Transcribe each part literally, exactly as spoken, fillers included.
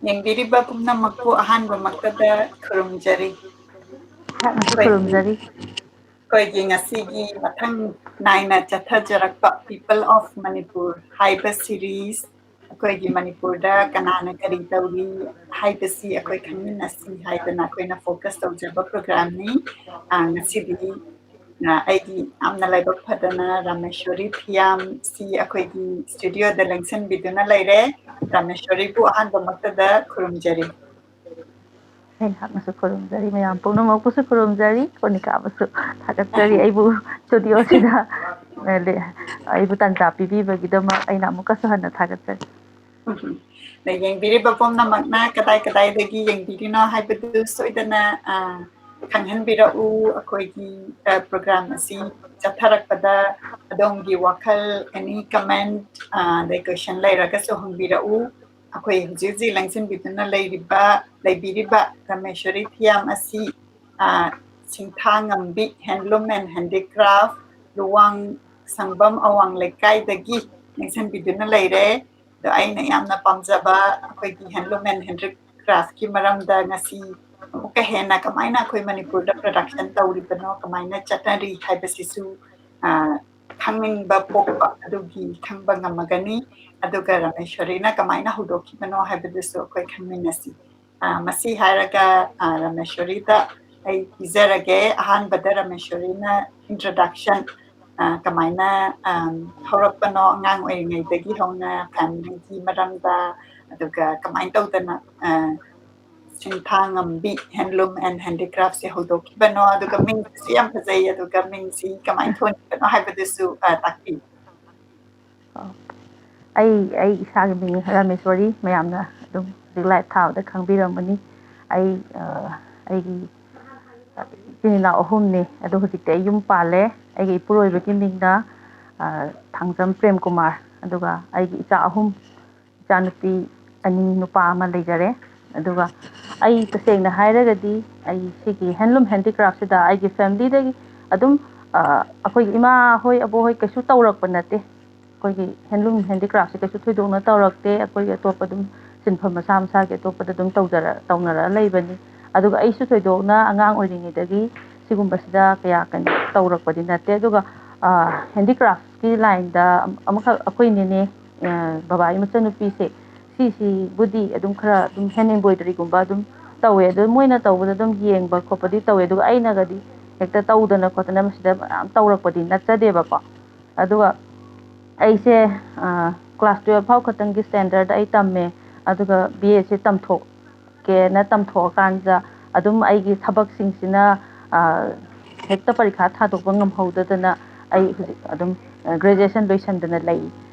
ꯌꯦꯡꯕꯤꯔꯤꯕ ꯄꯨꯝꯅꯃꯛꯄꯨ ꯑꯍꯥꯟꯕꯃꯛꯇꯗ ꯈꯨꯔꯨꯝꯖꯔꯤ꯫ ꯑꯩꯍꯥꯛꯅꯁꯨ ꯈꯨꯔꯨꯝꯖꯔꯤ꯫ ꯑꯩꯈꯣꯏꯒꯤ ꯉꯁꯤꯒꯤ ꯃꯊꯪ ꯅꯥꯏꯅ ꯆꯠꯊꯖꯔꯛꯄ People of Manipur ꯍꯥꯏꯕ ꯁꯤꯔꯤꯁ, ꯑꯩꯈꯣꯏꯒꯤ ꯃꯅꯤꯄꯨꯔꯗ ꯀꯅꯥꯅ ꯀꯔꯤ ꯇꯧꯔꯤ ꯍꯥꯏꯕꯁꯤ ꯑꯩꯈꯣꯏ ꯈꯪꯃꯤꯟꯅꯁꯤ ꯍꯥꯏꯗꯅ ꯑꯩꯈꯣꯏꯅ ꯐꯣꯀꯁ ꯇꯧꯖꯕ ꯄ꯭ꯔꯣꯒ꯭ꯔꯥꯝꯅꯤ꯫ ꯑ, ꯉꯁꯤꯗꯤ ꯑ, ꯑꯩꯒꯤ ꯌꯥꯝꯅ ꯂꯥꯏꯕꯛ ꯐꯗꯅ ꯔꯥꯃꯦꯁꯣꯔꯤ ꯐꯤꯌꯥꯝ ꯁꯤ ꯑꯩꯈꯣꯏꯒꯤ ꯁ꯭ꯇꯨꯗꯤꯑꯣꯗ ꯂꯦꯡꯁꯤꯟꯕꯤꯗꯨꯅ ꯂꯩꯔꯦ꯫ ꯔꯥꯃꯦꯁꯣꯔꯤꯕꯨ ꯑꯍꯥꯟꯕꯃꯛꯇꯗ ꯈꯨꯔꯨꯝꯖꯔꯤ꯫ ꯑꯩꯍꯥꯛꯅꯁꯨ ꯈꯨꯔꯨꯝꯖꯔꯤ, ꯃꯌꯥꯝ ꯄꯨꯝꯅꯃꯛꯄꯨꯁꯨ ꯈꯨꯔꯨꯝꯖꯔꯤ, ꯀꯣꯅꯤꯀꯥꯕꯨꯁꯨ ꯊꯥꯒꯠꯆꯔꯤ꯫ ꯑꯩꯕꯨ ꯁ꯭ꯇꯨꯗꯤꯑꯣꯁꯤꯗ ꯑꯩꯕꯨ ꯇꯥꯟꯖꯥ ꯄꯤꯕꯤꯕꯒꯤꯗꯃꯛ ꯑꯩꯅ ꯑꯃꯨꯛꯀꯁꯨ ꯍꯟꯅ ꯊꯥꯒꯠꯆꯔꯤ꯫ ꯎꯝ꯫ ꯑꯗ ꯌꯦꯡꯕꯤꯔꯤꯕ ꯄꯨꯝꯅꯃꯛꯅ ꯀꯗꯥꯏ ꯀꯗꯥꯏꯗꯒꯤ ꯌꯦꯡꯕꯤꯔꯤꯅꯣ ꯍꯥꯏꯕꯗꯨ ꯁꯣꯏꯗꯅ, ꯑ, ꯈꯪꯍꯟꯕꯤꯔꯛꯎ꯫ ꯑꯩꯈꯣꯏꯒꯤ, ꯑ, ꯄ꯭ꯔꯣꯒ꯭ꯔꯥꯝ ꯑꯁꯤ ꯆꯠꯊꯔꯛꯄꯗ ꯑꯗꯣꯝꯒꯤ ꯋꯥꯈꯜ, ꯑꯦꯅꯤ ꯀꯃꯦꯟ, ꯑ, ꯑꯗꯩ ꯀꯣꯏꯁꯟ ꯂꯩꯔꯒꯁꯨ ꯍꯪꯕꯤꯔꯛꯎ꯫ ꯑꯩꯈꯣꯏ ꯍꯧꯖꯤꯛ ꯍꯧꯖꯤꯛ ꯂꯦꯡꯁꯤꯟꯕꯤꯗꯨꯅ ꯂꯩꯔꯤꯕ, ꯂꯩꯕꯤꯔꯤꯕ ꯔꯥꯃꯦꯁꯣꯔꯤ ꯐꯤꯌꯥꯝ ꯑꯁꯤ, ꯑ, ꯁꯤꯡꯊꯥꯉꯝꯕꯤ Handloom and Handicraft, ꯂꯨꯋꯥꯡ ꯁꯪꯕꯝ ꯑꯋꯥꯡ ꯂꯩꯀꯥꯏꯗꯒꯤ ꯂꯦꯡꯁꯤꯟꯕꯤꯗꯨꯅ ꯂꯩꯔꯦ꯫ ꯑꯗꯣ ꯑꯩꯅ ꯌꯥꯝꯅ ꯄꯥꯝꯖꯕ ꯑꯩꯈꯣꯏꯒꯤ Handloom and Handicraftꯀꯤ ꯃꯔꯝꯗ ꯉꯁꯤ ꯑꯃꯨꯛꯀ ꯍꯦꯟꯅ ꯀꯃꯥꯏꯅ ꯑꯩꯈꯣꯏ ꯃꯅꯤꯄꯨꯔꯗ ꯄ꯭ꯔꯗꯛꯁꯟ ꯇꯧꯔꯤꯕꯅꯣ, ꯀꯃꯥꯏꯅ ꯆꯠꯅꯔꯤ ꯍꯥꯏꯕꯁꯤꯁꯨ, ꯑ, ꯈꯪꯅꯤꯡꯕ ꯄꯣꯛꯄ ꯑꯗꯨꯒꯤ ꯈꯪꯕ ꯉꯝꯃꯒꯅꯤ꯫ ꯑꯗꯨꯒ ꯔꯥꯃꯦꯁꯣꯔꯤꯅ ꯀꯃꯥꯏꯅ ꯍꯧꯗꯣꯛꯈꯤꯕꯅꯣ ꯍꯥꯏꯕꯗꯨꯁꯨ ꯑꯩꯈꯣꯏ ꯈꯪꯃꯤꯟꯅꯁꯤ꯫ ꯑ, ꯃꯁꯤ ꯍꯥꯏꯔꯒ, ꯑ, ꯔꯥꯃꯦꯁꯣꯔꯤꯗ ꯑꯩ ꯄꯤꯖꯔꯒꯦ꯫ ꯑꯍꯥꯟꯕꯗ ꯔꯥꯃꯦꯁꯣꯔꯤꯅ introduction, ꯑ, ꯀꯃꯥꯏꯅ, ꯑ, ꯍꯧꯔꯛꯄꯅꯣ, ꯑꯉꯥꯡ ꯑꯣꯏꯔꯤꯉꯩꯗꯒꯤ ꯍꯧꯅ ꯐꯦꯃꯤꯂꯤꯒꯤ ꯃꯔꯝꯗ, ꯑꯗꯨꯒ ꯀꯃꯥꯏꯅ ꯇꯧꯗꯅ, ꯑ, ꯁꯤꯡꯊꯥꯉꯝꯕꯤ Handloom and Handicraftꯁꯦ ꯍꯧꯗꯣꯛꯈꯤꯕꯅꯣ, ꯑꯗꯨꯒ ꯃꯤꯡꯁꯤꯁꯨ ꯌꯥꯝ ꯐꯖꯩ, ꯑꯗꯨꯒ ꯃꯤꯡꯁꯤ ꯀꯃꯥꯏꯅ ꯊꯣꯟꯈꯤꯕꯅꯣ ꯍꯥꯏꯕꯗꯨꯁꯨ, ꯑ, ꯇꯥꯛꯄꯤꯌꯨ꯫ ꯑꯣ꯫ ꯑꯩ, ꯑꯩ ꯏꯁꯥꯒꯤ ꯃꯤꯡ ꯔꯥꯃꯦꯁꯣꯔꯤ, ꯃꯌꯥꯝꯅ ꯑꯗꯨꯝ ꯍꯧꯖꯤꯛ ꯂꯥꯏꯚ ꯊꯥꯕꯗ ꯈꯪꯕꯤꯔꯝꯃꯅꯤ꯫ ꯑꯩ, ꯑ, ꯑꯩꯒꯤ ꯏꯆꯤꯟ ꯏꯅꯥꯎ ꯑꯍꯨꯝꯅꯤ, ꯑꯗꯣ ꯍꯧꯖꯤꯛꯇꯤ ꯑꯩ ꯌꯨꯝ ꯄꯥꯜꯂꯦ꯫ ꯑꯩꯒꯤ ꯏꯄꯨꯔꯣꯏꯕꯒꯤ ꯃꯤꯡꯅ, ꯑ, ꯊꯥꯡꯖꯝ ꯄ꯭ꯔꯦꯝꯀꯨꯃꯥꯔ, ꯑꯗꯨꯒ ꯑꯩꯒꯤ ꯏꯆꯥ ꯑꯍꯨꯝ, ꯏꯆꯥꯅꯨꯄꯤ ꯑꯅꯤ, ꯅꯨꯄꯥ ꯑꯃ ꯂꯩꯖꯔꯦ꯫ ꯑꯗꯨꯒ ꯑꯩ ꯇꯁꯦꯡꯅ ꯍꯥꯏꯔꯒꯗꯤ ꯑꯩ ꯁꯤꯒꯤ Handloom Handicraftꯁꯤꯗ ꯑꯩꯒꯤ ꯐꯦꯃꯤꯂꯤꯗꯒꯤ ꯑꯗꯨꯝ, ꯑ, ꯑꯩꯈꯣꯏꯒꯤ ꯏꯃꯥ ꯍꯣꯏ, ꯑꯕꯣꯛ ꯍꯣꯏ ꯀꯩꯁꯨ ꯇꯧꯔꯛꯄ ꯅꯠꯇꯦ꯫ ꯑꯩꯈꯣꯏꯒꯤ Handloom Handicraftꯁꯦ ꯀꯩꯁꯨ ꯊꯣꯏꯗꯣꯛꯅ ꯇꯧꯔꯛꯇꯦ꯫ ꯑꯩꯈꯣꯏꯒꯤ ꯑꯇꯣꯞꯄ ꯑꯗꯨꯝ ꯁꯤꯟꯐꯝ ꯃꯁꯥ ꯃꯁꯥꯒꯤ ꯑꯇꯣꯞꯄꯗ ꯑꯗꯨꯝ ꯇꯧꯖꯔ ꯇꯧꯅꯔ ꯂꯩꯕꯅꯤ꯫ ꯑꯗꯨꯒ ꯑꯩꯁꯨ ꯊꯣꯏꯗꯣꯛꯅ ꯑꯉꯥꯡ ꯑꯣꯏꯔꯤꯉꯩꯗꯒꯤ ꯁꯤꯒꯨꯝꯕꯁꯤꯗ ꯀꯌꯥ ꯀꯩꯅꯣ ꯇꯧꯔꯛꯄꯗꯤ ꯅꯠꯇꯦ꯫ ꯑꯗꯨꯒ ꯍꯦꯟꯗꯤꯀ꯭ꯔꯥꯐꯀꯤ ꯂꯥꯏꯟꯗ ꯑꯃꯈꯛ ꯑꯩꯈꯣꯏ ꯅꯦꯅꯦ, ꯕꯕꯥꯒꯤ ꯃꯆꯟꯅꯨꯄꯤꯁꯦ, ꯁꯤꯁꯤꯕꯨꯗꯤ ꯑꯗꯨꯝ ꯈꯔ ꯑꯗꯨꯝ ꯍꯦꯟ ꯑꯦꯝꯕ꯭ꯔꯣꯏꯗꯔꯤꯒꯨꯝꯕ ꯑꯗꯨꯝ ꯇꯧꯋꯦ꯫ ꯑꯗꯣ ꯃꯣꯏꯅ ꯇꯧꯕꯗ ꯑꯗꯨꯝ ꯌꯦꯡꯕ ꯈꯣꯠꯄꯗꯤ ꯇꯧꯋꯦ꯫ ꯑꯗꯨꯒ ꯑꯩꯅꯒꯗꯤ ꯍꯦꯛꯇ ꯇꯧꯗꯅ ꯈꯣꯠꯇꯅ ꯃꯁꯤꯗ ꯃꯌꯥꯝ ꯇꯧꯔꯛꯄꯗꯤ ꯅꯠꯆꯗꯦꯕꯀꯣ꯫ ꯑꯗꯨꯒ ꯑꯩꯁꯦ ꯀ꯭ꯂꯥꯁ ꯇꯨꯌꯦꯜꯐ ꯐꯥꯎ ꯈꯛꯇꯪꯒꯤ ꯁ꯭ꯇꯦꯟꯗꯔꯗ ꯑꯩ ꯇꯝꯃꯦ꯫ ꯑꯗꯨꯒ ꯕꯤ ꯑꯦꯁꯦ ꯇꯝꯊꯣꯛꯀꯦꯅ ꯇꯝꯊꯣꯛꯑꯀꯥꯟꯗ ꯑꯗꯨꯝ ꯑꯩꯒꯤ ꯊꯕꯛꯁꯤꯡꯁꯤꯅ ꯍꯦꯛꯇ ꯄꯔꯤꯈꯥ ꯊꯥꯗꯣꯛꯄ ꯉꯝꯍꯧꯗꯗꯅ ꯑꯩ ꯍꯧꯖꯤꯛ ꯑꯗꯨꯝ ꯒ꯭ꯔꯦꯖꯨꯑꯦꯁꯟ ꯂꯣꯏꯁꯟꯗꯅ ꯂꯩ꯫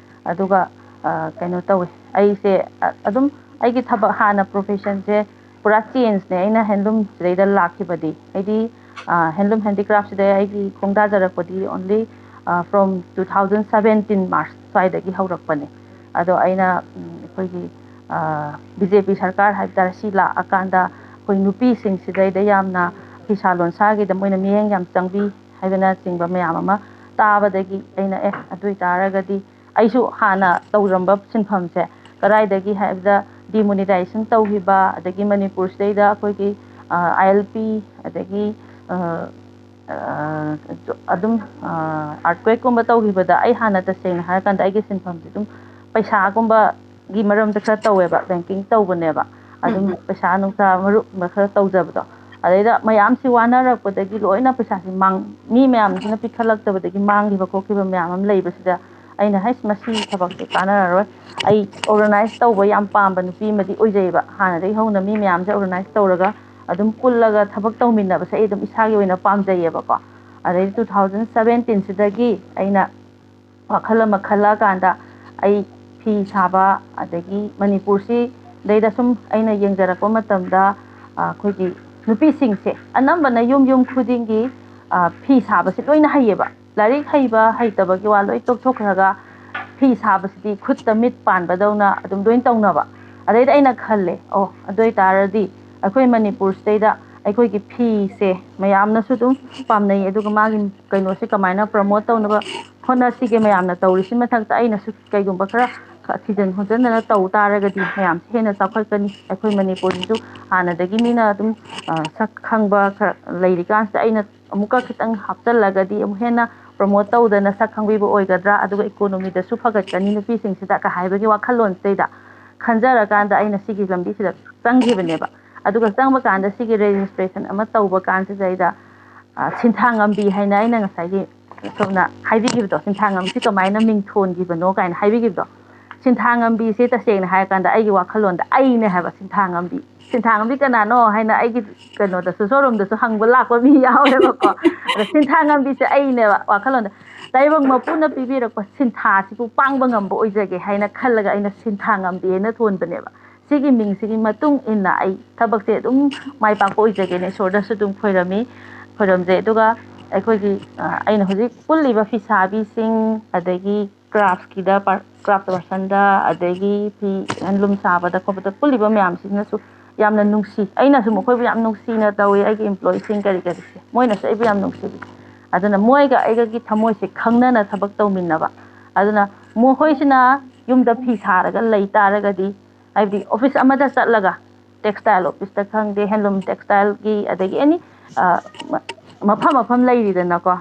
ꯑꯗꯨꯒ ꯀꯩꯅꯣ ꯇꯧꯋꯦ, ꯑꯩꯁꯦ ꯑꯗꯨꯝ ꯑꯩꯒꯤ ꯊꯕꯛ ꯍꯥꯟꯅ ꯄ꯭ꯔꯣꯐꯦꯁꯟꯁꯦ ꯄꯨꯔꯥ ꯆꯦꯟꯖꯅꯦ ꯑꯩꯅ ꯍꯦꯟꯂꯨꯝꯁꯤꯗꯩꯗ ꯂꯥꯛꯈꯤꯕꯗꯤ꯫ ꯍꯥꯏꯗꯤ ꯍꯦꯟꯂꯨꯝ ꯍꯦꯟꯗꯤꯀ꯭ꯔꯥꯐꯁꯤꯗ ꯑꯩꯒꯤ ꯈꯣꯡꯗꯥꯖꯔꯛꯄꯗꯤ only from two thousand seventeen March ꯁ꯭ꯋꯥꯏꯗꯒꯤ ꯍꯧꯔꯛꯄꯅꯦ꯫ ꯑꯗꯣ ꯑꯩꯅ ꯑꯩꯈꯣꯏꯒꯤ ꯕꯤ ꯖꯦ ꯄꯤ ꯁꯔꯀꯥꯔ ꯍꯥꯏꯕ ꯇꯥꯔꯦ, ꯁꯤ ꯂꯥꯛꯑꯀꯥꯟꯗ ꯑꯩꯈꯣꯏ ꯅꯨꯄꯤꯁꯤꯡꯁꯤꯗꯩꯗ ꯌꯥꯝꯅ ꯐꯤꯁꯥ ꯂꯣꯟꯁꯥꯒꯤꯗ ꯃꯣꯏꯅ ꯃꯤꯠꯌꯦꯡ ꯌꯥꯝ ꯆꯪꯕꯤ ꯍꯥꯏꯕꯅꯆꯤꯡꯕ ꯃꯌꯥꯝ ꯑꯃ ꯇꯥꯕꯗꯒꯤ ꯑꯩꯅ, ꯑꯦ, ꯑꯗꯨ ꯑꯣꯏꯇꯥꯔꯒꯗꯤ ꯑꯩꯁꯨ ꯍꯥꯟꯅ ꯇꯧꯔꯝꯕ ꯁꯤꯟꯐꯝꯁꯦ ꯀꯗꯥꯏꯗꯒꯤ ꯍꯥꯏꯕꯗ demonetization ꯇꯧꯈꯤꯕ, ꯑꯗꯒꯤ ꯃꯅꯤꯄꯨꯔꯁꯤꯗꯩꯗ ꯑꯩꯈꯣꯏꯒꯤ ꯑꯥꯏ ꯑꯦꯜ ꯄꯤ, ꯑꯗꯒꯤ ꯑꯗꯨꯝ ꯑꯥꯔꯠꯀ꯭ꯋꯦꯛꯀꯨꯝꯕ ꯇꯧꯈꯤꯕꯗ ꯑꯩ ꯍꯥꯟꯅ ꯇꯁꯦꯡꯅ ꯍꯥꯏꯔꯀꯥꯟꯗ ꯑꯩꯒꯤ ꯁꯤꯟꯐꯝꯁꯦ ꯑꯗꯨꯝ ꯄꯩꯁꯥꯒꯨꯝꯕꯒꯤ ꯃꯔꯝꯗ ꯈꯔ ꯇꯧꯋꯦꯕ, ꯕꯦꯡꯀꯤꯡ ꯇꯧꯕꯅꯦꯕ꯫ ꯑꯗꯨꯝ ꯎꯝ, ꯎꯝ꯫ ꯄꯩꯁꯥ ꯅꯨꯡꯁꯥ ꯃꯔꯨꯞ ꯈꯔ ꯇꯧꯖꯕꯗꯣ, ꯑꯗꯩꯗ ꯃꯌꯥꯝꯁꯤ ꯋꯥꯅꯔꯛꯄꯗꯒꯤ ꯂꯣꯏꯅ ꯄꯩꯁꯥꯁꯤ ꯃꯥꯡ ꯃꯤ ꯃꯌꯥꯝꯁꯤꯅ ꯄꯤꯈꯠꯂꯛꯇꯕꯗꯒꯤ ꯃꯥꯡꯈꯤꯕ ꯈꯣꯠꯈꯤꯕ ꯃꯌꯥꯝ ꯑꯃ ꯂꯩꯕꯁꯤꯗ ꯑꯩꯅ, "ꯍꯩꯁ, ꯃꯁꯤ ꯊꯕꯛꯁꯦ ꯀꯥꯟꯅꯔꯔꯣꯏ"꯫ ꯑꯩ ꯑꯣꯔꯒꯅꯥꯏꯁ ꯇꯧꯕ ꯌꯥꯝ ꯄꯥꯝꯕ ꯅꯨꯄꯤ ꯑꯃꯗꯤ ꯑꯣꯏꯖꯩꯕ꯫ ꯍꯥꯟꯅꯗꯒꯤ ꯍꯧꯅ ꯃꯤ ꯃꯌꯥꯝꯁꯦ ꯑꯣꯔꯒꯅꯥꯏꯁ ꯇꯧꯔꯒ ꯑꯗꯨꯝ ꯄꯨꯜꯂꯒ ꯊꯕꯛ ꯇꯧꯃꯤꯟꯅꯕꯁꯦ ꯑꯩ ꯑꯗꯨꯝ ꯏꯁꯥꯒꯤ ꯑꯣꯏꯅ ꯄꯥꯝꯖꯩꯌꯦꯕꯀꯣ꯫ ꯑꯗꯩ two thousand seventeen ꯁꯤꯗꯒꯤ ꯑꯩꯅ ꯋꯥꯈꯜ ꯑꯃ ꯈꯜꯂꯛꯑꯀꯥꯟꯗ ꯑꯩ ꯐꯤ ꯁꯥꯕ, ꯑꯗꯒꯤ ꯃꯅꯤꯄꯨꯔꯁꯤꯗꯩꯗ ꯁꯨꯝ ꯑꯩꯅ ꯌꯦꯡꯖꯔꯛꯄ ꯃꯇꯝꯗ, ꯑ, ꯑꯩꯈꯣꯏꯒꯤ ꯅꯨꯄꯤꯁꯤꯡꯁꯦ ꯑꯅꯝꯕꯅ ꯌꯨꯝ ꯌꯨꯝ ꯈꯨꯗꯤꯡꯒꯤ, ꯑ, ꯐꯤ ꯁꯥꯕꯁꯤ ꯂꯣꯏꯅ ꯍꯩꯌꯦꯕ꯫ ꯂꯥꯏꯔꯤꯛ ꯍꯩꯕ ꯍꯩꯇꯕꯒꯤ ꯋꯥ ꯂꯣꯏ ꯇꯣꯛꯊꯣꯛꯈ꯭ꯔꯒ ꯐꯤ ꯁꯥꯕꯁꯤꯗꯤ ꯈꯨꯠꯇ ꯃꯤꯠ ꯄꯥꯟꯕꯗꯧꯅ ꯑꯗꯨꯝ ꯂꯣꯏ ꯇꯧꯅꯕ꯫ ꯑꯗꯩꯗ ꯑꯩꯅ ꯈꯜꯂꯦ, ꯑꯣ, ꯑꯗꯨ ꯑꯣꯏꯇꯥꯔꯗꯤ ꯑꯩꯈꯣꯏ ꯃꯅꯤꯄꯨꯔꯁꯤꯗꯩꯗ ꯑꯩꯈꯣꯏꯒꯤ ꯐꯤꯁꯦ ꯃꯌꯥꯝꯅꯁꯨ ꯑꯗꯨꯝ ꯄꯥꯝꯅꯩ, ꯑꯗꯨꯒ ꯃꯥꯒꯤ ꯀꯩꯅꯣꯁꯦ ꯀꯃꯥꯏꯅ ꯄ꯭ꯔꯃꯣꯠ ꯇꯧꯅꯕ ꯍꯣꯠꯅꯁꯤꯒꯦ, ꯃꯌꯥꯝꯅ ꯇꯧꯔꯤꯁꯤ ꯃꯊꯛꯇ ꯑꯩꯅꯁꯨ ꯀꯩꯒꯨꯝꯕ ꯈꯔ ꯊꯤꯖꯤꯟ ꯈꯣꯠꯆꯤꯟꯗꯅ ꯇꯧ ꯇꯥꯔꯒꯗꯤ ꯃꯌꯥꯝꯁꯦ ꯍꯦꯟꯅ ꯆꯥꯎꯈꯠꯀꯅꯤ꯫ ꯑꯩꯈꯣꯏ ꯃꯅꯤꯄꯨꯔꯁꯤꯁꯨ ꯍꯥꯟꯅꯗꯒꯤ ꯃꯤꯅ ꯑꯗꯨꯝ ꯁꯛ ꯈꯪꯕ ꯈꯔ ꯂꯩꯔꯤꯀꯥꯟꯁꯤꯗ ꯑꯩꯅ ꯑꯃꯨꯛꯀ ꯈꯤꯇꯪ ꯍꯥꯞꯆꯤꯜꯂꯒꯗꯤ ꯑꯃꯨꯛ ꯍꯦꯟꯅ ꯄ꯭ꯔꯣꯃꯣꯠ ꯇꯧꯗꯅ ꯁꯛ ꯈꯪꯕꯤꯕ ꯑꯣꯏꯒꯗ꯭ꯔꯥ, ꯑꯗꯨꯒ ꯏꯀꯣꯅꯣꯃꯤꯗꯁꯨ ꯐꯒꯠꯀꯅꯤ ꯅꯨꯄꯤꯁꯤꯡꯁꯤꯗ ꯀ ꯍꯥꯏꯕꯒꯤ ꯋꯥꯈꯜꯂꯣꯟꯁꯤꯗꯩꯗ ꯈꯟꯖꯔꯀꯥꯟꯗ ꯑꯩꯅ ꯁꯤꯒꯤ ꯂꯝꯕꯤꯁꯤꯗ ꯆꯪꯈꯤꯕꯅꯦꯕ꯫ ꯑꯗꯨꯒ ꯆꯪꯕ ꯀꯥꯟꯗ ꯁꯤꯒꯤ ꯔꯦꯖꯤꯁꯇ꯭ꯔꯦꯁꯟ ꯑꯃ ꯇꯧꯕ ꯀꯥꯟꯁꯤꯗꯩꯗ ꯁꯤꯟꯊꯥ ꯉꯝꯕꯤ ꯍꯥꯏꯅ ꯑꯩꯅ ꯉꯁꯥꯏꯒꯤ ꯁꯣꯝꯅ ꯍꯥꯏꯕꯤꯈꯤꯕꯗꯣ, ꯁꯤꯟꯊꯥ ꯉꯝꯕꯤꯁꯤ ꯀꯃꯥꯏꯅ ꯃꯤꯡ ꯊꯣꯟꯈꯤꯕꯅꯣ ꯀꯥꯏꯅ ꯍꯥꯏꯕꯤꯈꯤꯕꯗꯣ, ꯁꯤꯟꯊꯥ ꯉꯝꯕꯤꯁꯦ ꯇꯁꯦꯡꯅ ꯍꯥꯏꯔꯀꯥꯟꯗ ꯑꯩꯒꯤ ꯋꯥꯈꯜꯂꯣꯟꯗ ꯑꯩꯅꯦ ꯍꯥꯏꯕ ꯁꯤꯟꯊꯥ ꯉꯝꯕꯤ꯫ ꯁꯤꯟꯊꯥ ꯉꯝꯕꯤ ꯀꯅꯥꯅꯣ ꯍꯥꯏꯅ ꯑꯩꯒꯤ ꯀꯩꯅꯣꯗꯁꯨ, ꯁꯣꯔꯨꯝꯗꯁꯨ ꯍꯪꯕ ꯂꯥꯛꯄ ꯃꯤ ꯌꯥꯎꯋꯦꯕꯀꯣ꯫ ꯑꯗꯣ ꯁꯤꯟꯊꯥ ꯉꯝꯕꯤꯁꯦ ꯑꯩꯅꯦꯕ ꯋꯥꯈꯜꯂꯣꯟꯗ꯫ ꯇꯥꯏꯕꯪ ꯃꯄꯨꯅ ꯄꯤꯕꯤꯔꯛꯄ ꯁꯤꯟꯊꯥꯁꯤꯕꯨ ꯄꯥꯡꯕ ꯉꯝꯕ ꯑꯣꯏꯖꯒꯦ ꯍꯥꯏꯅ ꯈꯜꯂꯒ ꯑꯩꯅ ꯁꯤꯟꯊꯥ ꯉꯝꯕꯤ ꯍꯥꯏꯅ ꯊꯣꯟꯕꯅꯦꯕ꯫ ꯁꯤꯒꯤ ꯃꯤꯡꯁꯤꯒꯤ ꯃꯇꯨꯡ ꯏꯟꯅ ꯑꯩ ꯊꯕꯛꯁꯦ ꯑꯗꯨꯝ ꯃꯥꯏ ꯄꯥꯛꯄ ꯑꯣꯏꯖꯒꯦꯅ ꯏꯁꯣꯔꯗꯁꯨ ꯑꯗꯨꯝ ꯈꯣꯏꯔꯝꯃꯤ, ꯈꯣꯏꯔꯝꯖꯩ꯫ ꯑꯗꯨꯒ ꯑꯩꯈꯣꯏꯒꯤ ꯑꯩꯅ ꯍꯧꯖꯤꯛ ꯄꯨꯜꯂꯤꯕ ꯐꯤꯁꯥꯕꯤꯁꯤꯡ, ꯑꯗꯒꯤ ꯀ꯭ꯔꯥꯐꯀꯤꯗ ꯀ꯭ꯔꯥꯐ ꯄꯔꯁꯟꯗ, ꯑꯗꯒꯤ ꯐꯤ ꯍꯦꯟꯂꯨꯝ ꯁꯥꯕꯗ ꯈꯣꯠꯄꯗ ꯄꯨꯜꯂꯤꯕ ꯃꯌꯥꯝꯁꯤꯅꯁꯨ ꯌꯥꯝꯅ ꯅꯨꯡꯁꯤ꯫ ꯑꯩꯅꯁꯨ ꯃꯈꯣꯏꯕꯨ ꯌꯥꯝ ꯅꯨꯡꯁꯤꯅ ꯇꯧꯏ, ꯑꯩꯒꯤ ꯏꯝꯄ꯭ꯂꯣꯌꯤꯁꯤꯡ ꯀꯔꯤ ꯀꯔꯤꯁꯦ ꯃꯣꯏꯅꯁꯨ ꯑꯩꯕꯨ ꯌꯥꯝ ꯅꯨꯡꯁꯤꯕꯤ꯫ ꯑꯗꯨꯅ ꯃꯣꯏꯒ ꯑꯩꯒꯒꯤ ꯊꯃꯣꯏꯁꯦ ꯈꯪꯅꯅ ꯊꯕꯛ ꯇꯧꯃꯤꯟꯅꯕ꯫ ꯑꯗꯨꯅ ꯃꯈꯣꯏꯁꯤꯅ ꯌꯨꯝꯗ ꯐꯤ ꯁꯥꯔꯒ ꯂꯩ ꯇꯥꯔꯒꯗꯤ, ꯍꯥꯏꯕꯗꯤ ꯑꯣꯐꯤꯁ ꯑꯃꯗ ꯆꯠꯂꯒ, ꯇꯦꯛꯁꯇꯥꯏꯜ ꯑꯣꯐꯤꯁꯇ ꯈꯪꯗꯦ, ꯍꯦꯟꯂꯨꯝ ꯇꯦꯛꯁꯇꯥꯏꯜꯒꯤ, ꯑꯗꯒꯤ ꯑꯦꯅꯤ ꯃꯐꯝ ꯃꯐꯝ ꯂꯩꯔꯤꯗꯅꯀꯣ,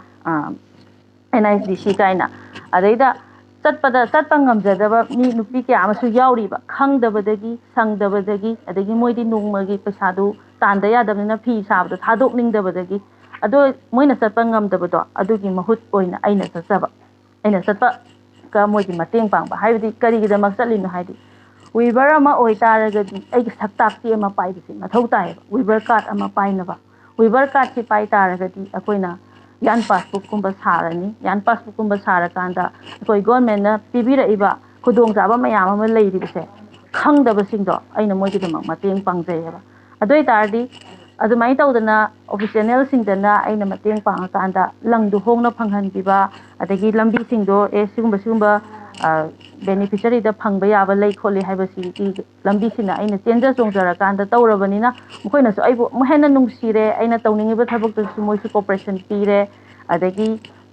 ꯑꯦꯟ ꯑꯥꯏ ꯗꯤ ꯁꯤ ꯀꯥꯏꯅ, ꯑꯗꯩꯗ ꯆꯠꯄꯗ ꯆꯠꯄ ꯉꯝꯖꯗꯕ ꯃꯤ ꯅꯨꯄꯤ ꯀꯌꯥ ꯑꯃꯁꯨ ꯌꯥꯎꯔꯤꯕ, ꯈꯪꯗꯕꯗꯒꯤ, ꯁꯪꯗꯕꯗꯒꯤ, ꯑꯗꯒꯤ ꯃꯣꯏꯗꯤ ꯅꯣꯡꯃꯒꯤ ꯄꯩꯁꯥꯗꯨ ꯇꯥꯟꯗ ꯌꯥꯗꯕꯅꯤꯅ ꯐꯤ ꯁꯥꯕꯗꯣ ꯊꯥꯗꯣꯛꯅꯤꯡꯗꯕꯗꯒꯤ꯫ ꯑꯗꯣ ꯃꯣꯏꯅ ꯆꯠꯄ ꯉꯝꯗꯕꯗꯣ ꯑꯗꯨꯒꯤ ꯃꯍꯨꯠ ꯑꯣꯏꯅ ꯑꯩꯅ ꯆꯠꯆꯕ, ꯑꯩꯅ ꯆꯠꯄꯒ ꯃꯣꯏꯒꯤ ꯃꯇꯦꯡ ꯄꯥꯡꯕ꯫ ꯍꯥꯏꯕꯗꯤ ꯀꯔꯤꯒꯤꯗꯃꯛ ꯆꯠꯂꯤꯅꯣ ꯍꯥꯏꯗꯤ, ꯋꯤꯚꯔ ꯑꯃ ꯑꯣꯏꯇꯥꯔꯒꯗꯤ ꯑꯩꯒꯤ ꯁꯛ ꯇꯥꯛꯄꯤ ꯑꯃ ꯄꯥꯏꯕꯁꯦ ꯃꯊꯧ ꯇꯥꯏꯌꯦꯕ, ꯋꯤꯚꯔ ꯀꯥꯔꯠ ꯑꯃ ꯄꯥꯏꯅꯕ꯫ ꯋꯤꯚꯔ ꯀꯥꯔꯠꯁꯤ ꯄꯥꯏ ꯇꯥꯔꯒꯗꯤ ꯑꯩꯈꯣꯏꯅ ꯌꯥꯟ ꯄꯥꯁꯕꯨꯛꯀꯨꯝꯕ ꯁꯥꯔꯅꯤ꯫ ꯌꯥꯟ ꯄꯥꯁꯕꯨꯛꯀꯨꯝꯕ ꯁꯥꯔꯀꯥꯟꯗ ꯑꯩꯈꯣꯏ ꯒꯣꯔꯃꯦꯟꯅ ꯄꯤꯕꯤꯔꯛꯏꯕ ꯈꯨꯗꯣꯡꯆꯥꯕ ꯃꯌꯥꯝ ꯑꯃ ꯂꯩꯔꯤꯕꯁꯦ ꯈꯪꯗꯕꯁꯤꯡꯗꯣ ꯑꯩꯅ ꯃꯣꯏꯒꯤꯗꯃꯛ ꯃꯇꯦꯡ ꯄꯥꯡꯖꯩꯌꯦꯕ꯫ ꯑꯗꯨ ꯑꯣꯏ ꯇꯥꯔꯗꯤ ꯑꯗꯨꯃꯥꯏꯅ ꯇꯧꯗꯅ ꯑꯣꯐꯤꯁꯤꯌꯦꯜꯁꯤꯡꯗꯅ ꯑꯩꯅ ꯃꯇꯦꯡ ꯄꯥꯡꯉꯀꯥꯟꯗ ꯂꯪꯗꯣ ꯍꯣꯡꯅ ꯐꯪꯍꯟꯈꯤꯕ, ꯑꯗꯒꯤ ꯂꯝꯕꯤꯁꯤꯡꯗꯣ ꯑꯦ ꯁꯤꯒꯨꯝꯕ ꯁꯤꯒꯨꯝꯕ ꯕꯦꯅꯤꯐꯤꯁꯔꯤꯗ ꯐꯪꯕ ꯌꯥꯕ ꯂꯩ ꯈꯣꯠꯂꯤ ꯍꯥꯏꯕꯁꯤꯒꯤ ꯂꯝꯕꯤꯁꯤꯅ ꯑꯩꯅ ꯆꯦꯟꯖ ꯆꯣꯡꯖꯔꯀꯥꯟꯗ ꯇꯧꯔꯕꯅꯤꯅ ꯃꯈꯣꯏꯅꯁꯨ ꯑꯩꯕꯨ ꯑꯃꯨꯛ ꯍꯦꯟꯅ ꯅꯨꯡꯁꯤꯔꯦ꯫ ꯑꯩꯅ ꯇꯧꯅꯤꯡꯉꯤꯕ ꯊꯕꯛꯇꯨꯁꯨ ꯃꯣꯏꯁꯨ ꯀꯣꯄꯔꯦꯁꯟ ꯄꯤꯔꯦ꯫ ꯑꯗꯒꯤ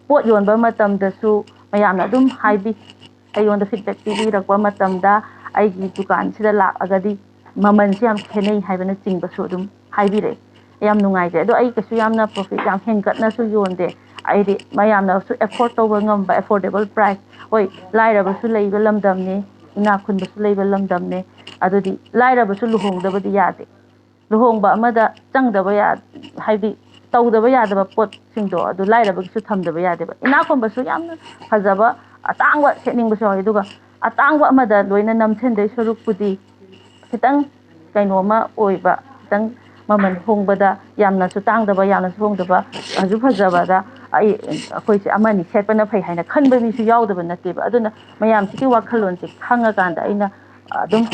ꯄꯣꯠ ꯌꯣꯟꯕ ꯃꯇꯝꯗꯁꯨ ꯃꯌꯥꯝꯅ ꯑꯗꯨꯝ ꯍꯥꯏꯕꯤ, ꯑꯩꯉꯣꯟꯗ ꯐꯤꯗꯕꯦꯛ ꯄꯤꯕꯤꯔꯛꯄ ꯃꯇꯝꯗ ꯑꯩꯒꯤ ꯗꯨꯀꯥꯟꯁꯤꯗ ꯂꯥꯛꯑꯒꯗꯤ ꯃꯃꯜꯁꯦ ꯌꯥꯝ ꯈꯦꯠꯅꯩ ꯍꯥꯏꯕꯅꯆꯤꯡꯕꯁꯨ ꯑꯗꯨꯝ ꯍꯥꯏꯕꯤꯔꯛꯑꯦ꯫ ꯌꯥꯝ ꯅꯨꯡꯉꯥꯏꯖꯩ꯫ ꯑꯗꯣ ꯑꯩ ꯀꯩꯁꯨ ꯌꯥꯝꯅ ꯄ꯭ꯔꯣꯐꯤꯠ ꯌꯥꯝ ꯍꯦꯟꯒꯠꯅꯁꯨ ꯌꯣꯟꯗꯦ꯫ ꯑꯩꯗꯤ ꯃꯌꯥꯝꯅꯁꯨ ꯑꯦꯐꯣꯔꯗ ꯇꯧꯕ ꯉꯝꯕ ꯑꯦꯐꯣꯔꯗꯦꯕꯜ ꯄ꯭ꯔꯥꯏꯁ꯫ ꯍꯣꯏ, ꯂꯥꯏꯔꯕꯁꯨ ꯂꯩꯕ ꯂꯝꯗꯝꯅꯤ, ꯏꯅꯥꯛ ꯈꯨꯟꯕꯁꯨ ꯂꯩꯕ ꯂꯝꯗꯝꯅꯤ꯫ ꯑꯗꯨꯗꯤ ꯂꯥꯏꯔꯕꯁꯨ ꯂꯨꯍꯣꯡꯗꯕꯗꯤ ꯌꯥꯗꯦ꯫ ꯂꯨꯍꯣꯡꯕ ꯑꯃꯗ ꯆꯪꯗꯕ ꯌꯥ ꯍꯥꯏꯗꯤ ꯇꯧꯗꯕ ꯌꯥꯗꯕ ꯄꯣꯠꯁꯤꯡꯗꯣ ꯑꯗꯨ ꯂꯥꯏꯔꯕꯒꯤꯁꯨ ꯊꯝꯗꯕ ꯌꯥꯗꯦꯕ꯫ ꯏꯅꯥꯛ ꯈꯨꯟꯕꯁꯨ ꯌꯥꯝꯅ ꯐꯖꯕ ꯑꯇꯥꯡꯕ ꯁꯦꯠꯅꯤꯡꯕꯁꯨ ꯌꯥꯎꯋꯤ꯫ ꯑꯗꯨꯒ ꯑꯇꯥꯡꯕ ꯑꯃꯗ ꯂꯣꯏꯅ ꯅꯝꯁꯤꯟꯗꯣꯏ ꯁꯔꯨꯛꯄꯨꯗꯤ ꯈꯤꯇꯪ ꯀꯩꯅꯣꯝꯃ ꯑꯣꯏꯕ, ꯈꯤꯇꯪ ꯃꯃꯜ ꯍꯣꯡꯕꯗ, ꯌꯥꯝꯅꯁꯨ ꯇꯥꯡꯗꯕ, ꯌꯥꯝꯅꯁꯨ ꯍꯣꯡꯗꯕ, ꯐꯖꯁꯨ ꯐꯖꯕꯗ ꯑꯩ ꯑꯩꯈꯣꯏꯁꯦ ꯑꯃꯅꯤ ꯁꯦꯠꯄꯅ ꯐꯩ ꯍꯥꯏꯅ ꯈꯟꯕ ꯃꯤꯁꯨ ꯌꯥꯎꯗꯕ ꯅꯠꯇꯦꯕ꯫ ꯑꯗꯨꯅ ꯃꯌꯥꯝꯁꯤꯒꯤ ꯋꯥꯈꯜꯂꯣꯟꯁꯦ ꯈꯪꯉꯀꯥꯟꯗ ꯑꯩꯅ ꯑꯗꯨꯝ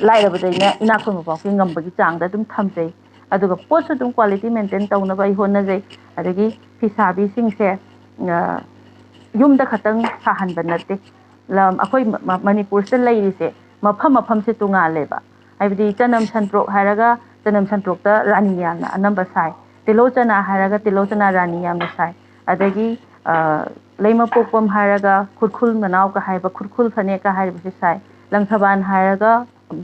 ꯂꯥꯏꯔꯕꯗꯩꯅ ꯏꯅꯥꯛ ꯈꯨꯟꯕ ꯐꯥꯎꯒꯤ ꯉꯝꯕꯒꯤ ꯆꯥꯡꯗ ꯑꯗꯨꯝ ꯊꯝꯖꯩ꯫ ꯑꯗꯨꯒ ꯄꯣꯠꯁꯨ ꯑꯗꯨꯝ ꯀ꯭ꯋꯥꯂꯤꯇꯤ ꯃꯦꯟꯇꯦꯟ ꯇꯧꯅꯕ ꯑꯩ ꯍꯣꯠꯅꯖꯩ꯫ ꯑꯗꯒꯤ ꯐꯤꯁꯥꯕꯤꯁꯤꯡꯁꯦ, ꯑ, ꯌꯨꯝꯗ ꯈꯛꯇꯪ ꯁꯥꯍꯟꯕ ꯅꯠꯇꯦ꯫ ꯂꯝ, ꯑꯩꯈꯣꯏ ꯃ-, ꯃ-, ꯃꯅꯤꯄꯨꯔꯁꯤꯗ ꯂꯩꯔꯤꯁꯦ ꯃꯐꯝ ꯃꯐꯝꯁꯦ ꯇꯣꯉꯥꯜꯂꯦꯕ꯫ ꯍꯥꯏꯕꯗꯤ ꯆꯅꯝ ꯁꯟꯇ꯭ꯔꯣꯛ ꯍꯥꯏꯔꯒ ꯆꯅꯝ ꯁꯟꯇ꯭ꯔꯣꯛꯇ ꯔꯥꯅꯤ ꯌꯥꯝꯅ ꯑꯅꯝꯕ ꯁꯥꯏ꯫ ꯇꯤꯜꯍꯧ ꯆꯅꯥ ꯍꯥꯏꯔꯒ ꯇꯤꯜꯍꯧ ꯆꯅꯥ ꯔꯥꯅꯤ ꯌꯥꯝꯅ ꯁꯥꯏ꯫ ꯑꯗꯒꯤ, ꯑ, ꯂꯩꯃꯄꯣꯛꯄꯝ ꯍꯥꯏꯔꯒ ꯈꯨꯔꯈꯨꯜ ꯃꯅꯥꯎꯒ ꯍꯥꯏꯕ ꯈꯨꯔꯈꯨꯜ ꯐꯅꯦꯛꯀ ꯍꯥꯏꯔꯤꯕꯁꯦ ꯁꯥꯏ꯫ ꯂꯪꯊꯕꯥꯜ ꯍꯥꯏꯔꯒ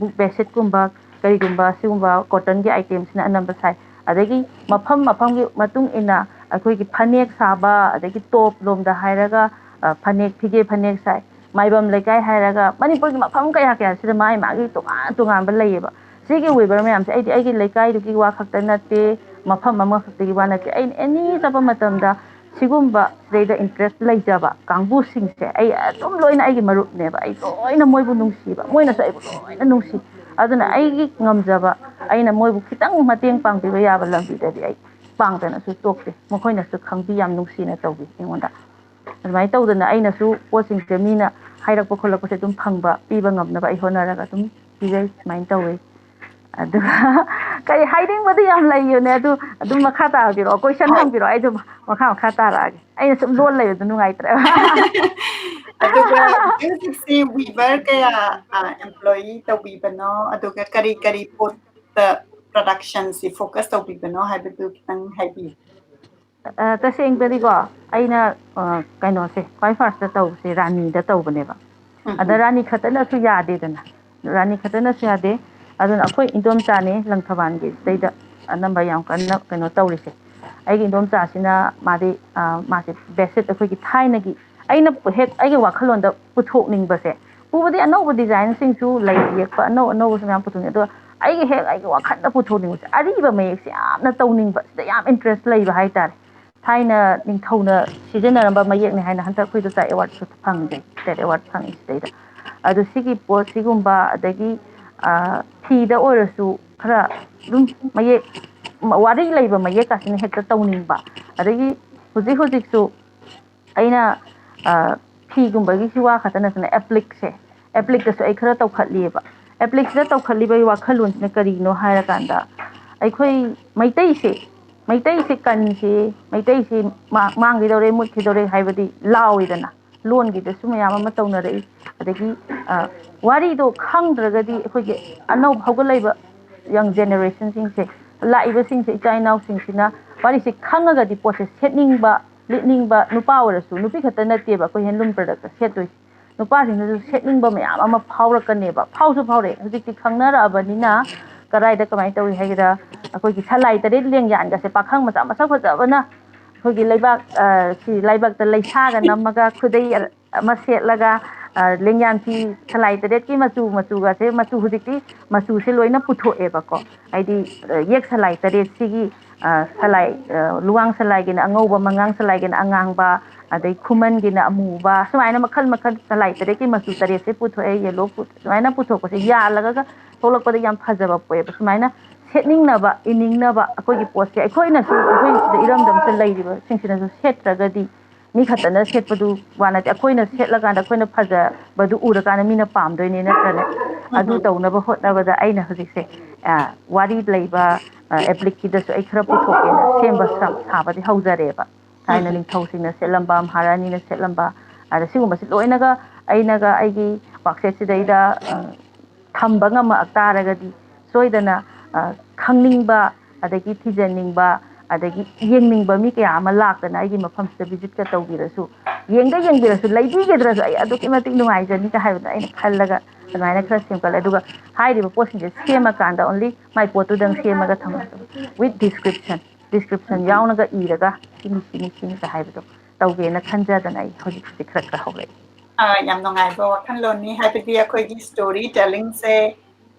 ꯕꯨꯛ ꯕꯦꯠꯁꯤꯠꯀꯨꯝꯕ ꯀꯔꯤꯒꯨꯝꯕ ꯁꯤꯒꯨꯝꯕ ꯀꯣꯇꯟꯒꯤ ꯑꯥꯏꯇꯦꯝꯁꯤꯅ ꯑꯅꯝꯕ ꯁꯥꯏ꯫ ꯑꯗꯒꯤ ꯃꯐꯝ ꯃꯐꯝꯒꯤ ꯃꯇꯨꯡ ꯏꯟꯅ ꯑꯩꯈꯣꯏꯒꯤ ꯐꯅꯦꯛ ꯁꯥꯕ, ꯑꯗꯒꯤ ꯇꯣꯞ ꯂꯣꯝꯗ ꯍꯥꯏꯔꯒ, ꯑ, ꯐꯅꯦꯛ, ꯐꯤꯒꯦ ꯐꯅꯦꯛ ꯁꯥꯏ꯫ ꯃꯥꯏꯕꯝ ꯂꯩꯀꯥꯏ ꯍꯥꯏꯔꯒ ꯃꯅꯤꯄꯨꯔꯒꯤ ꯃꯐꯝ ꯀꯌꯥ ꯀꯌꯥꯁꯤꯗ ꯃꯥꯒꯤ ꯃꯥꯒꯤ ꯇꯣꯉꯥꯟ ꯇꯣꯉꯥꯟꯕ ꯂꯩꯌꯦꯕ꯫ ꯁꯤꯒꯤ ꯋꯤꯕꯔ ꯃꯌꯥꯝꯁꯦ ꯑꯩꯗꯤ ꯑꯩꯒꯤ ꯂꯩꯀꯥꯏꯗꯨꯒꯤ ꯋꯥ ꯈꯛꯇ ꯅꯠꯇꯦ, ꯃꯐꯝ ꯑꯃꯈꯛꯇꯒꯤ ꯋꯥ ꯅꯠꯇꯦ, ꯑꯩꯅ ꯑꯦꯅꯤ ꯆꯠꯄ ꯃꯇꯝꯗ ꯁꯤꯒꯨꯝꯕ ꯁꯤꯗꯩꯗ ꯏꯟꯇꯔꯦꯁ ꯂꯩꯖꯕ ꯀꯥꯡꯕꯨꯁꯤꯡꯁꯦ ꯑꯩ ꯑꯗꯨꯝ ꯂꯣꯏꯅ ꯑꯩꯒꯤ ꯃꯔꯨꯞꯅꯦꯕ꯫ ꯑꯩ ꯂꯣꯏꯅ ꯃꯣꯏꯕꯨ ꯅꯨꯡꯁꯤꯕ, ꯃꯣꯏꯅꯁꯨ ꯑꯩꯕꯨ ꯂꯣꯏꯅ ꯅꯨꯡꯁꯤ꯫ ꯑꯗꯨꯅ ꯑꯩꯒꯤ ꯉꯝꯖꯕ, ꯑꯩꯅ ꯃꯣꯏꯕꯨ ꯈꯤꯇꯪ ꯃꯇꯦꯡ ꯄꯥꯡꯕꯤꯕ ꯌꯥꯕ ꯂꯝꯕꯤꯗꯗꯤ ꯑꯩ ꯄꯥꯡꯗꯅꯁꯨ ꯇꯣꯛꯇꯦ꯫ ꯃꯈꯣꯏꯅꯁꯨ ꯈꯪꯕꯤ, ꯌꯥꯝ ꯅꯨꯡꯁꯤꯅ ꯇꯧꯕꯤ ꯑꯩꯉꯣꯟꯗ꯫ ꯑꯗꯨꯃꯥꯏꯅ ꯇꯧꯗꯅ ꯑꯩꯅꯁꯨ ꯄꯣꯠꯁꯤꯡꯁꯦ ꯃꯤꯅ ꯍꯥꯏꯔꯛꯄ ꯈꯣꯠꯂꯛꯄꯁꯦ ꯑꯗꯨꯝ ꯐꯪꯕ, ꯄꯤꯕ ꯉꯝꯅꯕ ꯑꯩ ꯍꯣꯠꯅꯔꯒ ꯑꯗꯨꯝ ꯄꯤꯖꯩ꯫ ꯁꯨꯃꯥꯏꯅ ꯇꯧꯋꯦ꯫ ꯑꯗꯨꯒ ꯀꯩ ꯍꯥꯏꯅꯤꯡꯕꯗꯤ ꯌꯥꯝ ꯂꯩꯌꯦꯅꯦ, ꯑꯗꯨ ꯑꯗꯨꯝ ꯃꯈꯥ ꯇꯥꯕꯤꯔꯛꯑꯣ, ꯀꯣꯏꯁꯟ ꯍꯣꯏ꯫ ꯍꯪꯕꯤꯔꯛꯑꯣ, ꯑꯩ ꯑꯗꯨꯝ ꯃꯈꯥ ꯃꯈꯥ ꯇꯥꯔꯛꯑꯒꯦ꯫ ꯑꯩꯅ ꯁꯨꯝ ꯂꯣꯜ ꯂꯩꯕꯗꯣ ꯅꯨꯡꯉꯥꯏꯇ꯭ꯔꯦꯕ꯫ ꯑꯗꯨꯒ ꯍꯧꯖꯤꯛꯁꯦ ꯋꯤꯕꯔ ꯀꯌꯥ, ꯑ, ꯑꯦꯝꯄ꯭ꯂꯣꯌꯤ ꯇꯧꯕꯤꯕꯅꯣ? ꯑꯗꯨꯒ ꯀꯔꯤ ꯀꯔꯤ ꯄꯣꯠꯇ ꯄ꯭ꯔꯗꯛꯁꯟꯁꯤ ꯐꯣꯀꯁ ꯇꯧꯕꯤꯕꯅꯣ ꯍꯥꯏꯕꯗꯨ ꯈꯤꯇꯪ ꯍꯥꯏꯕꯤꯌꯨ꯫ ꯑ, ꯇꯁꯦꯡꯕꯗꯤꯀꯣ, ꯑꯩꯅ ꯑ, ꯀꯩꯅꯣꯁꯦ ꯈ꯭ꯋꯥꯏ ꯐꯥꯔꯁꯇ ꯇꯧꯕꯁꯦ ꯔꯥꯅꯤꯗ ꯇꯧꯕꯅꯦꯕ. ꯑꯗ ꯔꯥꯅꯤ ꯈꯛꯇꯅꯁꯨ ꯌꯥꯗꯦꯗꯅ, ꯔꯥꯅꯤ ꯈꯛꯇꯅꯁꯨ ꯌꯥꯗꯦ. ꯑꯗꯨꯅ ꯑꯩꯈꯣꯏ ꯏꯟꯗꯣꯝꯆꯥꯅꯦ ꯂꯪꯊꯕꯥꯜꯒꯤ ꯁꯤꯗꯩꯗ ꯑꯅꯝꯕ ꯌꯥꯝ ꯀꯟꯅ ꯀꯩꯅꯣ ꯇꯧꯔꯤꯁꯦ. ꯑꯩꯒꯤ ꯏꯟꯗꯣꯝꯆꯥꯁꯤꯅ ꯃꯥꯗꯤ ꯑ, ꯃꯥꯁꯦ ꯕꯦꯁꯤꯛ ꯑꯩꯈꯣꯏꯒꯤ ꯊꯥꯏꯅꯒꯤ, ꯑꯩꯅ ꯍꯦꯛ ꯑꯩꯒꯤ ꯋꯥꯈꯜꯂꯣꯟꯗ ꯄꯨꯊꯣꯛꯅꯤꯡꯕꯁꯦ, ꯎꯕꯗꯤ ꯑꯅꯧꯕ ꯗꯤꯖꯥꯏꯟꯁꯤꯡꯁꯨ ꯂꯩ, ꯌꯦꯛꯄ ꯑꯅꯧ ꯑꯅꯧꯕꯁꯨ ꯃꯌꯥꯝ ꯄꯨꯊꯣꯛꯅꯤꯡꯉꯦ, ꯑꯗꯨꯒ ꯑꯩꯒꯤ ꯍꯦꯛ ꯑꯩꯒꯤ ꯋꯥꯈꯜꯗ ꯄꯨꯊꯣꯛꯅꯤꯡꯕꯁꯦ, ꯑꯔꯤꯕ ꯃꯌꯦꯛꯁꯦ ꯌꯥꯝꯅ ꯇꯧꯅꯤꯡꯕ, ꯁꯤꯗ ꯌꯥꯝ ꯏꯟꯇꯔꯦꯁ ꯂꯩꯕ ꯍꯥꯏꯇꯥꯔꯦ. ꯊꯥꯏꯅ ꯅꯤꯡꯊꯧꯅ ꯁꯤꯖꯤꯟꯅꯔꯝꯕ ꯃꯌꯦꯛꯅꯦ ꯍꯥꯏꯅ ꯍꯟꯗꯛ ꯑꯩꯈꯣꯏꯗ ꯆꯥꯏ ꯑꯦꯋꯥꯔꯗꯁꯨ ꯐꯪꯉꯦ, ꯁ꯭ꯇꯦꯠ ꯑꯦꯋꯥꯔꯗ ꯐꯪꯉꯤ ꯁꯤꯗꯩꯗ. ꯑꯗꯣ ꯁꯤꯒꯤ ꯄꯣꯠꯁꯤꯒꯨꯝꯕ, ꯑꯗꯒꯤ ꯑ, ꯐꯤꯗ ꯑꯣꯏꯔꯁꯨ ꯈꯔ ꯑꯗꯨꯝ ꯃꯌꯦꯛ, ꯋꯥꯔꯤ ꯂꯩꯕ ꯃꯌꯦꯛꯀꯁꯤꯅ ꯍꯦꯛꯇ ꯇꯧꯅꯤꯡꯕ. ꯑꯗꯒꯤ ꯍꯧꯖꯤꯛ ꯍꯧꯖꯤꯛꯁꯨ ꯑꯩꯅ ꯑ, ꯐꯤꯒꯨꯝꯕꯒꯤꯁꯨ ꯋꯥ ꯈꯛꯇ ꯅꯠꯇꯅ ꯑꯦꯄ꯭ꯂꯤꯛꯁꯦ, ꯑꯦꯄ꯭ꯂꯤꯛꯇꯁꯨ ꯑꯩ ꯈꯔ ꯇꯧꯈꯠꯂꯤꯑꯕ. ꯑꯦꯄ꯭ꯂꯤꯛꯁꯤꯗ ꯇꯧꯈꯠꯂꯤꯕꯒꯤ ꯋꯥꯈꯜꯂꯣꯟꯁꯤꯅ ꯀꯔꯤꯅꯣ ꯍꯥꯏꯔꯀꯥꯟꯗ, ꯑꯩꯈꯣꯏ ꯃꯩꯇꯩꯁꯦ, ꯃꯩꯇꯩꯁꯦ ꯀꯟꯁꯦ, ꯃꯩꯇꯩꯁꯦ ꯃꯥ- ꯃꯥꯡꯈꯤꯗꯧꯔꯦ, ꯃꯨꯠꯈꯤꯗꯧꯔꯦ ꯍꯥꯏꯕꯗꯤ ꯂꯥꯎꯏꯗꯅ, ꯂꯣꯟꯒꯤꯗꯁꯨ ꯃꯌꯥꯝ ꯑꯃ ꯇꯧꯅꯔꯛꯏ꯫ ꯑꯗꯒꯤ ꯑ, ꯋꯥꯔꯤꯗꯣ ꯈꯪꯗ꯭ꯔꯒꯗꯤ ꯑꯩꯈꯣꯏꯒꯤ ꯑꯅꯧꯕ ꯍꯧꯒꯠꯂꯛꯏꯕ ꯌꯪ ꯖꯦꯅꯦꯔꯦꯁꯟꯁꯤꯡꯁꯦ, ꯂꯥꯛꯏꯕꯁꯤꯡꯁꯦ, ꯏꯆꯥ ꯏꯅꯥꯎꯁꯤꯡꯁꯤꯅ ꯋꯥꯔꯤꯁꯦ ꯈꯪꯉꯒꯗꯤ ꯄꯣꯠꯁꯦ ꯁꯦꯠꯅꯤꯡꯕ, ꯂꯤꯠꯅꯤꯡꯕ, ꯅꯨꯄꯥ ꯑꯣꯏꯔꯁꯨ, ꯅꯨꯄꯤ ꯈꯛꯇ ꯅꯠꯇꯦꯕ ꯑꯩꯈꯣꯏ ꯍꯦꯟꯂꯨꯝ ꯄ꯭ꯔꯗꯛꯇ ꯁꯦꯠꯇꯣꯏꯁꯦ, ꯅꯨꯄꯥꯁꯤꯡꯅꯁꯨ ꯁꯦꯠꯅꯤꯡꯕ ꯃꯌꯥꯝ ꯑꯃ ꯐꯥꯎꯔꯛꯀꯅꯦꯕ꯫ ꯐꯥꯎꯁꯨ ꯐꯥꯎꯔꯛꯑꯦ, ꯍꯧꯖꯤꯛꯇꯤ ꯈꯪꯅꯔꯛꯑꯕꯅꯤꯅ꯫ ꯀꯗꯥꯏꯗ ꯀꯃꯥꯏꯅ ꯇꯧꯏ ꯍꯥꯏꯒꯦꯗ, ꯑꯩꯈꯣꯏꯒꯤ ꯁꯂꯥꯏ ꯇꯔꯦꯠ ꯂꯦꯡꯌꯥꯟꯒꯁꯦ ꯄꯥꯈꯪ ꯃꯆꯥ ꯃꯁꯛ ꯐꯖꯕꯅ ꯑꯩꯈꯣꯏꯒꯤ ꯂꯩꯕꯥꯛ, ꯑ, ꯁꯤ ꯂꯩꯕꯥꯛꯇ ꯂꯩꯁꯥꯒ ꯅꯝꯃꯒ ꯈꯨꯗꯩ ꯑꯃ ꯁꯦꯠꯂꯒ, ꯑ, ꯂꯦꯡꯌꯥꯟ ꯐꯤ ꯁꯂꯥꯏ ꯇꯔꯦꯠꯀꯤ ꯃꯆꯨ, ꯃꯆꯨꯒꯁꯦ, ꯃꯆꯨ ꯍꯧꯖꯤꯛꯇꯤ ꯃꯆꯨꯁꯦ ꯂꯣꯏꯅ ꯄꯨꯊꯣꯛꯑꯦꯕꯀꯣ꯫ ꯍꯥꯏꯗꯤ, ꯑ, ꯌꯦꯛ ꯁꯂꯥꯏ ꯇꯔꯦꯠꯁꯤꯒꯤ, ꯑ, ꯁꯂꯥꯏ, ꯑ, ꯂꯨꯋꯥꯡ ꯁꯂꯥꯏꯒꯤꯅ ꯑꯉꯧꯕ, ꯃꯉꯥꯡ ꯁꯂꯥꯏꯒꯤꯅ ꯑꯉꯥꯡꯕ, ꯑꯗꯩ ꯈꯨꯃꯟꯒꯤꯅ ꯑꯃꯨꯕ, ꯁꯨꯃꯥꯏꯅ ꯃꯈꯜ ꯃꯈꯜ ꯁꯂꯥꯏ ꯇꯔꯦꯠꯀꯤ ꯃꯆꯨ ꯇꯔꯦꯠꯁꯦ ꯄꯨꯊꯣꯛꯑꯦ꯫ ꯌꯦꯜꯂꯣ ꯄꯨ-, ꯁꯨꯃꯥꯏꯅ ꯄꯨꯊꯣꯛꯄꯁꯦ ꯌꯥꯜꯂꯒ ꯊꯣꯛꯂꯛꯄꯗ ꯌꯥꯝ ꯐꯖꯕ ꯄꯣꯛꯑꯦꯕ꯫ ꯁꯨꯃꯥꯏꯅ ꯁꯦꯠꯅꯤꯡꯅꯕ, ꯏꯅꯤꯡꯅꯕ, ꯑꯩꯈꯣꯏꯒꯤ ꯄꯣꯠꯁꯦ ꯑꯩꯈꯣꯏꯅꯁꯨ, ꯑꯩꯈꯣꯏ ꯁꯤꯗ ꯏꯔꯝꯗꯝꯁꯤꯗ ꯂꯩꯔꯤꯕꯁꯤꯡꯁꯤꯅꯁꯨ ꯁꯦꯠꯇ꯭ꯔꯒꯗꯤ, ꯃꯤ ꯈꯛꯇꯅ ꯁꯦꯠꯄꯗꯨ ꯋꯥ ꯅꯠꯇꯦ, ꯑꯩꯈꯣꯏꯅ ꯁꯦꯠꯂꯀꯥꯟꯗ ꯑꯩꯈꯣꯏꯅ ꯐꯖꯕꯗꯨ ꯎꯔꯀꯥꯟꯗ ꯃꯤꯅ ꯄꯥꯝꯗꯣꯏꯅꯦ, ꯅꯠꯇ꯭ꯔꯅꯦ? ꯑꯗꯨ ꯇꯧꯅꯕ ꯍꯣꯠꯅꯕꯗ ꯑꯩꯅ ꯍꯧꯖꯤꯛꯁꯦ, ꯑ, ꯋꯥꯔꯤ ꯂꯩꯕ, ꯑ, ꯑꯦꯄ꯭ꯂꯤꯛꯀꯤꯗꯁꯨ ꯑꯩ ꯈꯔ ꯄꯨꯊꯣꯛꯀꯦꯅ ꯁꯦꯝꯕ ꯁꯥ-, ꯁꯥꯕꯗꯤ ꯍꯧꯖꯔꯦꯕ꯫ ꯊꯥꯏꯅ ꯅꯤꯡꯊꯧꯁꯤꯡꯅ ꯁꯦꯠꯂꯝꯕ, ꯃꯍꯥꯔꯥꯅꯤꯅ ꯁꯦꯠꯂꯝꯕ, ꯑꯗ ꯁꯤꯒꯨꯝꯕꯁꯤ ꯂꯣꯏꯅꯒ ꯑꯩꯅꯒ ꯑꯩꯒꯤ ꯋꯥꯛꯁꯦꯠꯁꯤꯗꯩꯗ, ꯑ, ꯊꯝꯕ ꯉꯝꯃꯛ ꯇꯥꯔꯒꯗꯤ ꯁꯣꯏꯗꯅ, ꯑ, ꯈꯪꯅꯤꯡꯕ, ꯑꯗꯒꯤ ꯊꯤꯖꯅꯤꯡꯕ, ꯑꯗꯒꯤ ꯌꯦꯡꯅꯤꯡꯕ ꯃꯤ ꯀꯌꯥ ꯑꯃ ꯂꯥꯛꯇꯅ ꯑꯩꯒꯤ ꯃꯐꯝꯁꯤꯗ ꯚꯤꯖꯤꯠꯀ ꯇꯧꯕꯤꯔꯁꯨ, ꯌꯦꯡꯗ ꯌꯦꯡꯕꯤꯔꯁꯨ, ꯂꯩꯕꯤꯒꯗ꯭ꯔꯁꯨ ꯑꯩ ꯑꯗꯨꯛꯀꯤ ꯃꯇꯤꯛ ꯅꯨꯡꯉꯥꯏꯖꯅꯤꯒ ꯍꯥꯏꯕꯗꯣ ꯑꯩꯅ ꯈꯜꯂꯒ ꯑꯗꯨꯃꯥꯏꯅ ꯈꯔ ꯁꯦꯝꯒꯠꯂꯦ꯫ ꯑꯗꯨꯒ ꯍꯥꯏꯔꯤꯕ ꯄꯣꯠꯁꯤꯡꯁꯦ ꯁꯦꯝꯃꯀꯥꯟꯗ only ꯃꯥꯏ ꯄꯣꯠꯇꯨꯗꯪ ꯁꯦꯝꯃꯒ ꯊꯝꯃꯛꯄ, with description, description ꯌꯥꯎꯅꯒ ꯏꯔꯒ ꯁꯤꯅꯤ, ꯁꯤꯅꯤ, ꯁꯤꯅꯤꯒ ꯍꯥꯏꯕꯗꯣ ꯇꯧꯒꯦꯅ ꯈꯟꯖꯗꯅ ꯑꯩ ꯍꯧꯖꯤꯛ ꯍꯧꯖꯤꯛ ꯈꯔ ꯈꯔ ꯍꯧꯔꯛꯏ꯫ ꯑ, ꯌꯥꯝ ꯅꯨꯡꯉꯥꯏꯕ ꯋꯥꯈꯜꯂꯣꯟꯅꯤ꯫ ꯍꯥꯏꯕꯗꯤ ꯑꯩꯈꯣꯏꯒꯤ story tellingꯁꯦ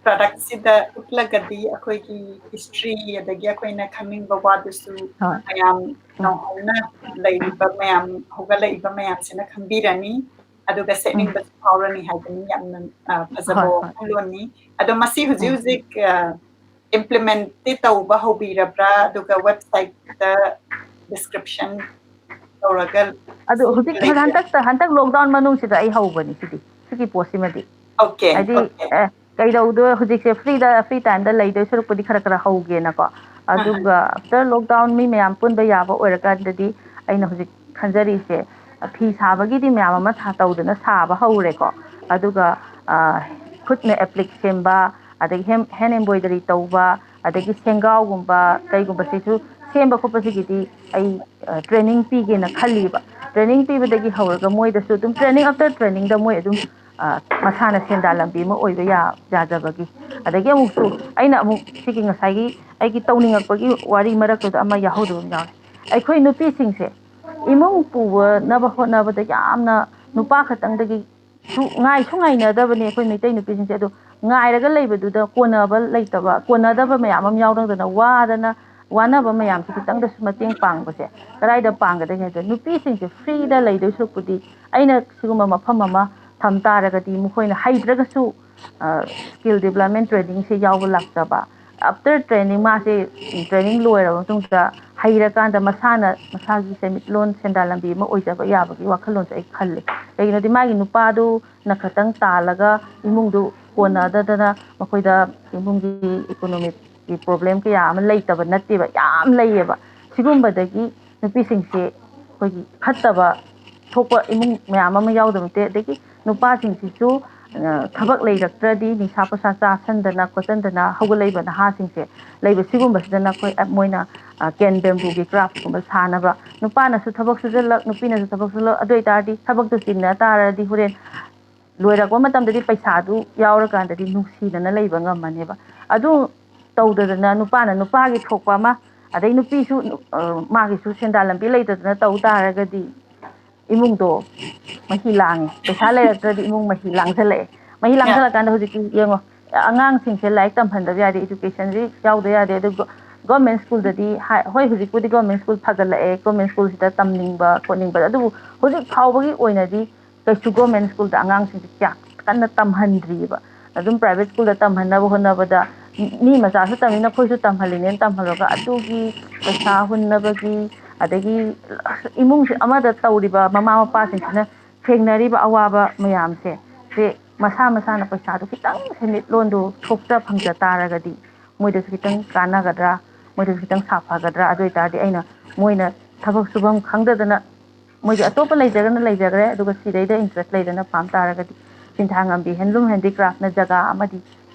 productꯁꯤꯗ ꯎꯠꯂꯒꯗꯤ ꯑꯩꯈꯣꯏꯒꯤ history, ꯑꯗꯒꯤ ꯑꯩꯈꯣꯏꯅ ꯈꯪꯅꯤꯡꯕ ꯋꯥꯗꯨꯁꯨ ꯍꯣꯏ꯫ ꯃꯌꯥꯝ ꯅꯧꯍꯧꯅ ꯂꯩꯔꯤꯕ ꯃꯌꯥꯝ, ꯍꯧꯒꯠꯂꯛꯏꯕ ꯃꯌꯥꯝꯁꯤꯅ ꯈꯪꯕꯤꯔꯅꯤ, ꯑꯗꯨꯒ ꯁꯦꯠꯅꯤꯡꯕꯁꯨ ꯐꯥꯎꯔꯅꯤ ꯍꯥꯏꯕꯅꯤ꯫ ꯌꯥꯝꯅ, ꯑ, ꯐꯖꯕ ꯍꯣꯏ, ꯍꯣꯏ꯫ ꯋꯥꯈꯜꯂꯣꯟꯅꯤ꯫ ꯑꯗꯣ ꯃꯁꯤ ꯍꯧꯖꯤꯛ ꯎꯝ꯫ ꯍꯧꯖꯤꯛ, ꯑ, implementꯇꯤ ꯇꯧꯕ ꯍꯧꯕꯤꯔꯕ꯭ꯔꯥ? ꯑꯗꯨꯒ websiteꯇ description ꯇꯧꯔꯒ ꯑꯗꯨ ꯍꯧꯖꯤꯛ ꯍꯟꯗꯛꯇ, ꯍꯟꯗꯛ lockdown ꯃꯅꯨꯡꯁꯤꯗ ꯑꯩ ꯍꯧꯕꯅꯤ ꯁꯤꯗꯤ, ꯁꯤꯒꯤ ꯄꯣꯠꯁꯤꯃꯗꯤ꯫ Okay, ꯍꯥꯏꯗꯤ, okay. ꯑꯦ, ꯀꯩꯗꯧꯗꯣ ꯍꯧꯖꯤꯛꯁꯦ freeꯗ, free timeꯗ ꯂꯩꯗꯣꯏ ꯁꯔꯨꯛꯄꯨꯗꯤ ꯈꯔ ꯈꯔ ꯍꯧꯒꯦꯅꯀꯣ꯫ ꯑꯍ. ꯑꯗꯨꯒ after lockdown ꯃꯤ ꯃꯌꯥꯝ ꯄꯨꯟꯕ ꯌꯥꯕ ꯑꯣꯏꯔꯀꯥꯟꯗꯗꯤ ꯑꯩꯅ ꯍꯧꯖꯤꯛ ꯈꯟꯖꯔꯤꯁꯦ, ꯐꯤ ꯁꯥꯕꯒꯤꯗꯤ ꯃꯌꯥꯝ ꯑꯃ ꯁꯥ-, ꯇꯧꯗꯅ ꯁꯥꯕ ꯍꯧꯔꯦꯀꯣ꯫ ꯑꯗꯨꯒ, ꯑ, ꯈꯨꯠꯅ applique ꯁꯦꯝꯕ, ꯑꯗꯒꯤ hand, hand embroidery ꯇꯧꯕ, ꯑꯗꯒꯤ ꯁꯦꯡꯒꯥꯎꯒꯨꯝꯕ ꯀꯩꯒꯨꯝꯕꯁꯤꯁꯨ ꯁꯦꯝꯕ ꯈꯣꯠꯄꯁꯤꯒꯤꯗꯤ ꯑꯩ, ꯑ, training ꯄꯤꯒꯦꯅ ꯈꯜꯂꯤꯕ꯫ Training ꯄꯤꯕꯗꯒꯤ ꯍꯧꯔꯒ ꯃꯣꯏꯗꯁꯨ ꯑꯗꯨꯝ training after trainingꯗ ꯃꯣꯏ ꯑꯗꯨꯝ, ꯑ, ꯃꯁꯥꯅ ꯁꯦꯟꯗꯥꯟ ꯂꯝꯕꯤ ꯑꯃ ꯑꯣꯏꯕ ꯌꯥ-, ꯌꯥꯖꯕꯒꯤ꯫ ꯑꯗꯒꯤ ꯑꯃꯨꯛꯁꯨ ꯑꯩꯅ ꯑꯃꯨꯛ ꯁꯤꯒꯤ ꯉꯁꯥꯏꯒꯤ ꯑꯩꯒꯤ ꯇꯧꯅꯤꯡꯉꯛꯄꯒꯤ ꯋꯥꯔꯤ ꯃꯔꯛꯇꯨꯗ ꯑꯃ ꯌꯥꯎꯍꯧꯗꯕ ꯑꯃ ꯌꯥꯎꯔꯦ꯫ ꯑꯩꯈꯣꯏ ꯅꯨꯄꯤꯁꯤꯡꯁꯦ ꯏꯃꯨꯡ ꯄꯨꯅꯕ ꯍꯣꯠꯅꯕꯗ ꯌꯥꯝꯅ ꯅꯨꯄꯥ ꯈꯛꯇꯪꯗꯒꯤ ꯁꯨ-, ꯉꯥꯏꯁꯨ ꯉꯥꯏꯅꯗꯕꯅꯦ ꯑꯩꯈꯣꯏ ꯃꯩꯇꯩ ꯅꯨꯄꯤꯁꯤꯡꯁꯦ꯫ ꯑꯗꯣ ꯉꯥꯏꯔꯒ ꯂꯩꯕꯗꯨꯗ ꯀꯣꯟꯅꯕ ꯂꯩꯇꯕ, ꯀꯣꯟꯅꯗꯕ ꯃꯌꯥꯝ ꯑꯃ ꯌꯥꯎꯔꯛꯇꯅ ꯋꯥꯗꯅ, ꯋꯥꯅꯕ ꯃꯌꯥꯝꯁꯦ ꯈꯤꯇꯪꯗꯁꯨ ꯃꯇꯦꯡ ꯄꯥꯡꯕꯁꯦ ꯀꯗꯥꯏꯗ ꯄꯥꯡꯒꯗꯒꯦ ꯍꯥꯏꯕꯗ, ꯅꯨꯄꯤꯁꯤꯡꯁꯦ freeꯗ ꯂꯩꯗꯣꯏ ꯁꯔꯨꯛꯄꯨꯗꯤ ꯑꯩꯅ ꯁꯤꯒꯨꯝꯕ ꯃꯐꯝ ꯑꯃ ꯊꯝ ꯇꯥꯔꯒꯗꯤ ꯃꯈꯣꯏꯅ ꯍꯩꯇ꯭ꯔꯒꯁꯨ, ꯑ, skill development trainingꯁꯦ ꯌꯥꯎꯕ ꯂꯥꯛꯆꯕ, after training ꯃꯥꯁꯦ training ꯂꯣꯏꯔꯕ ꯃꯇꯨꯡꯗ ꯍꯩꯔꯀꯥꯟꯗ ꯃꯁꯥꯅ ꯃꯁꯥꯒꯤ ꯁꯦꯟꯃꯤꯠꯂꯣꯟ ꯁꯦꯟꯗꯥꯟ ꯂꯝꯕꯤ ꯑꯃ ꯑꯣꯏꯖꯕ ꯌꯥꯕꯒꯤ ꯋꯥꯈꯜꯂꯣꯟꯁꯦ ꯑꯩ ꯈꯜꯂꯦ꯫ ꯀꯩꯒꯤꯅꯣꯗꯤ ꯃꯥꯒꯤ ꯅꯨꯄꯥꯗꯨꯅ ꯈꯛꯇꯪ ꯇꯥꯜꯂꯒ ꯏꯃꯨꯡꯗꯨ ꯀꯣꯟꯅꯗꯗꯅ ꯃꯈꯣꯏꯗ ꯏꯃꯨꯡꯒꯤ economicꯀꯤ problem ꯀꯌꯥ ꯑꯃ ꯂꯩꯇꯕ ꯅꯠꯇꯦꯕ, ꯌꯥꯝ ꯂꯩꯌꯦꯕ꯫ ꯁꯤꯒꯨꯝꯕꯗꯒꯤ ꯅꯨꯄꯤꯁꯤꯡꯁꯦ ꯑꯩꯈꯣꯏꯒꯤ ꯐꯠꯇꯕ ꯊꯣꯛꯄ ꯏꯃꯨꯡ ꯃꯌꯥꯝ ꯑꯃ ꯌꯥꯎꯗꯕ ꯅꯠꯇꯦ꯫ ꯑꯗꯒꯤ ꯅꯨꯄꯥꯁꯤꯡꯁꯤꯁꯨ ꯊꯕꯛ ꯂꯩꯔꯛꯇ꯭ꯔꯗꯤ ꯅꯤꯁꯥ ꯄꯨꯁꯥ ꯆꯥꯁꯟꯗꯅ ꯈꯣꯠꯆꯟꯗꯅ ꯍꯧꯒꯠꯂꯛꯏꯕ ꯅꯍꯥꯁꯤꯡꯁꯦ ꯂꯩꯕ ꯁꯤꯒꯨꯝꯕꯁꯤꯗꯅ ꯑꯩꯈꯣꯏ ꯃꯣꯏꯅ ꯀꯦꯟ ꯕꯦꯝꯕꯨꯒꯤ ꯀ꯭ꯔꯥꯐꯀꯨꯝꯕ ꯁꯥꯅꯕ, ꯅꯨꯄꯥꯅꯁꯨ ꯊꯕꯛ ꯁꯨꯖꯜꯂꯛ ꯅꯨꯄꯤꯅꯁꯨ ꯊꯕꯛ ꯁꯨꯖꯜꯂꯛ ꯑꯗꯨ ꯑꯣꯏꯇꯥꯔꯗꯤ ꯊꯕꯛꯇꯨ ꯆꯤꯟꯅ ꯇꯥꯔꯗꯤ ꯍꯣꯔꯦꯟ ꯂꯣꯏꯔꯛꯄ ꯃꯇꯝꯗꯗꯤ ꯄꯩꯁꯥꯗꯨ ꯌꯥꯎꯔꯀꯥꯟꯗꯗꯤ ꯅꯨꯡꯁꯤꯗꯅ ꯂꯩꯕ ꯉꯝꯃꯅꯦꯕ꯫ ꯑꯗꯨ ꯇꯧꯗꯗꯅ ꯅꯨꯄꯥꯅ ꯅꯨꯄꯥꯒꯤ ꯊꯣꯛꯄ ꯑꯃ, ꯑꯗꯩ ꯅꯨꯄꯤꯁꯨ ꯃꯥꯒꯤꯁꯨ ꯁꯦꯟꯗꯥꯟ ꯂꯝꯕꯤ ꯂꯩꯇꯗꯅ ꯇꯧ ꯇꯥꯔꯒꯗꯤ ꯏꯃꯨꯡꯗꯣ ꯃꯍꯤ ꯂꯥꯡꯉꯦ꯫ ꯄꯩꯁꯥ ꯂꯩꯔꯛꯇ꯭ꯔꯗꯤ ꯏꯃꯨꯡ ꯃꯍꯤ ꯂꯥꯡꯁꯜꯂꯛꯑꯦ꯫ ꯃꯍꯤ ꯂꯥꯡꯁꯜꯂꯛꯀꯥꯟꯗ ꯍꯧꯖꯤꯛꯇꯤ ꯌꯦꯡꯉꯣ, ꯑꯉꯥꯡꯁꯤꯡꯁꯦ ꯂꯥꯏꯔꯤꯛ ꯇꯝꯍꯟꯗꯕ ꯌꯥꯗꯦ, ꯏꯗꯨꯀꯦꯁꯟꯁꯤ ꯌꯥꯎꯗ ꯌꯥꯗꯦ꯫ ꯑꯗꯨꯒ ꯒꯣꯔꯃꯦꯟ ꯁ꯭ꯀꯨꯜꯗꯗꯤ ꯍꯥꯏ, ꯍꯣꯏ, ꯍꯧꯖꯤꯛꯄꯨꯗꯤ ꯒꯣꯔꯃꯦꯟ ꯁ꯭ꯀꯨꯜ ꯐꯒꯠꯂꯛꯑꯦ, ꯒꯣꯔꯃꯦꯟ ꯁ꯭ꯀꯨꯜꯁꯤꯗ ꯇꯝꯅꯤꯡꯕ ꯈꯣꯠꯅꯤꯡꯕ, ꯑꯗꯨꯕꯨ ꯍꯧꯖꯤꯛ ꯐꯥꯎꯕꯒꯤ ꯑꯣꯏꯅꯗꯤ ꯀꯩꯁꯨ ꯒꯣꯔꯃꯦꯟ ꯁ꯭ꯀꯨꯜꯗ ꯑꯉꯥꯡꯁꯤꯡꯁꯦ ꯀꯌꯥ ꯀꯟꯅ ꯇꯝꯍꯟꯗ꯭ꯔꯤꯕ꯫ ꯑꯗꯨꯝ ꯄ꯭ꯔꯥꯏꯚꯦꯠ ꯁ꯭ꯀꯨꯜꯗ ꯇꯝꯍꯟꯅꯕ ꯍꯣꯠꯅꯕꯗ ꯃꯤ ꯃꯆꯥꯁꯨ ꯇꯝꯃꯤꯅ ꯑꯩꯈꯣꯏꯁꯨ ꯇꯝꯍꯜꯂꯤꯅꯦꯅ ꯇꯝꯍꯜꯂꯒ ꯑꯗꯨꯒꯤ ꯄꯩꯁꯥ ꯍꯨꯟꯅꯕꯒꯤ, ꯑꯗꯒꯤ ꯏꯃꯨꯡꯁꯤ ꯑꯃꯗ ꯇꯧꯔꯤꯕ ꯃꯃꯥ ꯃꯄꯥꯁꯤꯡꯁꯤꯅ ꯊꯦꯡꯅꯔꯤꯕ ꯑꯋꯥꯕ ꯃꯌꯥꯝꯁꯦ, ꯁꯦ ꯃꯁꯥ ꯃꯁꯥꯅ ꯄꯩꯁꯥꯗꯣ ꯈꯤꯇꯪ ꯁꯦꯟꯃꯤꯠꯂꯣꯟꯗꯣ ꯊꯣꯛꯆ ꯐꯪꯖ ꯇꯥꯔꯒꯗꯤ ꯃꯣꯏꯗꯁꯨ ꯈꯤꯇꯪ ꯀꯥꯟꯅꯒꯗ꯭ꯔꯥ, ꯃꯣꯏꯗꯁꯨ ꯈꯤꯇꯪ ꯁꯥꯐꯒꯗ꯭ꯔꯥ꯫ ꯑꯗꯨ ꯑꯣꯏꯇꯥꯔꯗꯤ ꯑꯩꯅ ꯃꯣꯏꯅ ꯊꯕꯛ ꯁꯨꯐꯝ ꯈꯪꯗꯗꯅ ꯃꯣꯏꯒꯤ ꯑꯇꯣꯞꯄ ꯂꯩꯖ꯭ꯔꯒꯅ ꯂꯩꯖꯈ꯭ꯔꯦ, ꯑꯗꯨꯒ ꯁꯤꯗꯩꯗ ꯏꯟꯇꯔꯦꯁ ꯂꯩꯗꯅ ꯄꯥꯝ ꯇꯥꯔꯒꯗꯤ ꯁꯤꯟꯊꯥ ꯉꯝꯕꯤ ꯍꯦꯟꯂꯨꯝ ꯍꯦꯟꯗꯤꯀ꯭ꯔꯥꯐꯅ ꯖꯒꯥ ꯑꯃꯗꯤ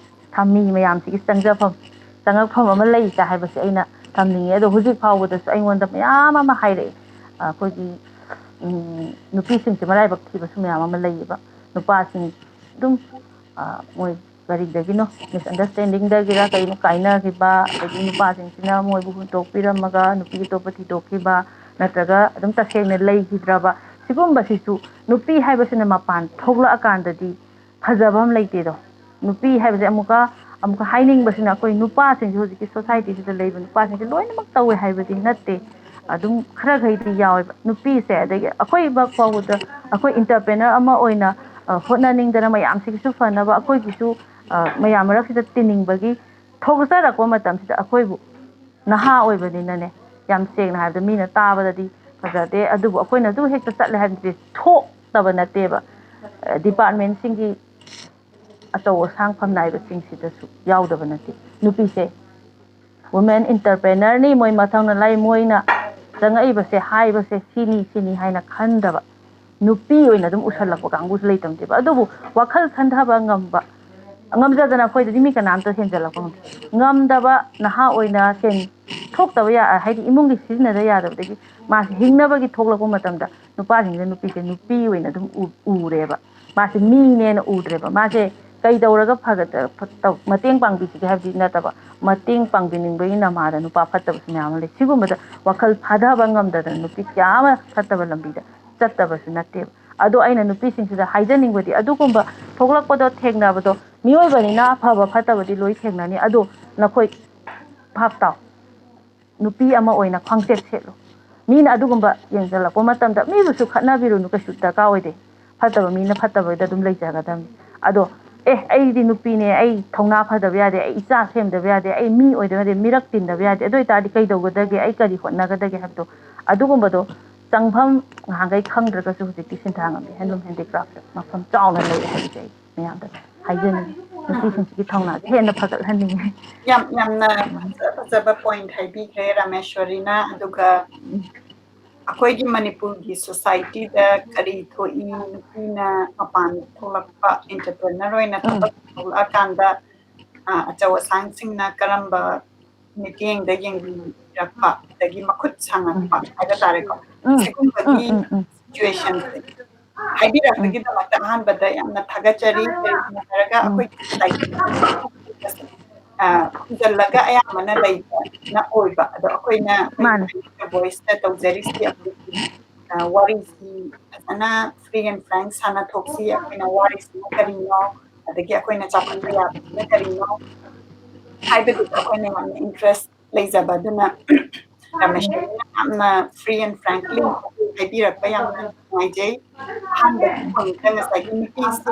ꯊꯝꯃꯤ ꯃꯌꯥꯝꯁꯤꯒꯤ ꯆꯪꯖꯐꯝ ꯆꯪꯉꯛꯐꯝ ꯑꯃ ꯂꯩ ꯀ ꯍꯥꯏꯕꯁꯦ ꯑꯩꯅ ꯊꯝꯅꯤꯡꯉꯦ꯫ ꯑꯗꯣ ꯍꯧꯖꯤꯛ ꯐꯥꯎꯕꯗꯁꯨ ꯑꯩꯉꯣꯟꯗ ꯃꯌꯥꯝ ꯑꯃ ꯍꯥꯏꯔꯛꯑꯦ꯫ ꯑꯩꯈꯣꯏꯒꯤ ꯅꯨꯄꯤꯁꯤꯡꯁꯦ ꯃꯔꯥꯏꯕꯛ ꯊꯤꯕꯁꯨ ꯃꯌꯥꯝ ꯑꯃ ꯂꯩꯌꯦꯕ꯫ ꯅꯨꯄꯥꯁꯤꯡ ꯑꯗꯨꯝ ꯃꯣꯏ ꯀꯔꯤꯗꯒꯤꯅꯣ, ꯃꯤꯁꯑꯟꯗꯔꯁꯇꯦꯟꯗꯤꯡꯗꯒꯤꯔ ꯀꯩꯅꯣ ꯀꯥꯏꯅꯈꯤꯕ, ꯑꯗꯒꯤ ꯅꯨꯄꯥꯁꯤꯡꯁꯤꯅ ꯃꯣꯏꯕꯨ ꯍꯨꯟꯗꯣꯛꯄꯤꯔꯝꯃꯒ ꯅꯨꯄꯤ ꯑꯇꯣꯞꯄ ꯊꯤꯗꯣꯛꯈꯤꯕ, ꯅꯠꯇ꯭ꯔꯒ ꯑꯗꯨꯝ ꯇꯁꯦꯡꯅ ꯂꯩꯈꯤꯗ꯭ꯔꯕ, ꯁꯤꯒꯨꯝꯕꯁꯤꯁꯨ ꯅꯨꯄꯤ ꯍꯥꯏꯕꯁꯤꯅ ꯃꯄꯥꯟ ꯊꯣꯛꯂꯛꯑꯀꯥꯟꯗꯗꯤ ꯐꯖꯕ ꯑꯃ ꯂꯩꯇꯦꯗꯣ꯫ ꯅꯨꯄꯤ ꯍꯥꯏꯕꯁꯦ ꯑꯃꯨꯛꯀ ꯑꯃꯨꯛꯀ ꯍꯥꯏꯅꯤꯡꯕꯁꯤꯅ ꯑꯩꯈꯣꯏ ꯅꯨꯄꯥꯁꯤꯡꯁꯦ ꯍꯧꯖꯤꯛꯀꯤ ꯁꯣꯁꯥꯏꯇꯤꯁꯤꯗ ꯂꯩꯕ ꯅꯨꯄꯥꯁꯤꯡꯁꯦ ꯂꯣꯏꯅꯃꯛ ꯇꯧꯋꯦ ꯍꯥꯏꯕꯗꯤ ꯅꯠꯇꯦ꯫ ꯑꯗꯨꯝ ꯈꯔꯈꯩꯗꯤ ꯌꯥꯎꯋꯦꯕ꯫ ꯅꯨꯄꯤꯁꯦ ꯑꯗꯒꯤ ꯑꯩꯈꯣꯏ ꯐꯥꯎꯕꯗ ꯑꯩꯈꯣꯏ ꯏꯟꯇꯔꯄ꯭ꯔꯦꯅꯔ ꯑꯃ ꯑꯣꯏꯅ ꯍꯣꯠꯅꯅꯤꯡꯗꯅ ꯃꯌꯥꯝꯁꯤꯒꯤꯁꯨ ꯐꯅꯕ ꯑꯩꯈꯣꯏꯒꯤꯁꯨ ꯃꯌꯥꯝ ꯃꯔꯛꯁꯤꯗ ꯇꯤꯟꯅꯤꯡꯕꯒꯤ ꯊꯣꯛꯆꯔꯛꯄ ꯃꯇꯝꯁꯤꯗ ꯑꯩꯈꯣꯏꯕꯨ ꯅꯍꯥ ꯑꯣꯏꯕꯅꯤꯅꯅꯦ, ꯌꯥꯝ ꯁꯦꯡꯅ ꯍꯥꯏꯕꯗ ꯃꯤꯅ ꯇꯥꯕꯗꯗꯤ ꯐꯖꯗꯦ, ꯑꯗꯨꯕꯨ ꯑꯩꯈꯣꯏꯅ ꯑꯗꯨ ꯍꯦꯛꯇ ꯆꯠꯂꯦ ꯍꯥꯏꯕꯗꯤ ꯊꯣꯛꯇꯕ ꯅꯠꯇꯦꯕ꯫ ꯗꯤꯄꯥꯔꯠꯃꯦꯟꯁꯤꯡꯒꯤ ꯑꯆꯧ ꯑꯁꯥꯡ ꯐꯝꯅꯥꯏꯕꯁꯤꯡꯁꯤꯗꯁꯨ ꯌꯥꯎꯗꯕ ꯅꯠꯇꯦ꯫ ꯅꯨꯄꯤꯁꯦ ꯋꯨꯃꯦꯟ ꯏꯟꯇꯔꯄ꯭ꯔꯦꯅꯔꯅꯤ, ꯃꯣꯏ ꯃꯊꯪꯅ ꯂꯥꯏ ꯃꯣꯏꯅ ꯆꯪꯉꯛꯏꯕꯁꯦ, ꯍꯥꯏꯕꯁꯦ ꯁꯤꯅꯤ ꯁꯤꯅꯤ ꯍꯥꯏꯅ ꯈꯟꯗꯕ, ꯅꯨꯄꯤ ꯑꯣꯏꯅ ꯑꯗꯨꯝ ꯎꯁꯜꯂꯛꯄ ꯀꯥꯡꯕꯨꯁꯨ ꯂꯩꯇꯕꯅꯦꯕ꯫ ꯑꯗꯨꯕꯨ ꯋꯥꯈꯜ ꯈꯟꯊꯕ ꯉꯝꯕ, ꯉꯝꯖꯗꯅ ꯑꯩꯈꯣꯏꯗꯗꯤ ꯃꯤ ꯀꯅꯥꯝꯇ ꯍꯦꯟꯖꯜꯂꯛꯄ ꯉꯝꯗꯦ꯫ ꯉꯝꯗꯕ ꯅꯍꯥ ꯑꯣꯏꯅ ꯁꯦꯟ ꯊꯣꯛꯇꯕ ꯌꯥ-, ꯍꯥꯏꯗꯤ ꯏꯃꯨꯡꯒꯤ ꯁꯤꯖꯤꯟꯅꯗ ꯌꯥꯗꯕꯗꯒꯤ ꯃꯥꯁꯦ ꯍꯤꯡꯅꯕꯒꯤ ꯊꯣꯛꯂꯛꯄ ꯃꯇꯝꯗ ꯅꯨꯄꯥꯁꯤꯡꯁꯦ ꯅꯨꯄꯤꯁꯦ ꯅꯨꯄꯤ ꯑꯣꯏꯅ ꯑꯗꯨꯝ ꯎ-, ꯎꯔꯦꯕ꯫ ꯃꯥꯁꯦ ꯃꯤꯅꯦꯅ ꯎꯗ꯭ꯔꯦꯕ꯫ ꯃꯥꯁꯦ ꯀꯩꯗꯧꯔꯒ ꯐꯒꯗ-, ꯐꯠꯇ-, ꯃꯇꯦꯡ ꯄꯥꯡꯕꯤꯁꯤꯒꯦ ꯍꯥꯏꯕꯗꯤ ꯅꯠꯇꯕ, ꯃꯇꯦꯡ ꯄꯥꯡꯕꯤꯅꯤꯡꯕꯒꯤ ꯅꯃꯥꯗ ꯅꯨꯄꯥ ꯐꯠꯇꯕꯁꯨ ꯃꯌꯥꯝ ꯑꯃ ꯂꯩ꯫ ꯁꯤꯒꯨꯝꯕꯗ ꯋꯥꯈꯜ ꯐꯥꯊꯕ ꯉꯝꯗꯗꯅ ꯅꯨꯄꯤ ꯀꯌꯥ ꯑꯃ ꯐꯠꯇꯕ ꯂꯝꯕꯤꯗ ꯆꯠꯇꯕꯁꯨ ꯅꯠꯇꯦꯕ꯫ ꯑꯗꯣ ꯑꯩꯅ ꯅꯨꯄꯤꯁꯤꯡꯁꯤꯗ ꯍꯥꯏꯖꯅꯤꯡꯕꯗꯤ, ꯑꯗꯨꯒꯨꯝꯕ ꯊꯣꯛꯂꯛꯄꯗꯣ, ꯊꯦꯡꯅꯕꯗꯣ, ꯃꯤꯑꯣꯏꯕꯅꯤꯅ ꯑꯐꯕ ꯐꯠꯇꯕꯗꯤ ꯂꯣꯏ ꯊꯦꯡꯅꯅꯤ꯫ ꯑꯗꯣ ꯅꯈꯣꯏ ꯚꯥꯞ ꯇꯥꯎ, ꯅꯨꯄꯤ ꯑꯃ ꯑꯣꯏꯅ ꯈ꯭ꯋꯥꯡꯆꯦꯠ ꯁꯦꯠꯂꯨ꯫ ꯃꯤꯅ ꯑꯗꯨꯒꯨꯝꯕ ꯌꯦꯡꯁꯤꯜꯂꯛꯄ ꯃꯇꯝꯗ ꯃꯤꯕꯨꯁꯨ ꯈꯠꯅꯕꯤꯔꯨꯅꯨ, ꯀꯩꯁꯨ ꯗꯔꯀꯥꯔ ꯑꯣꯏꯗꯦ꯫ ꯐꯠꯇꯕ ꯃꯤꯅ ꯐꯠꯇꯕꯗ ꯑꯗꯨꯝ ꯂꯩꯖꯒꯗꯕꯅꯤ꯫ ꯑꯗꯣ, "ꯑꯦ, ꯑꯩꯗꯤ ꯅꯨꯄꯤꯅꯦ, ꯑꯩ ꯊꯧꯅꯥ ꯐꯗꯕ ꯌꯥꯗꯦ, ꯑꯩ ꯏꯆꯥ ꯁꯦꯝꯗꯕ ꯌꯥꯗꯦ, ꯑꯩ ꯃꯤ ꯑꯣꯏꯗꯕ ꯌꯥꯗꯦ, ꯃꯤꯔꯛ ꯇꯤꯟꯗꯕ ꯌꯥꯗꯦ, ꯑꯗꯨ ꯑꯣꯏꯇꯥꯔꯗꯤ ꯀꯩꯗꯧꯒꯗꯒꯦ, ꯑꯩ ꯀꯔꯤ ꯍꯣꯠꯅꯒꯗꯒꯦ?" ꯍꯥꯏꯕꯗꯣ, ꯑꯗꯨꯒꯨꯝꯕꯗꯣ ꯆꯪꯐꯝ ꯉꯍꯥꯟꯈꯩ ꯈꯪꯗ꯭ꯔꯒꯁꯨ ꯍꯧꯖꯤꯛꯇꯤ ꯁꯤꯟꯊꯥꯉꯝꯕꯤ Handloom Handicraft ꯃꯐꯝ ꯆꯥꯎꯅ ꯂꯩꯔꯦ ꯍꯥꯏꯕꯁꯦ ꯑꯩ ꯃꯌꯥꯝꯗ ꯍꯥꯏꯖꯅꯤꯡꯉꯤ꯫ ꯅꯨꯄꯤꯁꯤꯡꯁꯤꯒꯤ ꯊꯧꯅꯥꯁꯦ ꯍꯦꯟꯅ ꯐꯒꯠꯍꯟꯅꯤꯡꯉꯤ꯫ ꯌꯥꯝ, ꯌꯥꯝꯅ ꯐꯖ ꯐꯖꯕ point ꯍꯥꯏꯕꯤꯈ꯭ꯔꯦ ꯔꯥꯃꯦꯁ꯭ꯋꯔꯤꯅ꯫ ꯑꯗꯨꯒ ꯑꯩꯈꯣꯏꯒꯤ ꯃꯅꯤꯄꯨꯔꯒꯤ societyꯗ ꯀꯔꯤ ꯊꯣꯛꯏ, ꯅꯨꯄꯤꯅ ꯃꯄꯥꯟ ꯊꯣꯛꯂꯛꯄ, entrepreneur ꯑꯣꯏꯅ ꯊꯕꯛ ꯊꯣꯛꯂꯛꯑꯀꯥꯟꯗ, ꯑ, ꯑꯆꯧ ꯑꯁꯥꯡꯁꯤꯡꯅ ꯀꯔꯝꯕ ꯃꯤꯠꯌꯦꯡꯗ ꯌꯦꯡꯕꯤꯔꯛꯄ, ꯑꯗꯒꯤ ꯃꯈꯨꯠ ꯁꯥꯡꯉꯛꯄ ꯍꯥꯏꯕ ꯇꯥꯔꯦꯀꯣ, ꯁꯤꯒꯨꯝꯕꯒꯤ situation ꯁꯦ ꯍꯥꯏꯕꯤꯔꯛꯄꯒꯤꯗꯃꯛꯇ ꯑꯍꯥꯟꯕꯗ ꯌꯥꯝꯅ ꯊꯥꯒꯠꯆꯔꯤ꯫ ꯀꯔꯤꯒꯤꯅꯣ ꯍꯥꯏꯔꯒ ꯑꯩꯈꯣꯏꯒꯤ society, ꯑ, ꯈꯨꯝꯖꯤꯜꯂꯒ ꯑꯌꯥꯝꯕꯅ ꯂꯩꯕꯅ ꯑꯣꯏꯕ꯫ ꯑꯗꯣ ꯑꯩꯈꯣꯏꯅ, ꯑꯩꯈꯣꯏꯒꯤ ꯃꯥꯅꯦ꯫ Voiceꯇ ꯇꯧꯖꯔꯤꯁꯤ ꯑꯩꯈꯣꯏꯒꯤ, ꯑ, ꯋꯥꯔꯤꯁꯤ ꯐꯖꯅ free and frank ꯁꯥꯟꯅꯊꯣꯛꯁꯤ꯫ ꯑꯩꯈꯣꯏꯅ ꯋꯥꯔꯤꯁꯤꯅ ꯀꯔꯤꯅꯣ, ꯑꯗꯒꯤ ꯑꯩꯈꯣꯏꯅ ꯆꯥꯎꯈꯠꯄ ꯌꯥꯕꯁꯤꯅ ꯀꯔꯤꯅꯣ ꯍꯥꯏꯕꯗꯨꯗ ꯑꯩꯈꯣꯏꯅ ꯌꯥꯝꯅ interest ꯂꯩꯖꯕ꯫ ꯑꯗꯨꯅ ꯔꯥꯃꯦꯁ꯭ꯋꯔꯤꯅ ꯌꯥꯝꯅ free and frankly ꯍꯥꯏꯕꯤꯔꯛꯄ ꯌꯥꯝꯅ ꯅꯨꯡꯉꯥꯏꯖꯩ꯫ ꯑꯍꯥꯟꯕꯒꯤ pointꯇ ꯉꯁꯥꯏꯒꯤ ꯅꯨꯄꯤꯁꯦ,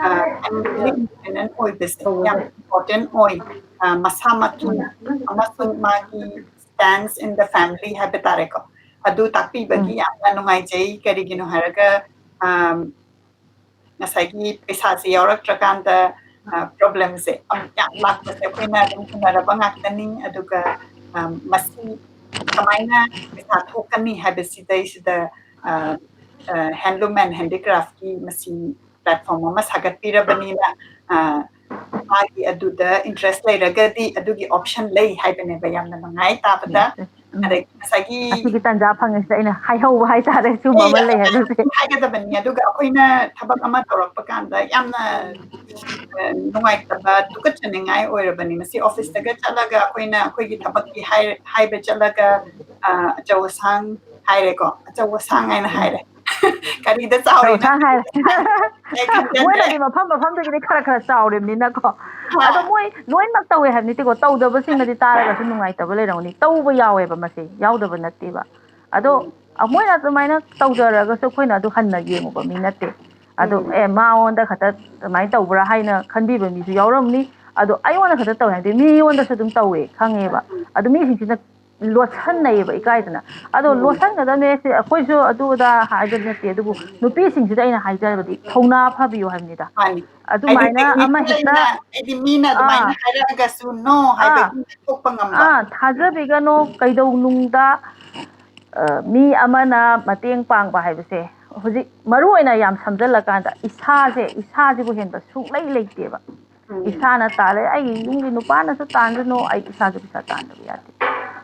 ꯑ, financially independent ꯑꯣꯏꯕꯁꯦ ꯌꯥꯝ important ꯑꯣꯏ꯫ ꯑ, ꯃꯁꯥꯃꯛꯀꯤ ꯑꯃꯁꯨꯡ ꯃꯥꯒꯤ stance in the family ꯍꯥꯏꯕ ꯇꯥꯔꯦꯀꯣ, ꯑꯗꯨ ꯇꯥꯛꯄꯤꯕꯒꯤ ꯌꯥꯝꯅ ꯅꯨꯡꯉꯥꯏꯖꯩ꯫ ꯀꯔꯤꯒꯤꯅꯣ ꯍꯥꯏꯔꯒ, ꯑꯝ, ꯉꯁꯥꯏꯒꯤ ꯄꯩꯁꯥꯁꯦ ꯌꯥꯎꯔꯛꯇ꯭ꯔꯀꯥꯟꯗ, ꯑ, problemꯁꯦ ꯑꯃꯨꯛ ꯌꯥꯝ ꯂꯥꯛꯄꯁꯦ ꯑꯩꯈꯣꯏꯅ ꯑꯗꯨꯝ ꯎꯅꯔꯕ ꯉꯥꯛꯇꯅꯤ꯫ ꯑꯗꯨꯒ, ꯑ, ꯃꯁꯤ ꯀꯃꯥꯏꯅ ꯄꯩꯁꯥ ꯊꯣꯛꯀꯅꯤ ꯍꯥꯏꯕꯁꯤꯗꯩꯁꯤꯗ, ꯑ, Handloom and Handicraftꯀꯤ ꯃꯁꯤ platform ꯑꯃ ꯁꯥꯒꯠꯄꯤꯔꯕꯅꯤꯅ, ꯑ, ꯃꯥꯒꯤ ꯑꯗꯨꯗ interest ꯂꯩꯔꯒꯗꯤ ꯑꯗꯨꯒꯤ option ꯂꯩ ꯍꯥꯏꯕꯅꯦꯕ꯫ ꯌꯥꯝꯅ ꯅꯨꯡꯉꯥꯏ ꯇꯥꯕꯗ꯫ ꯎꯝ꯫ ꯑꯗꯒꯤ ꯉꯁꯥꯏꯒꯤ ꯑꯁꯤꯒꯤ ꯇꯥꯟꯖꯥ ꯐꯪꯉꯤꯁꯤꯗ ꯑꯩꯅ ꯍꯥꯏꯍꯧꯕ ꯍꯥꯏꯇꯥꯔꯦ, ꯁꯤꯒꯨꯝꯕ ꯑꯃ ꯂꯩ ꯍꯥꯏꯕꯁꯦ꯫ ꯍꯥꯏꯒꯗꯕꯅꯤ꯫ ꯑꯗꯨꯒ ꯑꯩꯈꯣꯏꯅ ꯊꯕꯛ ꯑꯃ ꯇꯧꯔꯛꯄ ꯀꯥꯟꯗ ꯌꯥꯝꯅ, ꯑ, ꯅꯨꯡꯉꯥꯏꯇꯕ, ꯇꯨꯀꯠꯆꯅꯤꯡꯉꯥꯏ ꯑꯣꯏꯔꯕꯅꯤ꯫ ꯃꯁꯤ officeꯇꯒ ꯆꯠꯂꯒ ꯑꯩꯈꯣꯏꯅ ꯑꯩꯈꯣꯏꯒꯤ ꯊꯕꯛꯀꯤ ꯍꯥꯏ-, ꯍꯥꯏꯕ ꯆꯠꯂꯒ, ꯑ, ꯑꯆꯧ ꯑꯁꯥꯡ ꯍꯥꯏꯔꯦꯀꯣ, ꯑꯆꯧ ꯑꯁꯥꯡ ꯍꯥꯏꯅ ꯍꯥꯏꯔꯦ꯫ ꯀꯔꯤꯗ ꯆꯥꯎꯔꯤꯅꯣ? ꯑꯆꯧ ꯑꯁꯥꯡ ꯍꯥꯏꯔꯦ꯫ ꯑꯩ ꯈꯪꯖꯗ꯭ꯔꯦ꯫ ꯃꯣꯏꯅꯗꯤ ꯃꯐꯝ ꯃꯐꯝꯗꯨꯒꯤꯗꯤ ꯈꯔ ꯈꯔ ꯆꯥꯎꯔꯤꯕꯅꯤꯅꯀꯣ꯫ ꯍꯥ꯫ ꯑꯗꯣ ꯃꯣꯏ ꯂꯣꯏꯅꯃꯛ ꯇꯧꯋꯦ ꯍꯥꯏꯕ ꯅꯠꯇꯦꯀꯣ, ꯇꯧꯗꯕꯁꯤꯡꯅꯗꯤ ꯇꯥꯔꯒꯁꯨ ꯅꯨꯡꯉꯥꯏꯇꯕ ꯂꯩꯔꯝꯒꯅꯤ꯫ ꯇꯧꯕ ꯌꯌꯥꯎꯋꯦꯕ, ꯃꯁꯤ ꯌꯥꯎꯗꯕ ꯅꯠꯇꯦꯕ꯫ ꯑꯗꯣ ꯎꯝ꯫ ꯃꯣꯏꯅ ꯑꯗꯨꯃꯥꯏꯅ ꯇꯧꯖꯔꯒꯁꯨ ꯑꯩꯈꯣꯏꯅ ꯑꯗꯨ ꯍꯟꯅ ꯌꯦꯡꯉꯨꯕ ꯃꯤ ꯅꯠꯇꯦ꯫ ꯑꯗꯣ ꯎꯝ꯫ ꯑꯦ, ꯃꯉꯣꯟꯗ ꯈꯛꯇ ꯑꯗꯨꯃꯥꯏꯅ ꯇꯧꯕ꯭ꯔꯥ ꯍꯥꯏꯅ ꯈꯟꯕꯤꯕ ꯃꯤꯁꯨ ꯌꯥꯎꯔꯝꯅꯤ꯫ ꯑꯗꯣ ꯑꯩꯉꯣꯟꯗ ꯈꯛꯇ ꯇꯧꯋꯦ ꯍꯥꯏꯕꯗꯤ ꯃꯤꯉꯣꯟꯗꯁꯨ ꯑꯗꯨꯝ ꯇꯧꯋꯦ, ꯈꯪꯉꯦꯕ꯫ ꯎꯝ꯫ ꯑꯗꯣ ꯃꯤꯁꯤꯡꯁꯤꯅ ꯂꯣꯠꯁꯟꯅꯩꯌꯦꯕ ꯏꯀꯥꯏꯗꯅ꯫ ꯑꯗꯣ ꯎꯝ꯫ ꯂꯣꯠꯁꯟꯒꯗꯕꯅꯦ ꯁꯤ ꯑꯩꯈꯣꯏꯁꯨ ꯑꯗꯨ ꯑꯗꯥ ꯍꯥꯏꯕ ꯅꯠꯇꯦ, ꯑꯗꯨꯕꯨ ꯅꯨꯄꯤꯁꯤꯡꯁꯤꯗ ꯑꯩꯅ ꯍꯥꯏꯖꯕꯗꯤ ꯊꯧꯅꯥ ꯐꯕꯤꯌꯨ ꯍꯥꯏꯕꯅꯤꯗ꯫ ꯃꯥꯅꯤ꯫ ꯑꯗꯨꯃꯥꯏꯅ ꯍꯥꯏꯗꯤ ꯑꯃ ꯍꯦꯛꯇ, technically ꯍꯥꯏꯗꯤ ꯃꯤꯅ ꯑꯥ, ꯑꯗꯨꯃꯥꯏꯅ ꯍꯥꯏꯔꯛꯑꯒꯁꯨ no ꯑꯥ, ꯍꯥꯏꯕꯒꯤ ꯊꯣꯛꯄ ꯉꯝꯕ꯫ ꯑꯥ, ꯊꯥꯖꯕꯤꯒꯅꯣ꯫ ꯀꯩꯗꯧꯅꯨꯡꯗ, ꯑ, ꯃꯤ ꯑꯃꯅ ꯃꯇꯦꯡ ꯄꯥꯡꯕ ꯍꯥꯏꯕꯁꯦ ꯍꯧꯖꯤꯛ ꯃꯔꯨ ꯑꯣꯏꯅ ꯌꯥꯝ ꯁꯝꯖꯜꯂꯀꯥꯟꯗ ꯏꯁꯥꯁꯦ, ꯏꯁꯥꯁꯤꯕꯨ ꯍꯦꯟꯕ ꯁꯨꯡꯂꯩ ꯂꯩꯇꯦꯕ꯫ ꯎꯝ꯫ ꯏꯁꯥꯅ ꯇꯥꯜꯂꯦ, ꯑꯩꯒꯤ ꯌꯨꯝꯒꯤ ꯅꯨꯄꯥꯅꯁꯨ ꯇꯥꯟꯁꯅꯨ, ꯑꯩ ꯏꯁꯥꯁꯨ ꯄꯩꯁꯥ ꯇꯥꯟꯗꯕ ꯌꯥꯗꯦ꯫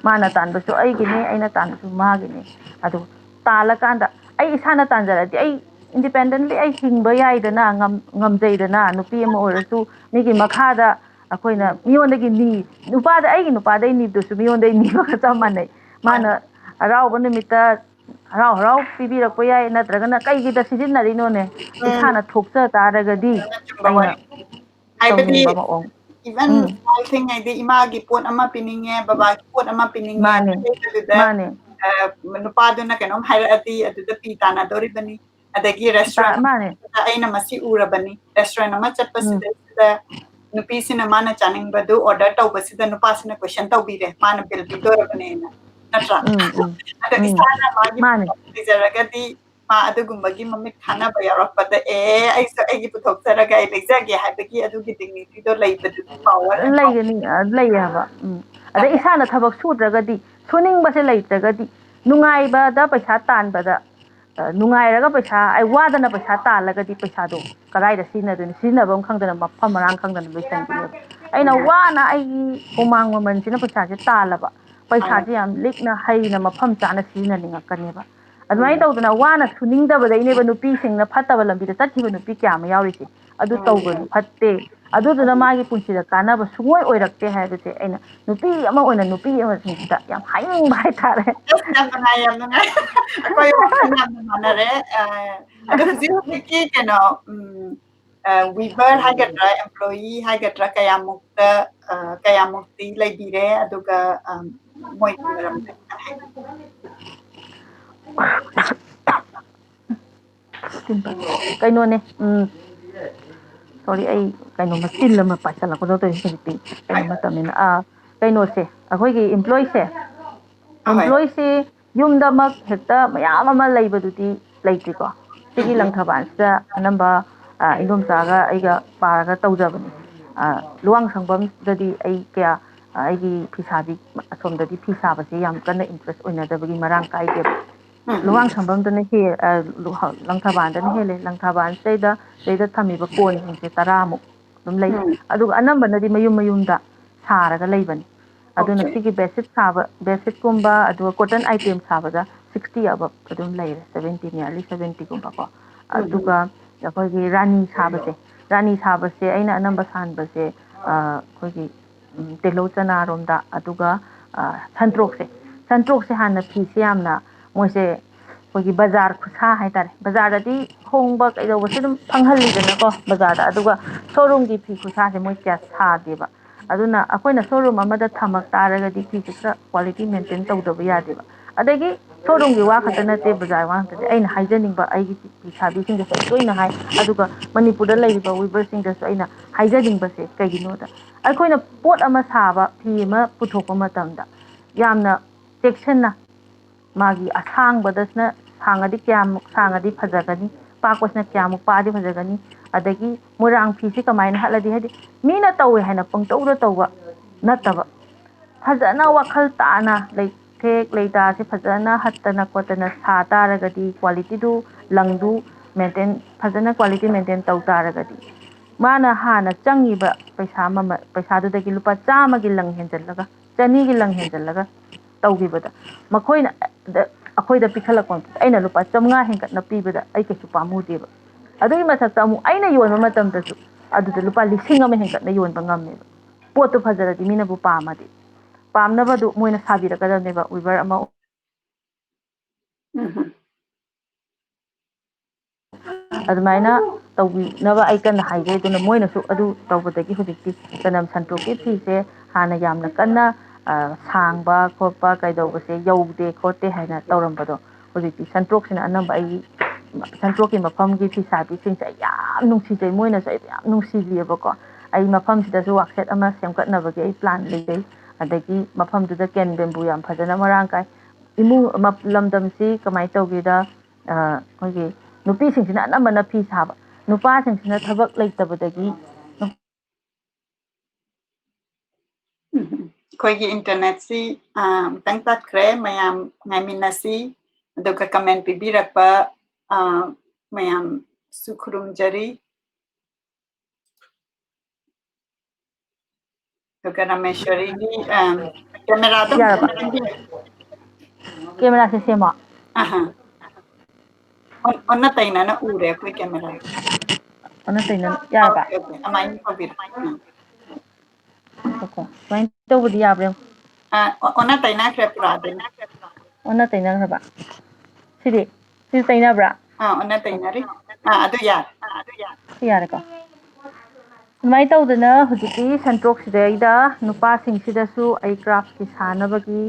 ꯃꯥꯅ ꯇꯥꯟꯕꯁꯨ ꯑꯩꯒꯤꯅꯤ, ꯑꯩꯅ ꯇꯥꯟꯕꯁꯨ ꯃꯥꯒꯤꯅꯤ꯫ ꯑꯗꯨ ꯇꯥꯜꯂꯀꯥꯟꯗ ꯑꯩ ꯏꯁꯥꯅ ꯇꯥꯟꯖꯔꯗꯤ ꯑꯩ independently ꯑꯩ ꯍꯤꯡꯕ ꯌꯥꯏꯗꯅ, ꯉꯝ-, ꯉꯝꯖꯩꯗꯅ, ꯅꯨꯄꯤ ꯑꯃ ꯑꯣꯏꯔꯁꯨ ꯃꯤꯒꯤ ꯃꯈꯥꯗ ꯑꯩꯈꯣꯏꯅ ꯎꯝ꯫ ꯃꯤꯉꯣꯟꯗꯒꯤ ꯅꯤ-, ꯅꯨꯄꯥꯗ, ꯑꯩꯒꯤ ꯅꯨꯄꯥꯗꯩ ꯅꯤꯕꯗꯨꯁꯨ ꯃꯤꯉꯣꯟꯗꯩ ꯅꯤꯕꯒ ꯆꯞ ꯃꯥꯟꯅꯩ꯫ ꯃꯥꯅ ꯃꯥꯅꯤ꯫ ꯍꯔꯥꯎꯕ ꯅꯨꯃꯤꯠꯇ ꯍꯔꯥꯎ ꯍꯔꯥꯎ ꯄꯤꯕꯤꯔꯛꯄ ꯌꯥꯏ, ꯅꯠꯇ꯭ꯔꯒꯅ ꯀꯩꯒꯤꯗ ꯁꯤꯖꯤꯟꯅꯔꯤꯅꯣꯅꯦ? ꯎꯝ꯫ ꯏꯁꯥꯅ ꯊꯣꯛꯆ ꯇꯥꯔꯒꯗꯤ ꯆꯨꯝꯕ ꯑꯩꯅ ꯋꯥꯔꯤ꯫ ꯍꯥꯏꯕꯗꯤ, ꯇꯧꯅꯤꯡꯕ ꯃꯑꯣꯡ꯫ Even ꯎꯝ꯫ Small thing ꯍꯥꯏꯗꯤ ꯏꯃꯥꯒꯤ ꯄꯣꯠ ꯑꯃ ꯄꯤꯅꯤꯡꯉꯦ, ꯕꯕꯥꯒꯤ ꯄꯣꯠ ꯑꯃ ꯄꯤꯅꯤꯡꯉꯦ, ꯃꯥꯅꯦ, ꯑꯗꯨꯗ, ꯃꯥꯅꯦ꯫ ꯑ, ꯅꯨꯄꯥꯗꯨꯅ ꯀꯩꯅꯣꯝ ꯍꯥꯏꯔꯛꯑꯗꯤ ꯑꯗꯨꯗ ꯄꯤ ꯇꯥꯟꯅꯗꯧꯔꯤꯕꯅꯤ꯫ ꯑꯗꯒꯤ ꯇꯥ-, restaurant ꯃꯥꯅꯦ꯫ ꯑꯃꯗ ꯑꯩꯅ ꯃꯁꯤ ꯎꯔꯕꯅꯤ, restaurant ꯑꯃ ꯎꯝ꯫ ꯆꯠꯄꯁꯤꯗꯩꯁꯤꯗ ꯅꯨꯄꯤꯁꯤꯅ ꯃꯥꯅ ꯆꯥꯅꯤꯡꯕꯗꯨ order ꯇꯧꯕꯁꯤꯗ ꯅꯨꯄꯥꯁꯤꯅ question ꯇꯧꯕꯤꯔꯦ, ꯃꯥꯅ bill ꯄꯤꯗꯣꯔꯕꯅꯦꯅ, ꯅꯠꯇ꯭ꯔꯥ? ꯎꯝ, ꯎꯝ, ꯑꯗꯣ ꯎꯝ꯫ ꯏꯁꯥꯅ ꯃꯥꯒꯤ ꯃꯥꯅꯦ꯫ ꯂꯩꯖꯔꯒꯗꯤ ꯃꯥ ꯑꯗꯨꯒꯨꯝꯕꯒꯤ ꯃꯃꯤꯠ ꯈꯥꯅꯕ ꯌꯥꯎꯔꯛꯄꯗ, "ꯑꯦ, ꯑꯩꯁꯨ ꯑꯩꯒꯤ ꯄꯨꯊꯣꯛꯆꯔꯒ ꯑꯩ ꯂꯩꯖꯒꯦ" ꯍꯥꯏꯕꯒꯤ ꯑꯗꯨꯒꯤ dignityꯗꯣ ꯂꯩꯕꯗꯨꯒꯤ power ꯑꯃ ꯂꯩꯒꯅꯤ, ꯑ, ꯂꯩꯌꯦ ꯍꯥꯏꯕ꯫ ꯎꯝ꯫ ꯑꯗꯩ ꯑꯗ ꯏꯁꯥꯅ ꯊꯕꯛ ꯁꯨꯗ꯭ꯔꯒꯗꯤ, ꯁꯨꯅꯤꯡꯕꯁꯦ ꯂꯩꯇ꯭ꯔꯒꯗꯤ, ꯅꯨꯡꯉꯥꯏꯕꯗ ꯄꯩꯁꯥ ꯇꯥꯟꯕꯗ ꯑ, ꯅꯨꯡꯉꯥꯏꯔꯒ ꯄꯩꯁꯥ, ꯑꯩ ꯋꯥꯗꯅ ꯄꯩꯁꯥ ꯇꯥꯜꯂꯒꯗꯤ ꯄꯩꯁꯥꯗꯣ ꯀꯗꯥꯏꯗ ꯁꯤꯖꯤꯟꯅꯗꯣꯏꯅꯣ? ꯁꯤꯖꯤꯟꯅꯐꯝ ꯈꯪꯗꯅ, ꯃꯐꯝ ꯃꯔꯥꯡ ꯈꯪꯗꯅ ꯂꯣꯏꯁꯟꯈꯤꯅꯦꯕ꯫ ꯑꯩꯅ ꯋꯥꯅ ꯑꯩꯒꯤ ꯍꯨꯃꯥꯡ ꯃꯃꯜꯁꯤꯅ ꯄꯩꯁꯥꯁꯦ ꯇꯥꯜꯂꯕ, ꯄꯩꯁꯥꯁꯦ ꯌꯥꯝ ꯂꯤꯛꯅ ꯍꯩꯅ ꯃꯐꯝ ꯆꯥꯅ ꯁꯤꯖꯤꯟꯅꯅꯤꯡꯉꯛꯀꯅꯦꯕ꯫ ꯑꯗꯨꯃꯥꯏꯅ ꯇꯧꯗꯅ ꯋꯥꯅ ꯁꯨꯅꯤꯡꯗꯕꯗꯩꯅꯦꯕ ꯅꯨꯄꯤꯁꯤꯡꯅ ꯐꯠꯇꯕ ꯂꯝꯕꯤꯗ ꯆꯠꯈꯤꯕ ꯅꯨꯄꯤ ꯀꯌꯥ ꯑꯃ ꯌꯥꯎꯔꯤꯁꯦ꯫ ꯑꯗꯨ ꯇꯧꯒꯅꯨ, ꯐꯠꯇꯦ꯫ ꯑꯗꯨꯗꯨꯅ ꯃꯥꯒꯤ ꯄꯨꯟꯁꯤꯗ ꯀꯥꯟꯅꯕ ꯁꯨꯡꯑꯣꯏ ꯑꯣꯏꯔꯛꯇꯦ ꯍꯥꯏꯕꯁꯦ ꯑꯩꯅ ꯅꯨꯄꯤ ꯑꯃ ꯑꯣꯏꯅ ꯅꯨꯄꯤ ꯑꯃꯁꯤꯡꯁꯤꯗ ꯌꯥꯝ ꯍꯥꯏꯅꯤꯡꯕ ꯍꯥꯏꯇꯥꯔꯦ꯫ ꯑꯁ, ꯌꯥꯝ ꯅꯨꯡꯉꯥꯏ, ꯌꯥꯝ ꯅꯨꯡꯉꯥꯏ꯫ ꯑꯩꯈꯣꯏ ꯋꯥꯈꯜ ꯌꯥꯝꯅ ꯃꯥꯟꯅꯔꯦ꯫ ꯑ, ꯑꯗꯣ ꯍꯧꯖꯤꯛ ꯍꯧꯖꯤꯛꯀꯤ ꯀꯩꯅꯣ, ꯎꯝ, ꯑ, weaver ꯍꯥꯏꯒꯗ꯭ꯔꯥ, employee ꯍꯥꯏꯒꯗ꯭ꯔꯥ, ꯀꯌꯥꯃꯨꯛꯇ, ꯑ, ꯀꯌꯥꯃꯨꯛꯇꯤ ꯂꯩꯕꯤꯔꯦ? ꯑꯗꯨꯒ, ꯑ, ꯃꯣꯏꯒꯤ ꯃꯔꯝꯗ ꯈꯤꯇꯪ ꯍꯥꯏꯕꯤꯌꯨ꯫ ꯀꯩꯅꯣꯅꯦ, ꯎꯝ, sorry, ꯑꯩ ꯀꯩꯅꯣꯝꯃ ꯇꯤꯜ ꯑꯃ ꯄꯥꯏꯁꯜꯂꯛꯄꯗꯣ ꯇꯧꯔꯤꯁꯦ ꯍꯧꯖꯤꯛꯇꯤ꯫ ꯀꯩꯅꯣ ꯃꯇꯝꯅꯤꯅ, ꯑꯥ, ꯀꯩꯅꯣꯁꯦ, ꯑꯩꯈꯣꯏꯒꯤ employeeꯁꯦ, employeeꯁꯦ ꯌꯨꯝꯗꯃꯛ ꯍꯦꯛꯇ ꯃꯌꯥꯝ ꯑꯃ ꯂꯩꯕꯗꯨꯗꯤ ꯂꯩꯇ꯭ꯔꯤꯀꯣ꯫ ꯁꯤꯒꯤ ꯂꯪꯊꯕꯥꯜꯁꯤꯗ ꯑꯅꯝꯕ, ꯑ, ꯏꯗꯣꯝꯆꯥꯒ ꯑꯩꯒ ꯄꯥꯔꯒ ꯇꯧꯖꯕꯅꯤ꯫ ꯑ, ꯂꯨꯋꯥꯡꯁꯪꯕꯝꯗꯗꯤ ꯑꯩ ꯀꯌꯥ, ꯑ, ꯑꯩꯒꯤ ꯐꯤꯁꯥꯕꯤ ꯑꯁꯣꯝꯗꯗꯤ ꯐꯤ ꯁꯥꯕꯁꯦ ꯌꯥꯝ ꯀꯟꯅ interest ꯑꯣꯏꯅꯗꯕꯒꯤ ꯃꯔꯥꯡ ꯀꯥꯏꯗꯦꯕ꯫ ꯂꯨꯋꯥꯡꯁꯪꯕꯝꯗꯅ ꯍꯦ-, ꯑ, ꯂꯨ-, ꯍ-, ꯂꯪꯊꯕꯥꯜꯗꯅ ꯍꯦꯜꯂꯦ꯫ ꯂꯪꯊꯕꯥꯜꯁꯤꯗꯩꯗ, ꯁꯤꯗꯩꯗ ꯊꯝꯃꯤꯕ ꯀꯣꯟꯁꯤꯡꯁꯦ ꯇꯔꯥꯃꯨꯛ ꯑꯗꯨꯝ ꯂꯩ꯫ ꯑꯗꯨꯒ ꯑꯅꯝꯕꯅꯗꯤ ꯃꯌꯨꯝ ꯃꯌꯨꯝꯗ ꯁꯥꯔꯒ ꯂꯩꯕꯅꯤ꯫ ꯑꯗꯨꯅ ꯁꯤꯒꯤ bedsheet ꯁꯥꯕ, bedsheetꯀꯨꯝꯕ, ꯑꯗꯨꯒ cotton item ꯁꯥꯕꯗ sixty above ꯑꯗꯨꯝ ꯂꯩꯔꯦ, seventy, nearly seventyꯒꯨꯝꯕꯀꯣ꯫ ꯑꯗꯨꯒ ꯑꯩꯈꯣꯏꯒꯤ ꯔꯥꯅꯤ ꯁꯥꯕꯁꯦ, ꯔꯥꯅꯤ ꯁꯥꯕꯁꯦ ꯑꯩꯅ ꯑꯅꯝꯕ ꯁꯥꯍꯟꯕꯁꯦ, ꯑ, ꯑꯩꯈꯣꯏꯒꯤ, ꯎꯝ, ꯇꯤꯜꯍꯧ ꯆꯅꯥꯔꯣꯝꯗ, ꯑꯗꯨꯒ, ꯑ, ꯁꯟꯇ꯭ꯔꯣꯛꯁꯦ, ꯁꯟꯇ꯭ꯔꯣꯛꯁꯦ ꯍꯥꯟꯅ ꯐꯤꯁꯦ ꯌꯥꯝꯅ ꯃꯣꯏꯁꯦ ꯑꯩꯈꯣꯏꯒꯤ ꯕꯖꯥꯔ ꯈꯨꯠꯁꯥ ꯍꯥꯏꯇꯥꯔꯦ, ꯕꯖꯥꯔꯗꯗꯤ ꯍꯣꯡꯕ ꯀꯩꯗꯧꯕꯁꯦ ꯑꯗꯨꯝ ꯐꯪꯍꯜꯂꯤꯗꯅꯀꯣ ꯕꯖꯥꯔꯗ, ꯑꯗꯨꯒ showroomꯒꯤ ꯐꯤ ꯈꯨꯠꯁꯥꯁꯦ ꯃꯣꯏ ꯀꯌꯥ ꯁꯥꯗꯦꯕ꯫ ꯑꯗꯨꯅ ꯑꯩꯈꯣꯏꯅ showroom ꯑꯃꯗ ꯊꯝꯃꯛ ꯇꯥꯔꯒꯗꯤ ꯐꯤꯁꯦ ꯈꯔ quality maintain ꯇꯧꯗꯕ ꯌꯥꯗꯦꯕ꯫ ꯑꯗꯒꯤ showroomꯒꯤ ꯋꯥ ꯈꯛꯇ ꯅꯠꯇꯦ, ꯕꯖꯥꯔ ꯋꯥ ꯈꯛꯇ ꯅꯠꯇꯦ, ꯑꯩꯅ ꯍꯥꯏꯖꯅꯤꯡꯕ, ꯑꯩꯒꯤ ꯐꯤ ꯁꯥꯕꯤꯁꯤꯡꯗꯁꯨ ꯇꯣꯏꯅ ꯍꯥꯏ, ꯑꯗꯨꯒ ꯃꯅꯤꯄꯨꯔꯗ ꯂꯩꯔꯤꯕ weaverꯁꯤꯡꯗꯁꯨ ꯑꯩꯅ ꯍꯥꯏꯖꯅꯤꯡꯕꯁꯦ ꯀꯩꯒꯤꯅꯣꯗ, ꯑꯩꯈꯣꯏꯅ ꯄꯣꯠ ꯑꯃ ꯁꯥꯕ, ꯐꯤ ꯑꯃ ꯄꯨꯊꯣꯛꯄ ꯃꯇꯝꯗ ꯌꯥꯝꯅ ꯆꯦꯛꯁꯤꯟꯅ, ꯃꯥꯒꯤ ꯑꯁꯥꯡꯕꯗꯁꯤꯅ, ꯁꯥꯡꯉꯗꯤ ꯀꯌꯥꯃꯨꯛ ꯁꯥꯡꯉꯗꯤ ꯐꯖꯒꯅꯤ, ꯄꯥꯛꯄꯁꯤꯅ ꯀꯌꯥꯃꯨꯛ ꯄꯥꯛꯑꯗꯤ ꯐꯖꯒꯅꯤ, ꯑꯗꯒꯤ ꯃꯣꯏꯔꯥꯡ ꯐꯤꯁꯤ ꯀꯃꯥꯏꯅ ꯍꯠꯂꯗꯤ, ꯍꯥꯏꯗꯤ ꯃꯤꯅ ꯇꯧꯋꯦ ꯍꯥꯏꯅ ꯄꯪꯇꯧꯗ ꯇꯧꯕ ꯅꯠꯇꯕ, ꯐꯖꯅ ꯋꯥꯈꯜ ꯇꯥꯅ, ꯂꯩ, ꯊꯦꯛ ꯂꯩꯇꯥꯁꯦ ꯐꯖꯅ ꯍꯠꯇꯅ ꯈꯣꯠꯇꯅ ꯁꯥ ꯇꯥꯔꯒꯗꯤ, ꯀ꯭ꯋꯥꯂꯤꯇꯤꯗꯨ, ꯂꯪꯗꯨ ꯃꯦꯟꯇꯦꯟ, ꯐꯖꯅ ꯀ꯭ꯋꯥꯂꯤꯇꯤ ꯃꯦꯟꯇꯦꯟ ꯇꯧ ꯇꯥꯔꯒꯗꯤ, ꯃꯥꯅ ꯍꯥꯟꯅ ꯆꯪꯉꯤꯕ ꯄꯩꯁꯥ ꯃꯃꯜ, ꯄꯩꯁꯥꯗꯨꯗꯒꯤ ꯂꯨꯄꯥ ꯆꯥꯝꯃꯒꯤ ꯂꯪ ꯍꯦꯟꯖꯜꯂꯒ, ꯆꯅꯤꯒꯤ ꯂꯪ ꯍꯦꯟꯖꯜꯂꯒ ꯇꯧꯈꯤꯕꯗ, ꯃꯈꯣꯏꯅ ꯗ-, ꯑꯩꯈꯣꯏꯗ ꯄꯤꯈꯠꯂꯛꯄ ꯃꯇꯝꯗ ꯑꯩꯅ ꯂꯨꯄꯥ ꯆꯥꯝꯃꯉꯥ ꯍꯦꯟꯒꯠꯅ ꯄꯤꯕꯗ ꯑꯩ ꯀꯩꯁꯨ ꯄꯥꯝꯃꯨꯗꯦꯕ꯫ ꯑꯗꯨꯒꯤ ꯃꯊꯛꯇ ꯑꯃꯨꯛ ꯑꯩꯅ ꯌꯣꯟꯕ ꯃꯇꯝꯗꯁꯨ ꯑꯗꯨꯗ ꯂꯨꯄꯥ ꯂꯤꯁꯤꯡ ꯑꯃ ꯍꯦꯟꯒꯠꯅ ꯌꯣꯟꯕ ꯉꯝꯃꯦꯕ꯫ ꯄꯣꯠꯇꯨ ꯐꯖꯔꯗꯤ ꯃꯤꯅꯕꯨ ꯄꯥꯝꯃꯗꯤ, ꯄꯥꯝꯅꯕꯗꯨ ꯃꯣꯏꯅ ꯁꯥꯕꯤꯔꯛꯀꯗꯕꯅꯦꯕ, weaver ꯑꯃ꯫ ꯎꯝ꯫ ꯑꯗꯨꯃꯥꯏꯅ ꯇꯧꯕꯤꯅꯕ ꯑꯩ ꯀꯟꯅ ꯍꯥꯏꯖꯩ꯫ ꯑꯗꯨꯅ ꯃꯣꯏꯅꯁꯨ ꯑꯗꯨ ꯇꯧꯕꯗꯒꯤ ꯍꯧꯖꯤꯛꯇꯤ ꯆꯅꯝ ꯁꯟꯇ꯭ꯔꯣꯛꯀꯤ ꯐꯤꯁꯦ ꯍꯥꯟꯅ ꯌꯥꯝꯅ ꯀꯟꯅ, ꯑ, ꯁꯥꯡꯕ ꯈꯣꯠꯄ ꯀꯩꯗꯧꯕꯁꯦ ꯌꯧꯗꯦ ꯈꯣꯠꯇꯦ ꯍꯥꯏꯅ ꯇꯧꯔꯝꯕꯗꯣ, ꯍꯧꯖꯤꯛꯇꯤ ꯁꯟꯇ꯭ꯔꯣꯛꯁꯤꯅ ꯑꯅꯝꯕ ꯑꯩꯒꯤ, ꯁꯟꯇ꯭ꯔꯣꯛꯀꯤ ꯃꯐꯝꯒꯤ ꯐꯤꯁꯥꯕꯤꯁꯤꯡꯁꯦ ꯑꯩ ꯌꯥꯝ ꯅꯨꯡꯁꯤꯖꯩ, ꯃꯣꯏꯅꯁꯨ ꯑꯩꯕꯨ ꯌꯥꯝ ꯅꯨꯡꯁꯤꯕꯤꯌꯦꯕꯀꯣ꯫ ꯑꯩ ꯃꯐꯝꯁꯤꯗꯁꯨ ꯋꯥꯛꯁꯦꯠ ꯑꯃ ꯁꯦꯝꯒꯠꯅꯕꯒꯤ ꯑꯩ ꯄ꯭ꯂꯥꯟ ꯂꯩꯖꯩ꯫ ꯑꯗꯒꯤ ꯃꯐꯝꯗꯨꯗ ꯀꯦꯟ ꯕꯦꯝꯕꯨ ꯌꯥꯝ ꯐꯖꯅ ꯃꯔꯥꯡ ꯀꯥꯏ꯫ ꯏꯃꯨꯡ ꯃ-, ꯂꯝꯗꯝꯁꯤ ꯀꯃꯥꯏꯅ ꯇꯧꯒꯦꯗ, ꯑ, ꯑꯩꯈꯣꯏꯒꯤ ꯅꯨꯄꯤꯁꯤꯡꯁꯤꯅ ꯑꯅꯝꯕꯅ ꯐꯤ ꯁꯥꯕ, ꯅꯨꯄꯥꯁꯤꯡꯁꯤꯅ ꯊꯕꯛ ꯂꯩꯇꯕꯗꯒꯤ ꯑꯩꯈꯣꯏꯒꯤ internetꯁꯤ, ꯑ, ꯑꯃꯨꯛꯇꯪ ꯇꯠꯈ꯭ꯔꯦ꯫ ꯃꯌꯥꯝ ꯉꯥꯏꯃꯤꯟꯅꯁꯤ, ꯑꯗꯨꯒ comment ꯄꯤꯕꯤꯔꯛꯄ, ꯑ, ꯃꯌꯥꯝꯁꯨ ꯈꯨꯔꯨꯝꯖꯔꯤ꯫ ꯑꯗꯨꯒ ꯔꯥꯃꯦꯁꯣꯔꯤꯒꯤ, ꯑ, cameraꯗꯣ ꯑꯃꯨꯛꯇꯪ ꯌꯥꯔꯕ? ꯆꯪꯕꯤꯌꯨ꯫ Cameraꯁꯦ ꯁꯦꯝꯃꯣ꯫ ꯑꯍꯥ꯫ ꯑꯣꯟ-, ꯑꯣꯟꯅ ꯇꯩꯅꯅ ꯎꯔꯦ ꯑꯩꯈꯣꯏ camera꯫ ꯑꯣꯟꯅ ꯇꯩꯅꯅ ꯌꯥꯔꯕ? Okay, okay. ꯑꯗꯨꯃꯥꯏꯅ ꯇꯧꯕꯤꯔꯣ꯫ ꯎꯝ꯫ ꯉꯥꯏꯈꯣꯀꯣ꯫ ꯁꯨꯃꯥꯏꯅ ꯇꯧꯕꯗꯤ ꯌꯥꯕ꯭ꯔꯥ ꯌꯦꯡꯉꯣ꯫ ꯑ, ꯑꯣ-, ꯑꯣꯟꯅ ꯇꯩꯅꯈ꯭ꯔꯦ ꯄꯨꯔꯥ ꯑꯗꯨꯝ꯫ ꯑꯣꯟꯅ ꯇꯩꯅꯈ꯭ꯔꯕ? ꯁꯤꯗꯤ? ꯁꯤꯁꯨ ꯇꯩꯅꯕ꯭ꯔꯥ? ꯑꯥ, ꯑꯣꯟꯅ ꯇꯩꯅꯔꯦ꯫ ꯑꯥ, ꯑꯗꯨ ꯌꯥꯔꯦ꯫ ꯁꯤ ꯌꯥꯔꯦꯀꯣ? ꯑꯗꯨꯃꯥꯏꯅ ꯇꯧꯗꯅ ꯍꯧꯖꯤꯛꯀꯤ ꯁꯟꯇ꯭ꯔꯣꯛꯁꯤꯗꯩꯗ ꯅꯨꯄꯥꯁꯤꯡꯁꯤꯗꯁꯨ ꯑꯩ craftꯀꯤ ꯁꯥꯅꯕꯒꯤ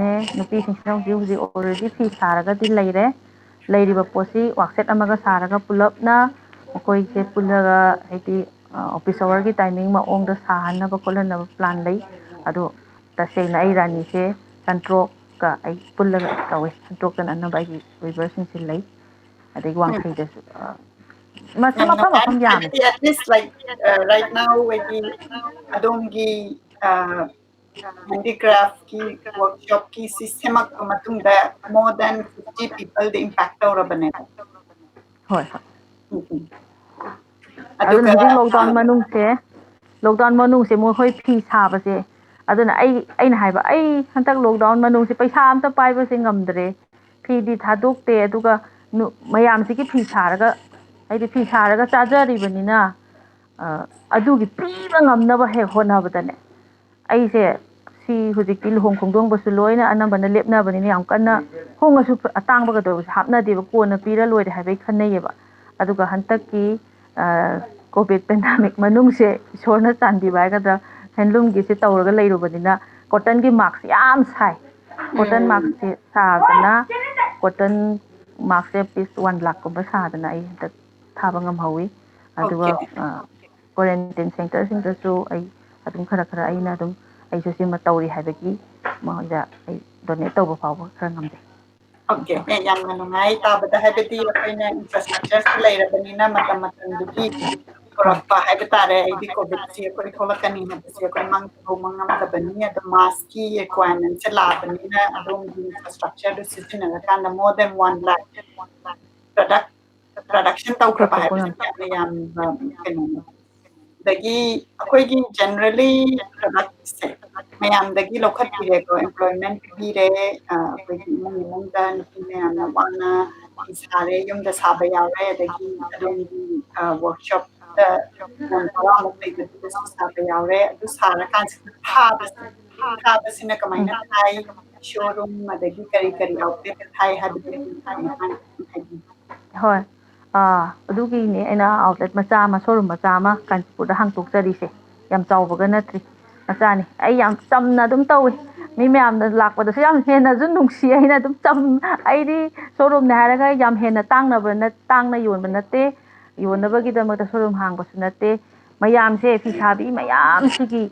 ꯅꯦ, ꯅꯨꯄꯤꯁꯤꯡꯁꯤꯅ ꯍꯧꯖꯤꯛ ꯍꯧꯖꯤꯛ already ꯐꯤ ꯁꯥꯔꯒꯗꯤ ꯂꯩꯔꯦ꯫ ꯂꯩꯔꯤꯕ ꯄꯣꯠꯁꯤ ꯋꯥꯛꯁꯦꯠ ꯑꯃꯒ ꯁꯥꯔꯒ ꯄꯨꯂꯞꯅ ꯃꯈꯣꯏꯁꯦ ꯄꯨꯜꯂꯒ, ꯍꯥꯏꯗꯤ, ꯑ, office hourꯒꯤ timing ꯃꯑꯣꯡꯗ ꯁꯥꯍꯟꯅꯕ ꯈꯣꯠꯍꯟꯅꯕ plan ꯂꯩ꯫ ꯑꯗꯣ ꯇꯁꯦꯡꯅ ꯑꯩ ꯔꯥꯅꯤꯁꯦ ꯁꯟꯇ꯭ꯔꯣꯛꯀ ꯑꯩ ꯄꯨꯜꯂꯒ ꯇꯧꯋꯦ꯫ ꯁꯟꯇ꯭ꯔꯣꯛꯇꯅ ꯑꯅꯝꯕ ꯑꯩꯒꯤ weaverꯁꯤꯡꯁꯦ ꯂꯩ꯫ ꯑꯗꯒꯤ ꯋꯥꯡꯈꯩꯗꯁꯨ, ꯑ, ꯃꯁꯤ ꯌꯥꯝ ꯃꯐꯝ ꯅꯨꯡꯉꯥꯏ꯫ ꯃꯐꯝ ꯌꯥꯝꯃꯦ꯫ ꯍꯥꯏꯕꯗꯤ at least like, uh, right now ꯍꯥꯏꯗꯤ ꯑꯗꯣꯝꯒꯤ, uh, ꯍꯦꯟꯗꯤꯀ꯭ꯔꯥꯐꯀꯤ ꯋꯥꯔꯛꯁꯣꯞꯀꯤ ꯁꯤ ꯁꯦꯝꯃꯛꯄ ꯃꯇꯨꯡꯗ more than fifty people ꯗ ꯏꯝꯄꯦꯛ ꯇꯧꯔꯕꯅꯦꯕ꯫ ꯍꯣꯏ ꯍꯣꯏ ꯎꯝ, ꯎꯝ꯫ ꯑꯗꯨꯅ ꯑꯗꯨꯒ ꯍꯧꯖꯤꯛ ꯂꯣꯛꯗꯥꯎꯟ ꯃꯅꯨꯡꯁꯦ ꯂꯣꯛꯗꯥꯎꯟ ꯃꯅꯨꯡꯁꯦ ꯃꯈꯣꯏ ꯐꯤ ꯁꯥꯕꯁꯦ, ꯑꯗꯨꯅ ꯑꯩ ꯑꯩꯅ ꯍꯥꯏꯕ, ꯑꯩ ꯍꯟꯗꯛ ꯂꯣꯛꯗꯥꯎꯟ ꯃꯅꯨꯡꯁꯦ ꯄꯩꯁꯥ ꯑꯝꯇ ꯄꯥꯏꯕꯁꯦ ꯉꯝꯗ꯭ꯔꯦ, ꯐꯤꯗꯤ ꯊꯥꯗꯣꯛꯇꯦ, ꯑꯗꯨꯒ ꯃꯌꯥꯝꯁꯤꯒꯤ ꯐꯤ ꯁꯥꯔꯒ, ꯍꯥꯏꯗꯤ ꯐꯤ ꯁꯥꯔꯒ ꯆꯥꯖꯔꯤꯕꯅꯤꯅ, ꯑꯗꯨꯒꯤ ꯄꯤꯕ ꯉꯝꯅꯕ ꯍꯦꯛ ꯍꯣꯠꯅꯕꯗꯅꯦ, ꯑꯩꯁꯦ ꯁꯤ ꯍꯧꯖꯤꯛꯇꯤ ꯂꯨꯍꯣꯡ ꯈꯣꯡꯗꯣꯡꯕꯁꯨ ꯂꯣꯏꯅ ꯑꯅꯝꯕꯅ ꯂꯦꯞꯅꯕꯅꯤꯅ, ꯌꯥꯝ ꯀꯟꯅ ꯍꯣꯡꯉꯁꯨ ꯑꯇꯥꯡꯕꯒꯗꯧꯕꯁꯦ ꯍꯥꯞꯅꯗꯦꯕ, ꯀꯣꯟꯅ ꯄꯤꯔ ꯂꯣꯏꯔꯦ ꯍꯥꯏꯕꯒꯤ ꯈꯟꯅꯩꯌꯦꯕ꯫ ꯑꯗꯨꯒ ꯍꯟꯗꯛꯀꯤ ꯀꯣꯚꯤꯗ ꯄꯦꯟꯗꯥꯃꯤꯛ ꯃꯅꯨꯡꯁꯦ ꯏꯁꯣꯔꯅ ꯆꯥꯟꯕꯤꯕ ꯍꯥꯏꯒꯗ꯭ꯔꯥ, ꯍꯦꯟꯂꯨꯝꯒꯤꯁꯦ ꯇꯧꯔꯒ ꯂꯩꯔꯨꯕꯅꯤꯅ ꯀꯣꯇꯟꯒꯤ ꯃꯥꯛꯁ ꯌꯥꯝ ꯁꯥꯏ꯫ ꯀꯣꯇꯟ ꯃꯥꯛꯁꯁꯦ ꯁꯥꯗꯅ ꯀꯣꯇꯟ ꯃꯥꯛꯁꯁꯦ ꯄꯤꯁ ꯋꯥꯟ ꯂꯥꯛꯀꯨꯝꯕ ꯁꯥꯗꯅ ꯑꯩ ꯍꯟꯗꯛ ꯊꯥꯕ ꯉꯝꯍꯧꯋꯤ꯫ ꯑꯗꯨꯒ Okay. ꯀ꯭ꯋꯥꯔꯦꯟꯇꯤꯟ ꯁꯦꯟꯇꯔꯁꯤꯡꯗꯁꯨ ꯑꯩ ꯑꯗꯨꯝ ꯈꯔ ꯈꯔ ꯑꯩꯅ ꯑꯗꯨꯝ ꯑꯩꯁꯨ ꯁꯤꯃ ꯇꯧꯔꯤ ꯍꯥꯏꯕꯒꯤ ꯃꯉꯣꯟꯗ ꯑꯩ ꯗꯣꯅꯦꯠ ꯇꯧꯕ ꯐꯥꯎꯕ ꯈꯔ ꯉꯝꯖꯩ꯫ Okay, ꯑꯦ, ꯌꯥꯝꯅ ꯅꯨꯡꯉꯥꯏ ꯇꯥꯕꯗ, ꯍꯥꯏꯕꯗꯤ ꯑꯩꯈꯣꯏꯅ ꯏꯟꯐ꯭ꯔꯥꯁ꯭ꯇ꯭ꯔꯛꯆꯔꯁꯨ ꯂꯩꯔꯕꯅꯤꯅ ꯃꯇꯝ ꯃꯇꯝꯗꯨꯒꯤ ꯍꯣꯏ꯫ ꯄꯨꯔꯛꯄ ꯍꯥꯏꯕ ꯇꯥꯔꯦ꯫ ꯑꯩꯗꯤ ꯀꯣꯚꯤꯗꯁꯤ ꯑꯩꯈꯣꯏ ꯊꯣꯛꯂꯛꯀꯅꯤ ꯍꯥꯏꯕꯁꯤ ꯑꯩꯈꯣꯏ ꯃꯥꯡ ꯊꯧꯕ ꯉꯝꯗꯕꯅꯤ꯫ ꯑꯗꯣ ꯃꯥꯁꯀꯤ ꯔꯤꯀ꯭ꯋꯥꯏꯔꯃꯦꯟꯁꯦ ꯂꯥꯛꯑꯕꯅꯤꯅ ꯑꯗꯣꯝꯒꯤ ꯏꯟꯐ꯭ꯔꯥꯁ꯭ꯇ꯭ꯔꯛꯆꯔꯗꯨ ꯁꯤꯖꯤꯟꯅꯔꯀꯥꯟꯗ more than one lakh product production ꯇꯧꯈ꯭ꯔꯕ ꯄꯨꯊꯣꯛꯄ ꯍꯥꯏꯕꯁꯤ ꯉꯝꯃꯤ꯫ ꯌꯥꯝꯅ ꯌꯥꯝ ꯀꯩꯅꯣꯅꯤ꯫ ꯑꯗꯒꯤ ꯑꯩꯈꯣꯏꯒꯤ ꯖꯦꯅꯔꯦꯜꯂꯤ ꯄ꯭ꯔꯗꯛꯁꯦ ꯃꯌꯥꯝꯗꯒꯤ ꯂꯧꯈꯠꯄꯤꯔꯦꯀꯣ, ꯑꯦꯝꯄ꯭ꯂꯣꯏꯃꯦꯟ ꯄꯤꯕꯤꯔꯦ, ꯑ, ꯑꯩꯈꯣꯏꯒꯤ ꯏꯃꯨꯡ ꯃꯅꯨꯡꯗ ꯅꯨꯄꯤ ꯃꯌꯥꯝꯅ ꯋꯥꯅ ꯐꯤ ꯁꯥꯔꯦ, ꯌꯨꯝꯗ ꯁꯥꯕ ꯌꯥꯎꯔꯦ, ꯑꯗꯒꯤ ꯑꯗꯣꯝꯒꯤ, ꯑ, ꯋꯥꯔꯛꯁꯣꯞꯇ ꯀꯣꯟ ꯇꯔꯥꯃꯨꯛ ꯂꯩꯕꯗꯨꯗꯁꯨ ꯁꯥꯕ ꯌꯥꯎꯔꯦ꯫ ꯑꯗꯨ ꯁꯥꯔꯀꯥꯟꯁꯤꯗ ꯊꯥꯕꯁꯦ, ꯊꯥꯕꯁꯤꯅ ꯀꯃꯥꯏꯅ ꯊꯥꯏ, ꯁꯣꯔꯨꯝ ꯑꯗꯒꯤ ꯀꯔꯤ ꯀꯔꯤ ꯑꯥꯎꯠꯂꯦꯠꯇ ꯊꯥꯏ ꯍꯥꯏꯕꯗꯨꯒꯤ ꯃꯇꯥꯡꯗ ꯈꯤꯇꯪ ꯍꯥꯏꯕꯤꯌꯨ꯫ ꯍꯣꯏ꯫ ꯑꯥ, ꯑꯗꯨꯒꯤꯅꯦ ꯑꯩꯅ ꯑꯥꯎꯠꯂꯦꯠ ꯃꯆꯥ ꯑꯃ, ꯁꯣꯔꯨꯝ ꯃꯆꯥ ꯑꯃ ꯀꯥꯟꯆꯤꯄꯨꯔꯗ ꯍꯥꯡꯇꯣꯛꯆꯔꯤꯁꯦ꯫ ꯌꯥꯝ ꯆꯥꯎꯕꯒ ꯅꯠꯇ꯭ꯔꯤ, ꯃꯆꯥꯅꯤ꯫ ꯑꯩ ꯌꯥꯝ ꯆꯝꯅ ꯑꯗꯨꯝ ꯇꯧꯏ꯫ ꯃꯤ ꯃꯌꯥꯝꯅ ꯂꯥꯛꯄꯗꯁꯨ ꯌꯥꯝ ꯍꯦꯟꯅꯁꯨ ꯅꯨꯡꯁꯤ꯫ ꯑꯩꯅ ꯑꯗꯨꯝ ꯆꯝ-, ꯑꯩꯗꯤ ꯁꯣꯔꯨꯝꯅꯦ ꯍꯥꯏꯔꯒ ꯌꯥꯝ ꯍꯦꯟꯅ ꯇꯥꯡꯅꯕ ꯅꯠ-, ꯇꯥꯡꯅ ꯌꯣꯟꯕ ꯅꯠꯇꯦ꯫ ꯌꯣꯟꯅꯕꯒꯤꯗꯃꯛꯇ ꯁꯣꯔꯨꯝ ꯍꯥꯡꯕꯁꯨ ꯅꯠꯇꯦ꯫ ꯃꯌꯥꯝꯁꯦ, ꯐꯤ ꯁꯥꯕꯤ ꯃꯌꯥꯝꯁꯤꯒꯤ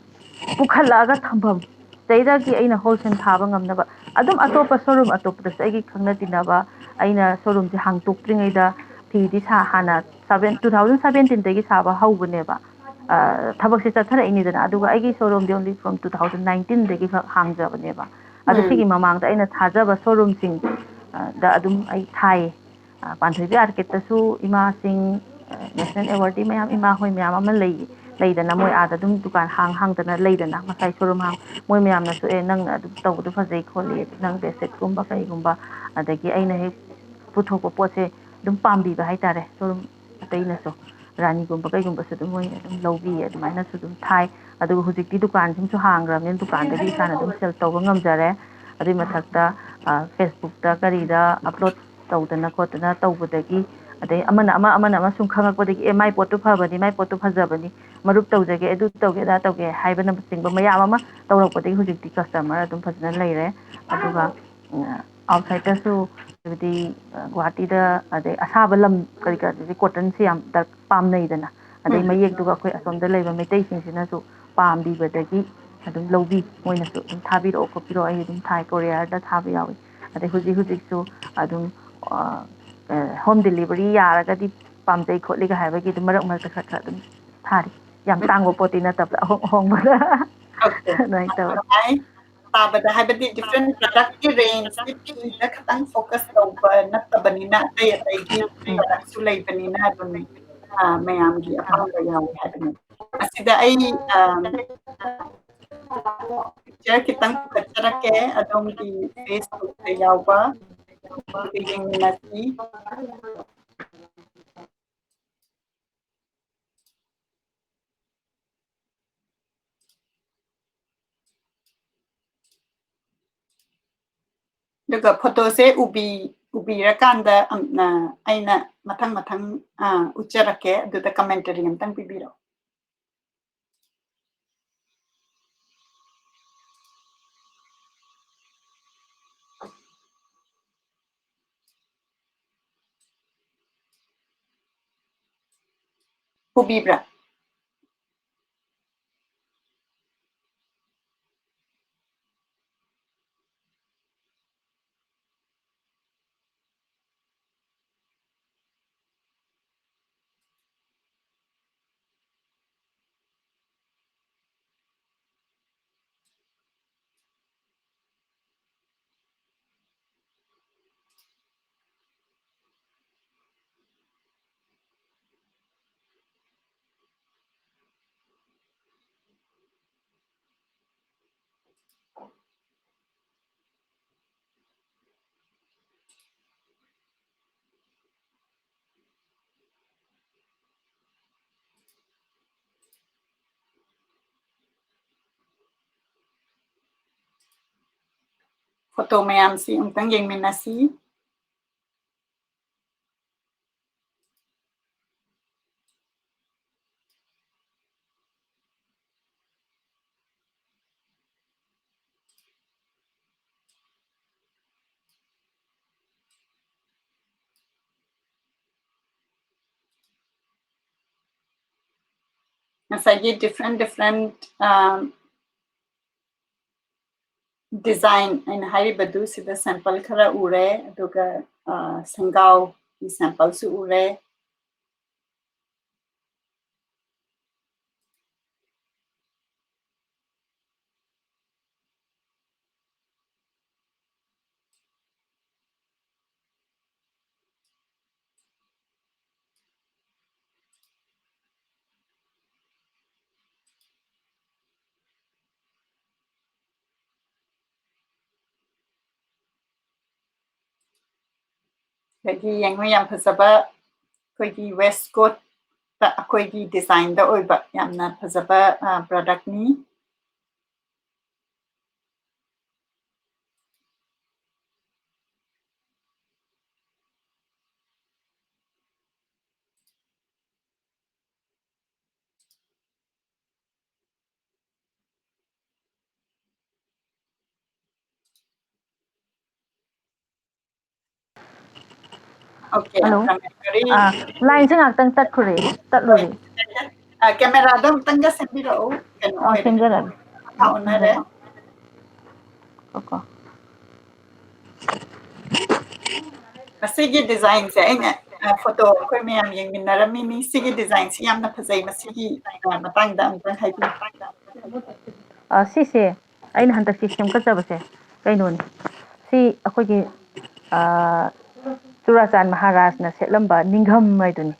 ꯄꯨꯈꯠꯂꯛꯑꯒ ꯊꯝꯐꯝ, ꯁꯤꯗꯩꯗꯒꯤ ꯑꯩꯅ ꯍꯣꯜꯁꯦꯜ ꯊꯥꯕ ꯉꯝꯅꯕ꯫ ꯑꯗꯨꯝ ꯑꯇꯣꯞꯄ ꯁꯣꯔꯨꯝ ꯑꯇꯣꯞꯄꯗꯁꯨ ꯑꯩꯒꯤ ꯈꯪꯅ ꯇꯤꯟꯅꯕ, ꯑꯩꯅ ꯁꯣꯔꯨꯝꯁꯦ ꯍꯥꯡꯇꯣꯛꯇ꯭ꯔꯤꯉꯩꯗ ꯐꯤꯗꯤ ꯁꯥ-, ꯍꯥꯟꯅ seven, two thousand seventeen ꯗꯒꯤ ꯁꯥꯕ ꯍꯧꯕꯅꯦꯕ꯫ ꯊꯕꯛꯁꯦ ꯆꯠꯊꯔꯛꯏꯅꯤꯗꯅ꯫ ꯑꯗꯨꯒ ꯑꯩꯒꯤ showroomꯗꯤ only from two thousand nineteenꯗꯒꯤ ꯈꯛ ꯍꯥꯡꯖꯕꯅꯦꯕ꯫ ꯑꯗꯣ ꯎꯝ꯫ ꯁꯤꯒꯤ ꯃꯃꯥꯡꯗ ꯑꯩꯅ ꯊꯥꯖꯕ showroomꯁꯤꯡꯗ ꯑꯗꯨꯝ ꯑꯩ ꯊꯥꯏꯌꯦ꯫ ꯑ, ꯄꯥꯟꯊꯣꯏꯕꯤ ꯑꯥꯔꯀꯦꯠꯇꯁꯨ ꯏꯃꯥꯁꯤꯡ, ꯑ, national awardꯗꯤ ꯃꯌꯥꯝ, ꯏꯃꯥ ꯍꯣꯏ ꯃꯌꯥꯝ ꯑꯃ ꯂꯩ, ꯂꯩꯗꯅ, ꯃꯣꯏ ꯑꯥꯗ ꯑꯗꯨꯝ ꯗꯨꯀꯥꯟ ꯍꯥꯡ ꯍꯥꯡꯗꯅ ꯂꯩꯗꯅ, ꯉꯁꯥꯏ showroom ꯍꯥꯡ, ꯃꯣꯏ ꯃꯌꯥꯝꯅꯁꯨ, "ꯑꯦ, ꯅꯪꯅ ꯑꯗꯨꯝ ꯇꯧꯕꯗꯣ ꯐꯖꯩ ꯈꯣꯠꯂꯤ, ꯅꯪ braceletꯀꯨꯝꯕ ꯀꯩꯒꯨꯝꯕ", ꯑꯗꯒꯤ ꯑꯩꯅ ꯍꯦꯛ ꯄꯨꯊꯣꯛꯄ ꯄꯣꯠꯁꯦ ꯑꯗꯨꯝ ꯄꯥꯝꯕꯤꯕ ꯍꯥꯏꯇꯥꯔꯦ꯫ Showroom ꯑꯇꯩꯅꯁꯨ, ꯔꯥꯅꯤꯒꯨꯝꯕ ꯀꯩꯒꯨꯝꯕꯁꯨ ꯑꯗꯨꯝ ꯃꯣꯏꯅ ꯑꯗꯨꯝ ꯂꯧꯕꯤꯌꯦ, ꯑꯗꯨꯃꯥꯏꯅꯁꯨ ꯑꯗꯨꯝ ꯊꯥꯏ꯫ ꯑꯗꯨꯒ ꯍꯧꯖꯤꯛꯇꯤ ꯗꯨꯀꯥꯟꯁꯤꯡꯁꯨ ꯍꯥꯡꯈ꯭ꯔꯕꯅꯤꯅ ꯗꯨꯀꯥꯟꯗꯒꯤ ꯏꯁꯥꯅ ꯑꯗꯨꯝ sell ꯇꯧꯕ ꯉꯝꯖꯔꯦ꯫ ꯑꯗꯨꯒꯤ ꯃꯊꯛꯇ, ꯑ, Facebookꯇ ꯀꯔꯤꯗ upload ꯇꯧꯗꯅ ꯈꯣꯠꯇꯅ ꯇꯧꯕꯗꯒꯤ, ꯑꯗꯩ ꯑꯃꯅ ꯑꯃ, ꯑꯃꯅ ꯑꯃ ꯁꯨꯝ ꯈꯪꯉꯛꯄꯗꯒꯤ, "ꯑꯦ, ꯃꯥꯏ ꯄꯣꯠꯇꯨ ꯐꯕꯅꯤ, ꯃꯥꯏ ꯄꯣꯠꯇꯨ ꯐꯖꯕꯅꯤ, ꯃꯔꯨꯞ ꯇꯧꯖꯒꯦ, ꯑꯗꯨ ꯇꯧꯒꯦ, ꯑꯗꯥ ꯇꯧꯒꯦ" ꯍꯥꯏꯕꯅꯆꯤꯡꯕ ꯃꯌꯥꯝ ꯑꯃ ꯇꯧꯔꯛꯄꯗꯒꯤ ꯍꯧꯖꯤꯛꯇꯤ customer ꯑꯗꯨꯝ ꯐꯖꯅ ꯂꯩꯔꯦ꯫ ꯑꯗꯨꯒ, ꯎꯝ, outsideꯇꯁꯨ, ꯍꯥꯏꯕꯗꯤ, ꯑ, ꯒꯨꯍꯥꯇꯤꯗ, ꯑꯗꯩ ꯑꯁꯥꯕ ꯂꯝ ꯀꯔꯤ ꯀꯔꯥꯗꯗꯤ cottonꯁꯦ ꯌꯥꯝ ꯗꯔ-, ꯄꯥꯝꯅꯩꯗꯅ, ꯑꯗꯩ ꯎꯝ꯫ ꯃꯌꯦꯛꯇꯨꯒ ꯑꯩꯈꯣꯏ ꯑꯁꯣꯝꯗ ꯂꯩꯕ ꯃꯩꯇꯩꯁꯤꯡꯁꯤꯅꯁꯨ ꯄꯥꯝꯕꯤꯕꯗꯒꯤ ꯑꯗꯨꯝ ꯂꯧꯕꯤ꯫ ꯃꯣꯏꯅꯁꯨ ꯑꯗꯨꯝ ꯊꯥꯕꯤꯔꯛꯑꯣ ꯈꯣꯠꯄꯤꯔꯛꯑꯣ, ꯑꯩ ꯑꯗꯨꯝ ꯊꯥꯏ, courierꯗ ꯊꯥꯕ ꯌꯥꯎꯏ꯫ ꯑꯗꯩ ꯍꯧꯖꯤꯛ ꯍꯧꯖꯤꯛꯁꯨ ꯑꯗꯨꯝ, ꯑ, ꯑ, home delivery ꯌꯥꯔꯒꯗꯤ ꯄꯥꯝꯖꯩ ꯈꯣꯠꯂꯤꯒ ꯍꯥꯏꯕꯒꯤ ꯑꯗꯨꯝ ꯃꯔꯛ ꯃꯔꯛꯇ ꯈꯔ ꯈꯔ ꯑꯗꯨꯝ ꯊꯥꯔꯤ꯫ ꯌꯥꯝ ꯇꯥꯡꯕ ꯄꯣꯠꯇꯤ ꯅꯠꯇꯕ, ꯑꯍꯣꯡ ꯑꯍꯣꯡꯕꯗ꯫ Okay꯫ ꯑꯗꯨꯃꯥꯏꯅ ꯇꯧꯋꯦ꯫ ꯌꯥꯝ ꯅꯨꯡꯉꯥꯏ꯫ ꯇꯥꯕꯗ, ꯍꯥꯏꯕꯗꯤ different productꯀꯤ rangeꯁꯤ ꯐꯤꯗ ꯈꯇꯪ focus ꯇꯧꯕ ꯅꯠꯇꯕꯅꯤꯅ, ꯑꯇꯩ ꯑꯇꯩꯒꯤ productꯁꯨ ꯂꯩꯕꯅꯤꯅ ꯑꯗꯨꯝ, ꯑ, ꯃꯌꯥꯝꯒꯤ ꯑꯄꯥꯝꯕ ꯌꯥꯎꯋꯦ ꯍꯥꯏꯕꯅꯤ꯫ ꯑꯁꯤꯗ ꯑꯩ, ꯑ, picture ꯈꯤꯇꯪ ꯄꯨꯈꯠꯆꯔꯛꯀꯦ ꯑꯗꯣꯝꯒꯤ Facebookꯇ ꯌꯥꯎꯕ, ꯑꯗꯨꯒ ꯌꯦꯡꯃꯤꯟꯅꯁꯤ꯫ ꯑꯗꯨꯒ photoꯁꯦ ꯎꯕꯤ-, ꯎꯕꯤꯔꯀꯥꯟꯗ, ꯑꯝ, ꯑ, ꯑꯩꯅ ꯃꯊꯪ ꯃꯊꯪ, ꯑ, ꯎꯠꯆꯔꯛꯀꯦ, ꯑꯗꯨꯗ commentary ꯑꯝꯇꯪ ꯄꯤꯕꯤꯔꯛꯑꯣ꯫ ꯎꯕꯤꯕ꯭ꯔꯥ? ꯐꯣꯇꯣ ꯃꯌꯥꯝꯁꯤ ꯑꯃꯨꯛꯇꯪ ꯌꯦꯡꯃꯤꯟꯅꯁꯤ꯫ ꯉꯁꯥꯏꯒꯤ different different, ꯑ, design ꯑꯩꯅ ꯍꯥꯏꯔꯤꯕꯗꯨ ꯁꯤꯗ sample ꯈꯔ ꯎꯔꯦ, ꯑꯗꯨꯒ, ꯑ, ꯁꯦꯡꯒꯥꯎꯒꯤ sampleꯁꯨ ꯎꯔꯦ꯫ ꯑꯗꯒꯤ ꯌꯦꯡꯉꯨ, ꯌꯥꯝ ꯐꯖꯕ ꯑꯩꯈꯣꯏꯒꯤ waistcoat ꯑꯩꯈꯣꯏꯒꯤ designꯗ ꯑꯣꯏꯕ ꯌꯥꯝꯅ ꯐꯖꯕ, ꯑ, productꯅꯤ꯫ Okay, hello. Camera. ꯑꯥ, lineꯁꯦ ꯉꯥꯛꯇꯪ ꯇꯠꯈ꯭ꯔꯦ, ꯇꯠꯂꯨꯔꯦ꯫ ꯑ, cameraꯗꯣ ꯑꯃꯨꯛꯇꯪꯒ ꯁꯦꯝꯕꯤꯔꯛꯎ꯫ ꯀꯩꯅꯣ ꯑꯣ, ꯑꯣꯏꯔꯦ꯫ ꯁꯦꯝꯖꯔꯒꯦ꯫ ꯃꯈꯥ ꯑꯣꯟꯅꯔꯦ꯫ ꯁꯦꯝꯖꯔꯒꯦ꯫ ꯉꯁꯤꯒꯤ designꯁꯦ ꯑꯩꯅ, ꯑ, ꯐꯣꯇꯣ ꯑꯩꯈꯣꯏ ꯃꯌꯥꯝ ꯌꯦꯡꯃꯤꯟꯅꯔꯝꯃꯤꯅꯤ꯫ ꯁꯤꯒꯤ designꯁꯤ ꯌꯥꯝꯅ ꯐꯖꯩ꯫ ꯃꯁꯤꯒꯤ, ꯑ, ꯃꯇꯥꯡꯗ ꯑꯃꯨꯛꯇꯪ ꯍꯥꯏꯕꯤꯌꯨ꯫ ꯑ, ꯁꯤꯁꯦ ꯑꯩꯅ ꯍꯟꯗꯛꯁꯦ ꯁꯦꯝꯒꯠꯆꯕꯁꯦ ꯀꯩꯅꯣꯅꯤ꯫ ꯁꯤ ꯑꯩꯈꯣꯏꯒꯤ, ꯑ, ꯆꯨꯔꯥꯆꯥꯟ ꯃꯍꯥꯔꯥꯖꯅ ꯁꯦꯠꯂꯝꯕ ꯅꯤꯡꯒꯝ ꯍꯥꯏꯗꯨꯅꯤ꯫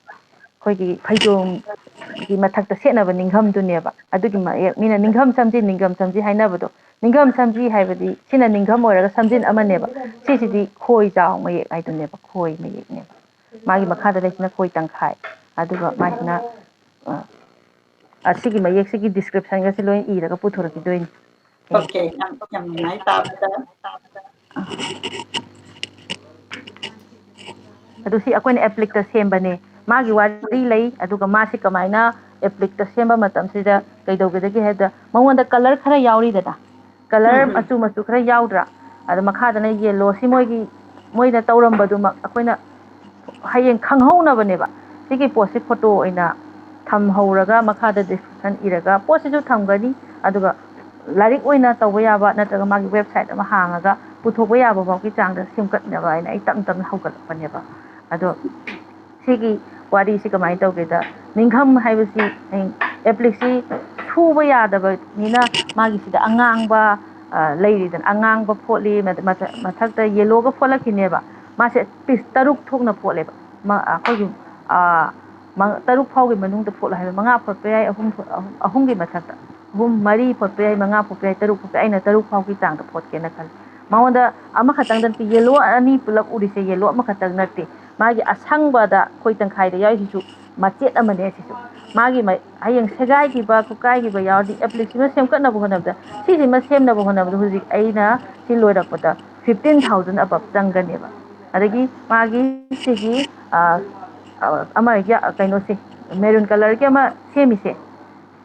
ꯑꯩꯈꯣꯏꯒꯤ ꯐꯩꯖꯣꯝꯒꯤ ꯃꯊꯛꯇ ꯁꯦꯠꯅꯕ ꯅꯤꯡꯒꯝꯗꯨꯅꯦꯕ꯫ ꯑꯗꯨꯒꯤ ꯃꯌꯦꯛ ꯃꯤꯅ ꯅꯤꯡꯒꯝ ꯁꯝꯖꯤ, ꯅꯤꯡꯒꯝ ꯁꯝꯖꯤ ꯍꯥꯏꯅꯕꯗꯣ꯫ ꯅꯤꯡꯒꯝ ꯁꯝꯖꯤ ꯍꯥꯏꯕꯗꯤ ꯁꯤꯅ ꯅꯤꯡꯒꯝ ꯑꯣꯏꯔꯒ ꯁꯝꯖꯤꯟ ꯑꯃꯅꯦꯕ꯫ ꯁꯤꯁꯤꯗꯤ ꯈꯣꯏ ꯆꯥꯎ ꯃꯌꯦꯛ ꯍꯥꯏꯗꯨꯅꯦꯕ, ꯈꯣꯏ ꯃꯌꯦꯛꯅꯦꯕ꯫ ꯃꯥꯒꯤ ꯃꯈꯥꯗ ꯂꯩꯁꯤꯅ ꯈꯣꯏ ꯇꯪꯈꯥꯏ꯫ ꯑꯗꯨꯒ ꯃꯥꯏꯁꯤꯅ, ꯑ, ꯑꯁꯤꯒꯤ ꯃꯌꯦꯛꯁꯤꯒꯤ descriptionꯒꯁꯦ ꯂꯣꯏ ꯏꯔꯒ ꯄꯨꯊꯣꯔꯛꯈꯤꯗꯣꯏꯅꯤ꯫ Okay, ꯌꯥꯝ, ꯌꯥꯝ ꯅꯨꯡꯉꯥꯏ ꯇꯥꯕꯗ꯫ ꯑꯗꯨ ꯁꯤ ꯑꯩꯈꯣꯏꯅ ꯑꯦꯄ꯭ꯂꯤꯛꯇ ꯁꯦꯝꯕꯅꯦ꯫ ꯃꯥꯒꯤ ꯋꯥꯔꯤ ꯂꯩ꯫ ꯑꯗꯨꯒ ꯃꯥꯁꯤ ꯀꯃꯥꯏꯅ ꯑꯦꯄ꯭ꯂꯤꯛꯇ ꯁꯦꯝꯕ ꯃꯇꯝꯁꯤꯗ ꯀꯩꯗꯧꯒꯗꯒꯦ ꯍꯥꯏꯕꯗ, ꯃꯉꯣꯟꯗ ꯀꯂꯔ ꯈꯔ ꯌꯥꯎꯔꯤꯗꯅ, ꯀꯂꯔ ꯎꯝ, ꯎꯝ꯫ ꯃꯆꯨ ꯃꯆꯨ ꯈꯔ ꯌꯥꯎꯗ꯭ꯔꯥ? ꯑꯗꯣ ꯃꯈꯥꯗꯅ ꯌꯦꯜꯂꯣꯁꯤ ꯃꯣꯏꯒꯤ, ꯃꯣꯏꯅ ꯇꯧꯔꯝꯕꯗꯨꯃꯛ ꯑꯩꯈꯣꯏꯅ ꯍꯌꯦꯡ ꯈꯪꯍꯧꯅꯕꯅꯦꯕ꯫ ꯁꯤꯒꯤ ꯄꯣꯠꯁꯤ ꯐꯣꯇꯣ ꯑꯣꯏꯅ ꯊꯝꯍꯧꯔꯒ, ꯃꯈꯥꯗ ꯗꯤꯁꯀ꯭ꯔꯤꯞꯁꯟ ꯏꯔꯒ, ꯄꯣꯠꯁꯤꯁꯨ ꯊꯝꯒꯅꯤ꯫ ꯑꯗꯨꯒ ꯂꯥꯏꯔꯤꯛ ꯑꯣꯏꯅ ꯇꯧꯕ ꯌꯥꯕ ꯅꯠꯇ꯭ꯔꯒ ꯃꯥꯒꯤ ꯋꯦꯕꯁꯥꯏꯠ ꯑꯃ ꯍꯥꯡꯉꯒ ꯄꯨꯊꯣꯛꯄ ꯌꯥꯕ ꯐꯥꯎꯒꯤ ꯆꯥꯡꯗ ꯁꯦꯝꯒꯠꯅꯕ ꯍꯥꯏꯅ ꯑꯩ ꯇꯞ ꯇꯞꯅ ꯍꯧꯒꯠꯂꯛꯄꯅꯦꯕ꯫ ꯑꯗꯣ ꯁꯤꯒꯤ ꯋꯥꯔꯤꯁꯤ ꯀꯃꯥꯏꯅ ꯇꯧꯒꯦꯗ, ꯅꯤꯡꯈꯝ ꯍꯥꯏꯕꯁꯤ ꯍꯌꯦꯡ ꯑꯦꯄ꯭ꯂꯤꯛꯁꯤ ꯁꯨꯕ ꯌꯥꯗꯕꯅꯤꯅ, ꯃꯥꯒꯤꯁꯤꯗ ꯑꯉꯥꯡꯕ, ꯑ, ꯂꯩꯔꯤꯗꯅ, ꯑꯉꯥꯡꯕ ꯐꯣꯠꯂꯤ, ꯃꯊ-, ꯃꯊ-, ꯃꯊꯛꯇ ꯌꯦꯜꯂꯣꯒ ꯐꯣꯠꯂꯛꯈꯤꯅꯦꯕ꯫ ꯃꯥꯁꯦ ꯄꯤꯁ ꯇꯔꯨꯛ ꯊꯣꯛꯅ ꯐꯣꯠꯂꯦꯕ꯫ ꯃ-, ꯑꯩꯈꯣꯏꯒꯤ, ꯑ, ꯃ-, ꯇꯔꯨꯛ ꯐꯥꯎꯒꯤ ꯃꯅꯨꯡꯗ ꯐꯣꯠꯂꯣ ꯍꯥꯏꯕ, ꯃꯉꯥ ꯐꯣꯠꯄ ꯌꯥꯏ, ꯑꯍꯨꯝ ꯐꯣꯠ-, ꯑꯍꯨꯝ-, ꯑꯍꯨꯝꯒꯤ ꯃꯊꯛꯇ, ꯑꯍꯨꯝ, ꯃꯔꯤ ꯐꯣꯠꯄ ꯌꯥꯏ, ꯃꯉꯥ ꯐꯣꯠꯄ ꯌꯥꯏ, ꯇꯔꯨꯛ ꯐꯣꯠꯄ ꯌꯥꯏ, ꯑꯩꯅ ꯇꯔꯨꯛ ꯐꯥꯎꯒꯤ ꯆꯥꯡꯗ ꯐꯣꯠꯀꯦꯅ ꯈꯜꯂꯤ꯫ ꯃꯉꯣꯟꯗ ꯑꯃꯈꯛꯇꯪꯗ ꯅꯠꯇꯦ, ꯌꯦꯜꯂꯣ ꯑꯅꯤ ꯄꯨꯂꯞ ꯎꯔꯤꯁꯦ ꯌꯦꯜꯂꯣ ꯑꯃꯈꯛꯇꯪ ꯅꯠꯇꯦ, ꯃꯥꯒꯤ ꯑꯁꯪꯕꯗ ꯑꯩꯈꯣꯏ ꯇꯪꯈꯥꯏꯗ ꯌꯥꯎꯔꯤꯁꯤꯁꯨ ꯃꯆꯦꯠ ꯑꯃꯅꯦ꯫ ꯁꯤꯁꯨ ꯃꯥꯒꯤ ꯃ-, ꯍꯌꯦꯡ ꯁꯦꯒꯥꯏꯈꯤꯕ ꯈꯣꯠꯀꯥꯏꯈꯤꯕ ꯌꯥꯎꯔꯗꯤ ꯑꯦꯄ꯭ꯂꯤꯛꯁꯤꯃ ꯁꯦꯝꯒꯠꯅꯕ ꯍꯣꯠꯅꯕꯗ, ꯁꯤꯁꯤꯃ ꯁꯦꯝꯅꯕ ꯍꯣꯠꯅꯕꯗ ꯍꯧꯖꯤꯛ ꯑꯩꯅ ꯁꯤ ꯂꯣꯏꯔꯛꯄꯗ fifteen thousand above ꯆꯪꯒꯅꯦꯕ꯫ ꯑꯗꯒꯤ ꯃꯥꯒꯤ ꯁꯤꯒꯤ, ꯑ, ꯑ, ꯑꯃ ꯌꯥ-, ꯀꯩꯅꯣꯁꯦ, ꯃꯦꯔꯨꯟ ꯀꯂꯔꯒꯤ ꯑꯃ ꯁꯦꯝꯃꯤꯁꯦ,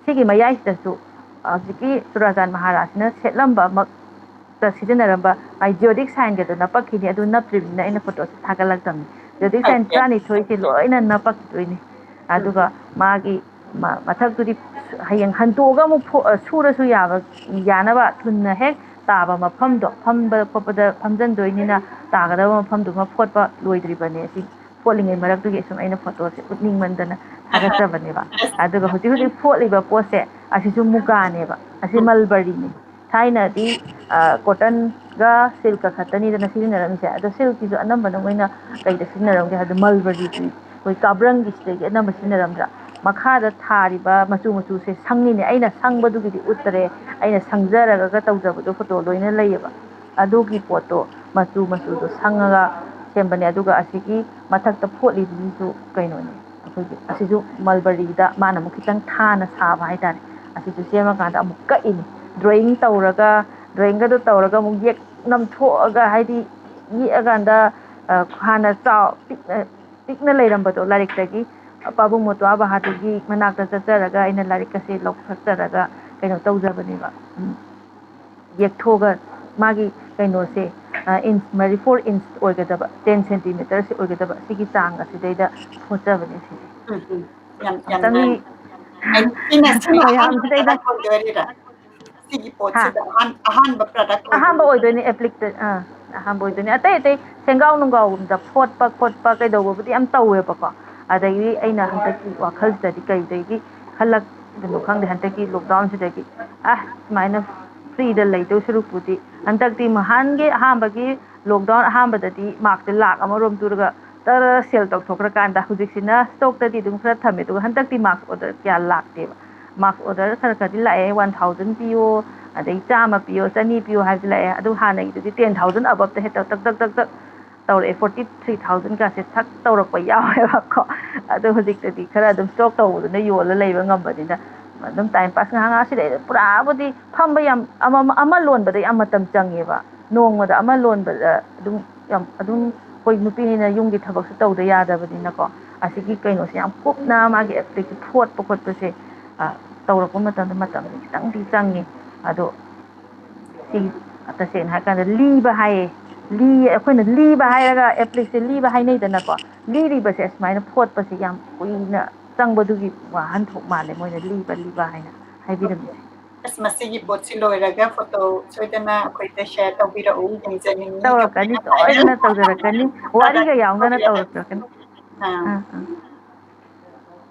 ꯁꯤꯒꯤ ꯃꯌꯥꯏꯁꯤꯗꯁꯨ ꯍꯧꯖꯤꯛꯀꯤ ꯆꯨꯔꯥꯆꯥꯟ ꯃꯍꯥꯔꯥꯖꯁꯤꯅ ꯁꯦꯠꯂꯝꯕꯃꯛꯇ ꯁꯤꯖꯤꯟꯅꯔꯝꯕ ꯃꯥꯏ ꯖꯤꯑꯣꯗꯤꯛ ꯁꯥꯏꯟꯒꯗꯣ ꯅꯞꯄꯛꯈꯤꯅꯤ꯫ ꯑꯗꯨ ꯅꯞꯇ꯭ꯔꯤꯕꯅꯤꯅ ꯑꯩꯅ ꯐꯣꯇꯣꯁꯦ ꯊꯥꯒꯠꯂꯛꯇꯕꯅꯤ꯫ ꯖꯤꯑꯣꯗꯤꯛ ꯁꯥꯏꯟ ꯇꯔꯥꯅꯤꯊꯣꯏꯁꯦ ꯂꯣꯏꯅ ꯅꯞꯄꯛꯈꯤꯗꯣꯏꯅꯤ꯫ ꯑꯗꯨꯒ ꯃꯥꯒꯤ ꯃ-, ꯃꯊꯛꯇꯨꯗꯤ ꯍꯌꯦꯡ ꯍꯟꯇꯣꯛꯑꯒ ꯑꯃꯨꯛ ꯐꯣ-, ꯑ, ꯁꯨꯔꯁꯨ ꯌꯥꯕ, ꯌꯥꯅꯕ ꯊꯨꯅ ꯍꯦꯛ ꯇꯥꯕ ꯃꯐꯝꯗꯣ, ꯐꯝꯕ ꯈꯣꯠꯄꯗ ꯐꯝꯖꯟꯗꯣꯏꯅꯤꯅ ꯇꯥꯒꯗꯕ ꯃꯐꯝꯗꯨꯃ ꯐꯣꯠꯄ ꯂꯣꯏꯗ꯭ꯔꯤꯕꯅꯦ꯫ ꯁꯤ ꯐꯣꯠꯂꯤꯉꯩ ꯃꯔꯛꯇꯨꯒꯤ ꯁꯨꯝ ꯑꯩꯅ ꯐꯣꯇꯣꯁꯦ ꯎꯠꯅꯤꯡꯃꯟꯗꯅ ꯊꯥꯒꯠꯆꯕꯅꯦꯕ꯫ ꯑꯗꯨꯒ ꯍꯧꯖꯤꯛ ꯍꯧꯖꯤꯛ ꯐꯣꯠꯂꯤꯕ ꯄꯣꯠꯁꯦ ꯑꯁꯤꯁꯨ ꯃꯨꯒꯥꯅꯦꯕ, ꯑꯁꯤ ꯃꯜꯕꯔꯤꯅꯦ꯫ ꯊꯥꯏꯅꯗꯤ, ꯑ, ꯀꯣꯇꯟꯒ ꯁꯤꯜꯛꯀ ꯈꯛꯇꯅꯤꯗꯅ ꯁꯤꯖꯤꯟꯅꯔꯝꯃꯤꯁꯦ꯫ ꯑꯗꯣ ꯁꯤꯜꯛꯀꯤꯁꯨ ꯑꯅꯝꯕꯅ ꯃꯣꯏꯅ ꯀꯩꯗ ꯁꯤꯖꯤꯟꯅꯔꯝꯒꯦ ꯍꯥꯏꯕꯗ ꯃꯜꯕꯔꯤꯒꯤ, ꯑꯩꯈꯣꯏ ꯀꯥꯕ꯭ꯔꯪꯒꯤꯁꯤꯗꯒꯤ ꯑꯅꯝꯕ ꯁꯤꯖꯤꯟꯅꯔꯝꯗ꯭ꯔꯥ? ꯃꯈꯥꯗ ꯊꯥꯔꯤꯕ ꯃꯆꯨ ꯃꯆꯨꯁꯦ ꯁꯪꯉꯤꯅꯦ꯫ ꯑꯩꯅ ꯁꯪꯕꯗꯨꯒꯤꯗꯤ ꯎꯠꯇꯔꯦ, ꯑꯩꯅ ꯁꯪꯖꯔꯒ ꯇꯧꯖꯕꯗꯣ ꯐꯣꯇꯣ ꯂꯣꯏꯅ ꯂꯩꯌꯦꯕ꯫ ꯑꯗꯨꯒꯤ ꯄꯣꯠꯇꯣ ꯃꯆꯨ ꯃꯆꯨꯗꯣ ꯁꯪꯉꯒ ꯁꯦꯝꯕꯅꯦ꯫ ꯑꯗꯨꯒ ꯑꯁꯤꯒꯤ ꯃꯊꯛꯇ ꯐꯣꯠꯂꯤꯗꯨꯁꯨ ꯀꯩꯅꯣꯅꯦ, ꯑꯩꯈꯣꯏꯒꯤ ꯑꯁꯤꯁꯨ ꯃꯜꯕꯔꯤꯗ ꯃꯥꯅ ꯑꯃꯨꯛ ꯈꯤꯇꯪ ꯊꯥꯅ ꯁꯥꯕ ꯍꯥꯏꯇꯥꯔꯦ꯫ ꯑꯁꯤꯁꯨ ꯁꯦꯝꯃꯀꯥꯟꯗ ꯑꯃꯨꯛ ꯀꯛꯏꯅꯤ, ꯗ꯭ꯔꯣꯌꯤꯡ ꯇꯧꯔꯒ, ꯗ꯭ꯔꯣꯌꯤꯡꯒꯗꯣ ꯇꯧꯔꯒ ꯑꯃꯨꯛ ꯌꯦꯛ ꯅꯝꯊꯣꯛꯑꯒ, ꯍꯥꯏꯗꯤ ꯌꯦꯛꯑꯀꯥꯟꯗ, ꯑ, ꯍꯥꯟꯅ ꯆꯥꯎ-, ꯄꯤꯛꯅ, ꯄꯤꯛꯅ ꯂꯩꯔꯝꯕꯗꯣ ꯂꯥꯏꯔꯤꯛꯇꯒꯤ, ꯄꯥꯕꯨꯡ ꯃꯣꯇꯣꯕꯥꯍꯥꯗꯨꯒꯤ ꯃꯅꯥꯛꯇ ꯆꯠꯆꯔꯒ ꯑꯩꯅ ꯂꯥꯏꯔꯤꯛ ꯑꯁꯦ ꯂꯧꯈꯠꯆꯔꯒ ꯀꯩꯅꯣ ꯇꯧꯖꯕꯅꯦꯕ꯫ ꯎꯝ, ꯌꯦꯛꯊꯣꯛꯑꯒ ꯃꯥꯒꯤ ꯀꯩꯅꯣꯁꯦ, ꯑ, inch ꯃꯔꯤ, four inch ꯑꯣꯏꯒꯗꯕ, ten centimeterꯁꯦ ꯑꯣꯏꯒꯗꯕ, ꯁꯤꯒꯤ ꯆꯥꯡ ꯑꯁꯤꯗꯩꯗ ꯍꯣꯠꯆꯕꯅꯦ ꯁꯤꯁꯦ꯫ ꯎꯝ, ꯎꯝ꯫ ꯌꯥꯝ, ꯌꯥꯝ ꯑꯃꯨꯛꯇꯪꯗꯤ ꯅꯨꯡꯉꯥꯏ꯫ ꯑꯩ ꯁꯤꯅ, ꯁꯤꯅ ꯑꯍꯥꯟꯕ ꯃꯌꯥꯝꯁꯤꯗꯩꯗ product ꯑꯣꯏꯗꯣꯏꯔꯥ? ꯁꯤꯒꯤ ꯍꯥ? ꯄꯣꯠꯁꯤꯗ ꯑꯍꯥꯟ-, ꯑꯍꯥꯟꯕ product ꯑꯣꯏꯗꯣꯏꯔꯥ? ꯑꯍꯥꯟꯕ ꯑꯣꯏꯗꯣꯏꯅꯦ ꯑꯦꯄ꯭ꯂꯤꯛꯇ, ꯑꯥ, ꯑꯍꯥꯟꯕ ꯑꯣꯏꯗꯣꯏꯅꯦ꯫ ꯑꯇꯩ ꯑꯇꯩ ꯁꯦꯡꯒꯥꯎ ꯅꯨꯡꯒꯥꯎꯒꯨꯝꯕꯗ ꯐꯣꯠꯄ ꯈꯣꯠꯄ ꯀꯩꯗꯧꯕꯕꯨꯗꯤ ꯌꯥꯝ ꯇꯧꯋꯦꯕꯀꯣ꯫ ꯑꯗꯒꯤ ꯑꯩꯅ ꯍꯟꯗꯛꯀꯤ ꯋꯥꯈꯜꯁꯤꯗꯗꯤ ꯀꯩꯗꯒꯤ ꯈꯜꯂꯛꯄꯅꯣ ꯈꯪꯗꯦ, ꯍꯟꯗꯛꯀꯤ lockdownꯁꯤꯗꯒꯤ, ꯑ, ꯁꯨꯃꯥꯏꯅ freeꯗ ꯂꯩꯗꯧ ꯁꯔꯨꯛꯄꯨꯗꯤ ꯍꯟꯗꯛꯇꯤ ꯅꯍꯥꯟꯒꯤ ꯑꯍꯥꯟꯕꯒꯤ lockdown ꯑꯍꯥꯟꯕꯗꯗꯤ markꯁꯦ ꯂꯥꯛ ꯑꯃꯔꯣꯝ ꯇꯨꯔꯒ ꯇꯔ sell ꯇꯧꯊꯣꯛꯈ꯭ꯔꯀꯥꯟꯗ ꯍꯧꯖꯤꯛꯁꯤꯅ stockꯇꯗꯤ ꯑꯗꯨꯝ ꯈꯔ ꯊꯝꯃꯦ꯫ ꯑꯗꯨꯒ ꯍꯟꯗꯛꯇꯤ mark order ꯀꯌꯥ ꯂꯥꯛꯇꯦꯕ꯫ Mark order ꯈꯔ ꯈꯔꯗꯤ ꯂꯥꯛꯑꯦ, one thousand ꯄꯤꯌꯣ, ꯑꯗꯩ ꯆꯥꯝꯃ ꯄꯤꯌꯣ, ꯆꯅꯤ ꯄꯤꯌꯣ ꯍꯥꯏꯕꯗꯤ ꯂꯥꯛꯑꯦ꯫ ꯑꯗꯨ ꯍꯥꯟꯅꯒꯤꯗꯨꯗꯤ ten thousand aboveꯇ ꯍꯦꯛꯇ ꯇꯛ ꯇꯛ ꯇꯛ ꯇꯛ ꯇꯧꯔꯛꯑꯦ, forty three thousandꯒꯁꯦ ꯊꯛ ꯇꯧꯔꯛꯄ ꯌꯥꯎꯋꯦꯕꯀꯣ꯫ ꯑꯗꯣ ꯍꯧꯖꯤꯛꯇꯗꯤ ꯈꯔ ꯑꯗꯨꯝ stock ꯇꯧꯕꯗꯨꯅ ꯌꯣꯜꯂ ꯂꯩꯕ ꯉꯝꯕꯅꯤꯅ ꯑꯗꯨꯝ time pass ꯉꯥꯏꯍꯥꯛ ꯉꯥꯏꯍꯥꯛ ꯁꯤꯗꯩꯗ ꯄꯨꯔꯥꯕꯨꯗꯤ ꯐꯝꯕ ꯌꯥꯝ, ꯑꯃ, ꯑꯃ ꯂꯣꯟꯕꯗ ꯌꯥꯝ ꯃꯇꯝ ꯆꯪꯉꯦꯕ꯫ ꯅꯣꯡꯃꯗ ꯑꯃ ꯂꯣꯟꯕꯗ ꯑꯗꯨꯝ ꯌꯥꯝ, ꯑꯗꯨꯝ ꯑꯩꯈꯣꯏ ꯅꯨꯄꯤꯅꯤꯅ ꯌꯨꯝꯒꯤ ꯊꯕꯛꯁꯨ ꯇꯧꯗ ꯌꯥꯗꯕꯅꯤꯅꯀꯣ꯫ ꯑꯁꯤꯒꯤ ꯀꯩꯅꯣꯁꯦ ꯌꯥꯝ ꯀꯨꯞꯅ ꯃꯥꯒꯤ ꯑꯦꯄ꯭ꯂꯤꯛꯁꯦ ꯐꯣꯠꯄ ꯈꯣꯠꯄꯁꯦ, ꯑ, ꯇꯧꯔꯛꯄ ꯃꯇꯝꯗ ꯃꯇꯝꯁꯦ ꯈꯤꯇꯪꯗꯤ ꯆꯪꯉꯤ꯫ ꯑꯗꯣ ꯁꯤ ꯇꯁꯦꯡꯅ ꯍꯥꯏꯔꯀꯥꯟꯗ ꯂꯤꯕ ꯍꯥꯏꯌꯦ꯫ ꯂꯤ-, ꯑꯩꯈꯣꯏꯅ ꯂꯤꯕ ꯍꯥꯏꯔꯒ ꯑꯦꯄ꯭ꯂꯤꯛꯁꯦ ꯂꯤꯕ ꯍꯥꯏꯅꯩꯗꯅꯀꯣ꯫ ꯂꯤꯔꯤꯕꯁꯦ ꯁꯨꯃꯥꯏꯅ ꯐꯣꯠꯄꯁꯦ ꯌꯥꯝ ꯀꯨꯏꯅ ꯆꯪꯕꯗꯨꯒꯤ ꯋꯥꯍꯟꯊꯣꯛ ꯃꯥꯜꯂꯦ ꯃꯣꯏꯅ ꯂꯤꯕ, ꯂꯤꯕ ꯍꯥꯏꯅ ꯍꯥꯏꯕꯤꯔꯝꯃꯤꯁꯦ꯫ ꯑꯁ, ꯃꯁꯤꯒꯤ ꯄꯣꯠꯁꯤ ꯂꯣꯏꯔꯒ photo ꯁꯣꯏꯗꯅ ꯑꯩꯈꯣꯏꯗ share ꯇꯧꯕꯤꯔꯛꯎ, ꯌꯦꯡꯖꯅꯤꯡꯉꯤ꯫ ꯇꯧꯔꯛꯀꯅꯤ, ꯁꯣꯏꯗꯅ ꯇꯧꯖꯔꯛꯀꯅꯤ꯫ ꯋꯥꯔꯤꯒ ꯌꯥꯎꯅꯅ ꯇꯧꯔꯛꯀꯅꯤ꯫ ꯑꯥ꯫ ꯑꯥ, ꯑꯥ꯫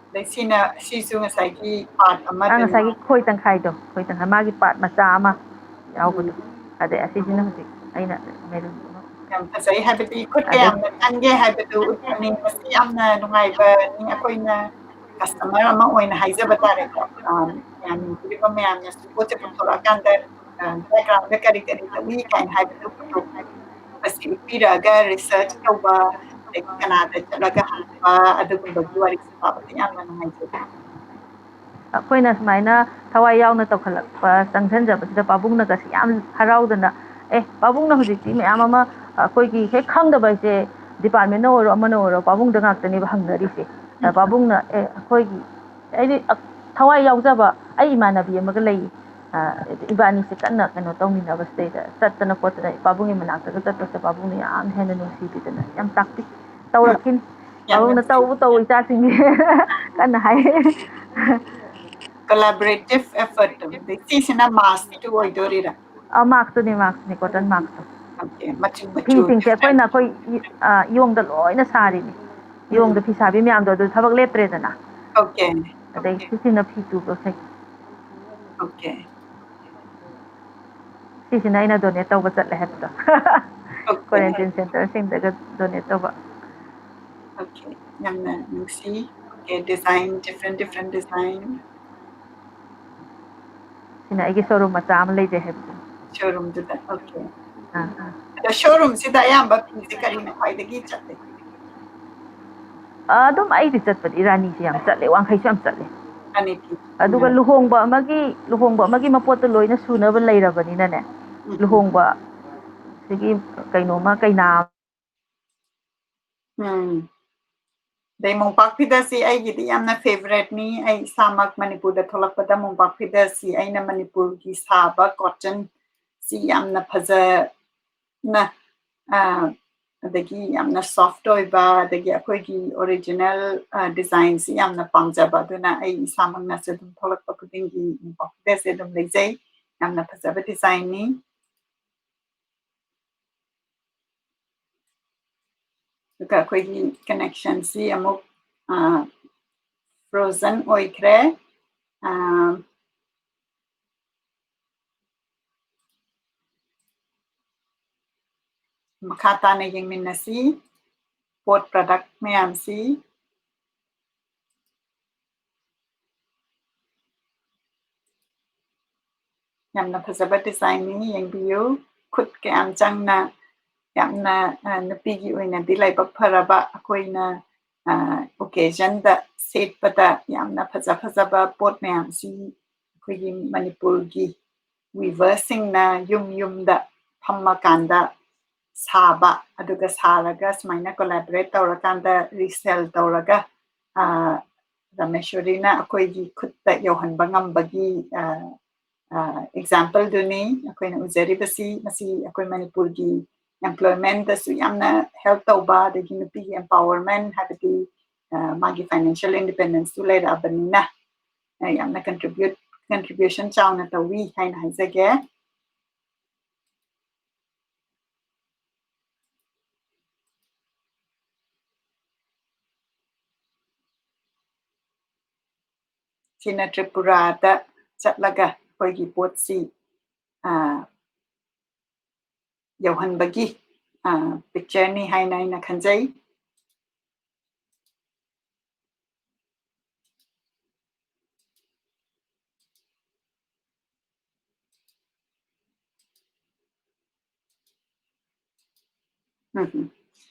ꯑꯗꯩ ꯁꯤꯅ, ꯁꯤꯁꯨ ꯉꯁꯥꯏꯒꯤ part ꯑꯥ, ꯑꯃꯗꯅꯤ꯫ ꯉꯁꯥꯏꯒꯤ ꯈꯣꯏ ꯇꯪꯈꯥꯏꯗꯣ, ꯈꯣꯏ ꯇꯪꯈꯥꯏ, ꯃꯥꯒꯤ part ꯃꯆꯥ ꯑꯃ ꯌꯥꯎꯕꯗꯣ꯫ ꯎꯝ꯫ ꯑꯗꯩ ꯑꯁꯤꯁꯤꯅ ꯍꯧꯖꯤꯛ ꯑꯩꯅ ꯃꯦꯔꯨꯟ ꯑꯃ꯫ ꯌꯥꯝ ꯐꯖꯩ, ꯍꯥꯏꯕꯗꯤ ꯈꯨꯠ ꯑꯗꯩ ꯀꯌꯥꯝꯅ ꯆꯪꯒꯦ ꯍꯥꯏꯕꯗꯨ ꯎꯠꯄꯅꯤ꯫ ꯃꯁꯤ ꯌꯥꯝꯅ ꯅꯨꯡꯉꯥꯏꯕꯅꯤ꯫ ꯑꯩꯈꯣꯏꯅ customer ꯑꯃ ꯑꯣꯏꯅ ꯍꯥꯏꯖꯕ ꯇꯥꯔꯦꯀꯣ꯫ ꯑꯥ, ꯌꯥꯅꯤꯡꯕꯤꯔꯤꯕ ꯃꯌꯥꯝꯅꯁꯨ ꯄꯣꯠꯁꯦ ꯄꯨꯊꯣꯔꯛꯑꯀꯥꯟꯗ, ꯑꯥ, backgroundꯗ ꯀꯔꯤ ꯀꯔꯤ ꯇꯧꯏ ꯀꯥꯏꯅ ꯍꯥꯏꯕꯗꯨ ꯄꯨꯊꯣꯛꯄꯁꯤ ꯎꯠꯄꯤꯔꯛꯑꯒ research ꯇꯧꯕ, ꯑꯗꯒꯤ ꯀꯅꯥꯗ ꯆꯠꯂꯒ ꯍꯪꯕ, ꯑꯗꯨꯒꯨꯝꯕꯒꯤ ꯋꯥꯔꯤꯁꯨ ꯇꯥꯕꯗ ꯌꯥꯝꯅ ꯅꯨꯡꯉꯥꯏꯖꯩ꯫ ꯑꯩꯈꯣꯏꯅ ꯁꯨꯃꯥꯏꯅ ꯊꯋꯥꯏ ꯌꯥꯎꯅ ꯇꯧꯈꯠꯂꯛꯄ, ꯆꯪꯁꯤꯟꯖꯕꯁꯤꯗ ꯄꯥꯕꯨꯡꯅꯒꯁꯤ ꯌꯥꯝ ꯍꯔꯥꯎꯗꯅ, ꯑꯦ, ꯄꯥꯕꯨꯡꯅ ꯍꯧꯖꯤꯛꯇꯤ ꯃꯌꯥꯝ ꯑꯃ, ꯑꯩꯈꯣꯏꯒꯤ ꯍꯦꯛ ꯈꯪꯗꯕ ꯍꯥꯏꯁꯦ, department ꯅ ꯑꯣꯏꯔꯣ, ꯑꯃꯅ ꯑꯣꯏꯔꯣ, ꯄꯥꯕꯨꯡꯗ ꯉꯥꯛꯇꯅꯦꯕ ꯍꯪꯅꯔꯤꯁꯦ꯫ ꯑ, ꯎꯝ꯫ ꯄꯥꯕꯨꯡꯅ, "ꯑꯦ, ꯑꯩꯈꯣꯏꯒꯤ, ꯑꯩꯗꯤ, ꯑ, ꯊꯋꯥꯏ ꯌꯥꯎꯖꯕ ꯑꯩ ꯏꯃꯥꯟꯅꯕꯤ ꯑꯃꯒ ꯂꯩ꯫ ꯑ, ꯏꯕꯥꯅꯤꯁꯦ ꯀꯟꯅ ꯀꯩꯅꯣ ꯇꯧꯃꯤꯟꯅꯕꯁꯤꯗꯩꯗ ꯆꯠꯇꯅ ꯈꯣꯠꯇꯅ ꯄꯥꯕꯨꯡꯒꯤ ꯃꯅꯥꯛꯇꯒ ꯆꯠꯄꯁꯦ ꯄꯥꯕꯨꯡꯅ ꯌꯥꯝ ꯍꯦꯟꯅ ꯅꯨꯡꯁꯤꯕꯤꯗꯅ ꯌꯥꯝ ꯇꯥꯛꯄꯤ, ꯇꯧꯔꯛꯈꯤꯅꯤ꯫ ꯌꯥꯝ ꯄꯥꯕꯨꯡꯅ ꯅꯨꯡꯁꯤ꯫ "ꯇꯧꯕ ꯇꯧ, ꯏꯆꯥꯁꯤꯡꯁꯦ" ꯀꯟꯅ ꯍꯥꯏ꯫ Collaborative effort ꯇꯣ꯫ ꯑꯗꯩ ꯁꯤꯁꯤꯅ mask ꯇꯨ ꯑꯣꯏꯗꯣꯔꯤꯔꯥ? ꯑ, mask ꯇꯨꯅꯤ, mask ꯇꯨꯅꯤ, cotton mask ꯇꯣ꯫ Okay, ꯃꯆꯨ, ꯃꯆꯨ ꯐꯤꯁꯤꯡꯁꯦ ꯑꯩꯈꯣꯏꯅ, ꯑꯩꯈꯣꯏ ꯏ-, ꯑ, ꯏꯌꯣꯡꯗ ꯂꯣꯏꯅ ꯁꯥꯔꯤꯅꯤ꯫ ꯏꯌꯣꯡꯗ ꯎꯝ꯫ ꯐꯤ ꯁꯥꯕꯤ ꯃꯌꯥꯝꯗꯣ ꯑꯗꯨ ꯊꯕꯛ ꯂꯦꯞꯇ꯭ꯔꯦꯗꯅ꯫ Okay꯫ ꯑꯗꯩ ꯁꯤꯁꯤꯅ ꯐꯤ ꯇꯨꯕ ꯈꯩ꯫ Okay꯫ ꯁꯤꯁꯤꯅ ꯑꯩꯅ donate ꯇꯧꯕ ꯆꯠꯂꯦ ꯍꯥꯏꯕꯗꯣ꯫ Okay꯫ Quarantine centre ꯁꯤꯡꯗꯒ donate ꯇꯧꯕ꯫ Okay, ꯌꯥꯝꯅ ꯅꯨꯡꯁꯤ꯫ Okay, design, different, different design꯫ ꯁꯤꯅ ꯑꯩꯒꯤ showroom ꯃꯆꯥ ꯑꯃ ꯂꯩꯖꯩ ꯍꯥꯏꯕꯗꯣ꯫ Showroom ꯗꯨꯗ, okay꯫ ꯑꯥ, ꯑꯥ꯫ ꯑꯗꯣ showroom ꯁꯤꯗ ꯑꯌꯥꯝꯕ ꯐꯤꯁꯦ ꯀꯔꯤꯅ ꯈ꯭ꯋꯥꯏꯗꯒꯤ ꯆꯠꯂꯤ? ꯑꯗꯨꯝ ꯑꯩꯗꯤ ꯆꯠꯄꯗꯤ ꯔꯥꯅꯤꯁꯦ ꯌꯥꯝ ꯆꯠꯂꯦ, ꯋꯥꯡꯈꯩꯁꯨ ꯌꯥꯝ ꯆꯠꯂꯦ꯫ ꯔꯥꯅꯤ ꯐꯤ꯫ ꯑꯗꯨꯒ ꯎꯝ꯫ ꯂꯨꯍꯣꯡꯕ ꯑꯃꯒꯤ, ꯂꯨꯍꯣꯡꯕ ꯑꯃꯒꯤ ꯃꯄꯣꯠꯇꯣ ꯂꯣꯏꯅ ꯁꯨꯅꯕ ꯂꯩꯔꯕꯅꯤꯅꯅꯦ, ꯎꯝ, ꯎꯝ꯫ ꯂꯨꯍꯣꯡꯕ ꯁꯤꯒꯤ ꯀꯩꯅꯣꯝꯃ, ꯀꯩꯅꯥ ꯎꯝ꯫ ꯑꯗꯩ ꯃꯣꯝꯄꯥꯛ ꯐꯤꯗꯛꯁꯤ ꯑꯩꯒꯤꯗꯤ ꯌꯥꯝꯅ favourite ꯅꯤ꯫ ꯑꯩ ꯏꯁꯥꯃꯛ ꯃꯅꯤꯄꯨꯔꯗ ꯊꯣꯛꯂꯛꯄꯗ ꯃꯣꯝꯄꯥꯛ ꯐꯤꯗꯛꯁꯤ ꯑꯩꯅ ꯃꯅꯤꯄꯨꯔꯒꯤ ꯁꯥꯕ cotton ꯁꯤ ꯌꯥꯝꯅ ꯐꯖꯅ, ꯑ, ꯑꯗꯒꯤ ꯌꯥꯝꯅ soft ꯑꯣꯏꯕ, ꯑꯗꯒꯤ ꯑꯩꯈꯣꯏꯒꯤ original, ꯑ, design ꯁꯤ ꯌꯥꯝꯅ ꯄꯥꯝꯖꯕ꯫ ꯑꯗꯨꯅ ꯑꯩ ꯏꯁꯥꯃꯛꯅꯁꯨ ꯑꯗꯨꯝ ꯊꯣꯛꯂꯛꯄ ꯈꯨꯗꯤꯡꯒꯤ ꯃꯣꯝꯄꯥꯛ ꯐꯤꯗꯛꯁꯦ ꯑꯗꯨꯝ ꯂꯩꯖꯩ꯫ ꯌꯥꯝꯅ ꯐꯖꯕ design ꯅꯤ꯫ ꯑꯗꯨꯒ ꯑꯩꯈꯣꯏꯒꯤ connection ꯁꯤ ꯑꯃꯨꯛ, ꯑ, frozen ꯑꯣꯏꯈ꯭ꯔꯦ꯫ ꯑ, ꯃꯈꯥ ꯇꯥꯅ ꯌꯦꯡꯃꯤꯟꯅꯁꯤ꯫ ꯄꯣꯠ product ꯃꯌꯥꯝꯁꯤ꯫ ꯌꯥꯝꯅ ꯐꯖꯕ design ꯅꯤ, ꯌꯦꯡꯕꯤꯌꯨ꯫ ꯈꯨꯠ ꯀꯌꯥꯝ ꯆꯪꯅ, ꯌꯥꯝꯅ, ꯑ, ꯅꯨꯄꯤꯒꯤ ꯑꯣꯏꯅꯗꯤ ꯂꯥꯏꯕꯛ ꯐꯔꯕ, ꯑꯩꯈꯣꯏꯅ, ꯑ, occasion ꯗ ꯁꯦꯠꯄꯗ ꯌꯥꯝꯅ ꯐꯖ ꯐꯖꯕ ꯄꯣꯠ ꯃꯌꯥꯝꯁꯤ ꯑꯩꯈꯣꯏꯒꯤ ꯃꯅꯤꯄꯨꯔꯒꯤ weaver ꯁꯤꯡꯅ ꯌꯨꯝ ꯌꯨꯝꯗ ꯐꯝꯃꯀꯥꯟꯗ ꯁꯥꯕ, ꯑꯗꯨꯒ ꯁꯥꯔꯒ ꯁꯨꯃꯥꯏꯅ collaborate ꯇꯧꯔꯀꯥꯟꯗ resell ꯇꯧꯔꯒ, ꯑ, ꯔꯥꯃꯦꯁꯣꯔꯤꯅ ꯑꯩꯈꯣꯏꯒꯤ ꯈꯨꯠꯇ ꯌꯧꯍꯟꯕ ꯉꯝꯕꯒꯤ, ꯑ, ꯑ, example ꯗꯨꯅꯤ ꯑꯩꯈꯣꯏꯅ ꯎꯖꯔꯤꯕꯁꯤ꯫ ꯃꯁꯤ ꯑꯩꯈꯣꯏ ꯃꯅꯤꯄꯨꯔꯒꯤ employment ꯗꯁꯨ ꯌꯥꯝꯅ help ꯇꯧꯕ, ꯑꯗꯒꯤ ꯅꯨꯄꯤꯒꯤ empowerment, ꯍꯥꯏꯕꯗꯤ, ꯑ, ꯃꯥꯒꯤ financial independence ꯁꯨ ꯂꯩꯔꯛꯑꯕꯅꯤꯅ, ꯑ, ꯌꯥꯝꯅ contribute, contribution ꯆꯥꯎꯅ ꯇꯧꯏ ꯍꯥꯏꯅ ꯍꯥꯏꯖꯒꯦ꯫ ꯁꯤꯅ ꯇ꯭ꯔꯤꯄꯨꯔꯥꯗ ꯆꯠꯂꯒ ꯑꯩꯈꯣꯏꯒꯤ ꯄꯣꯠꯁꯤ, ꯑ, ꯌꯧꯍꯟꯕꯒꯤ, ꯑ, picture ꯅꯤ ꯍꯥꯏꯅ ꯑꯩꯅ ꯈꯟꯖꯩ꯫ ꯎꯝ꯫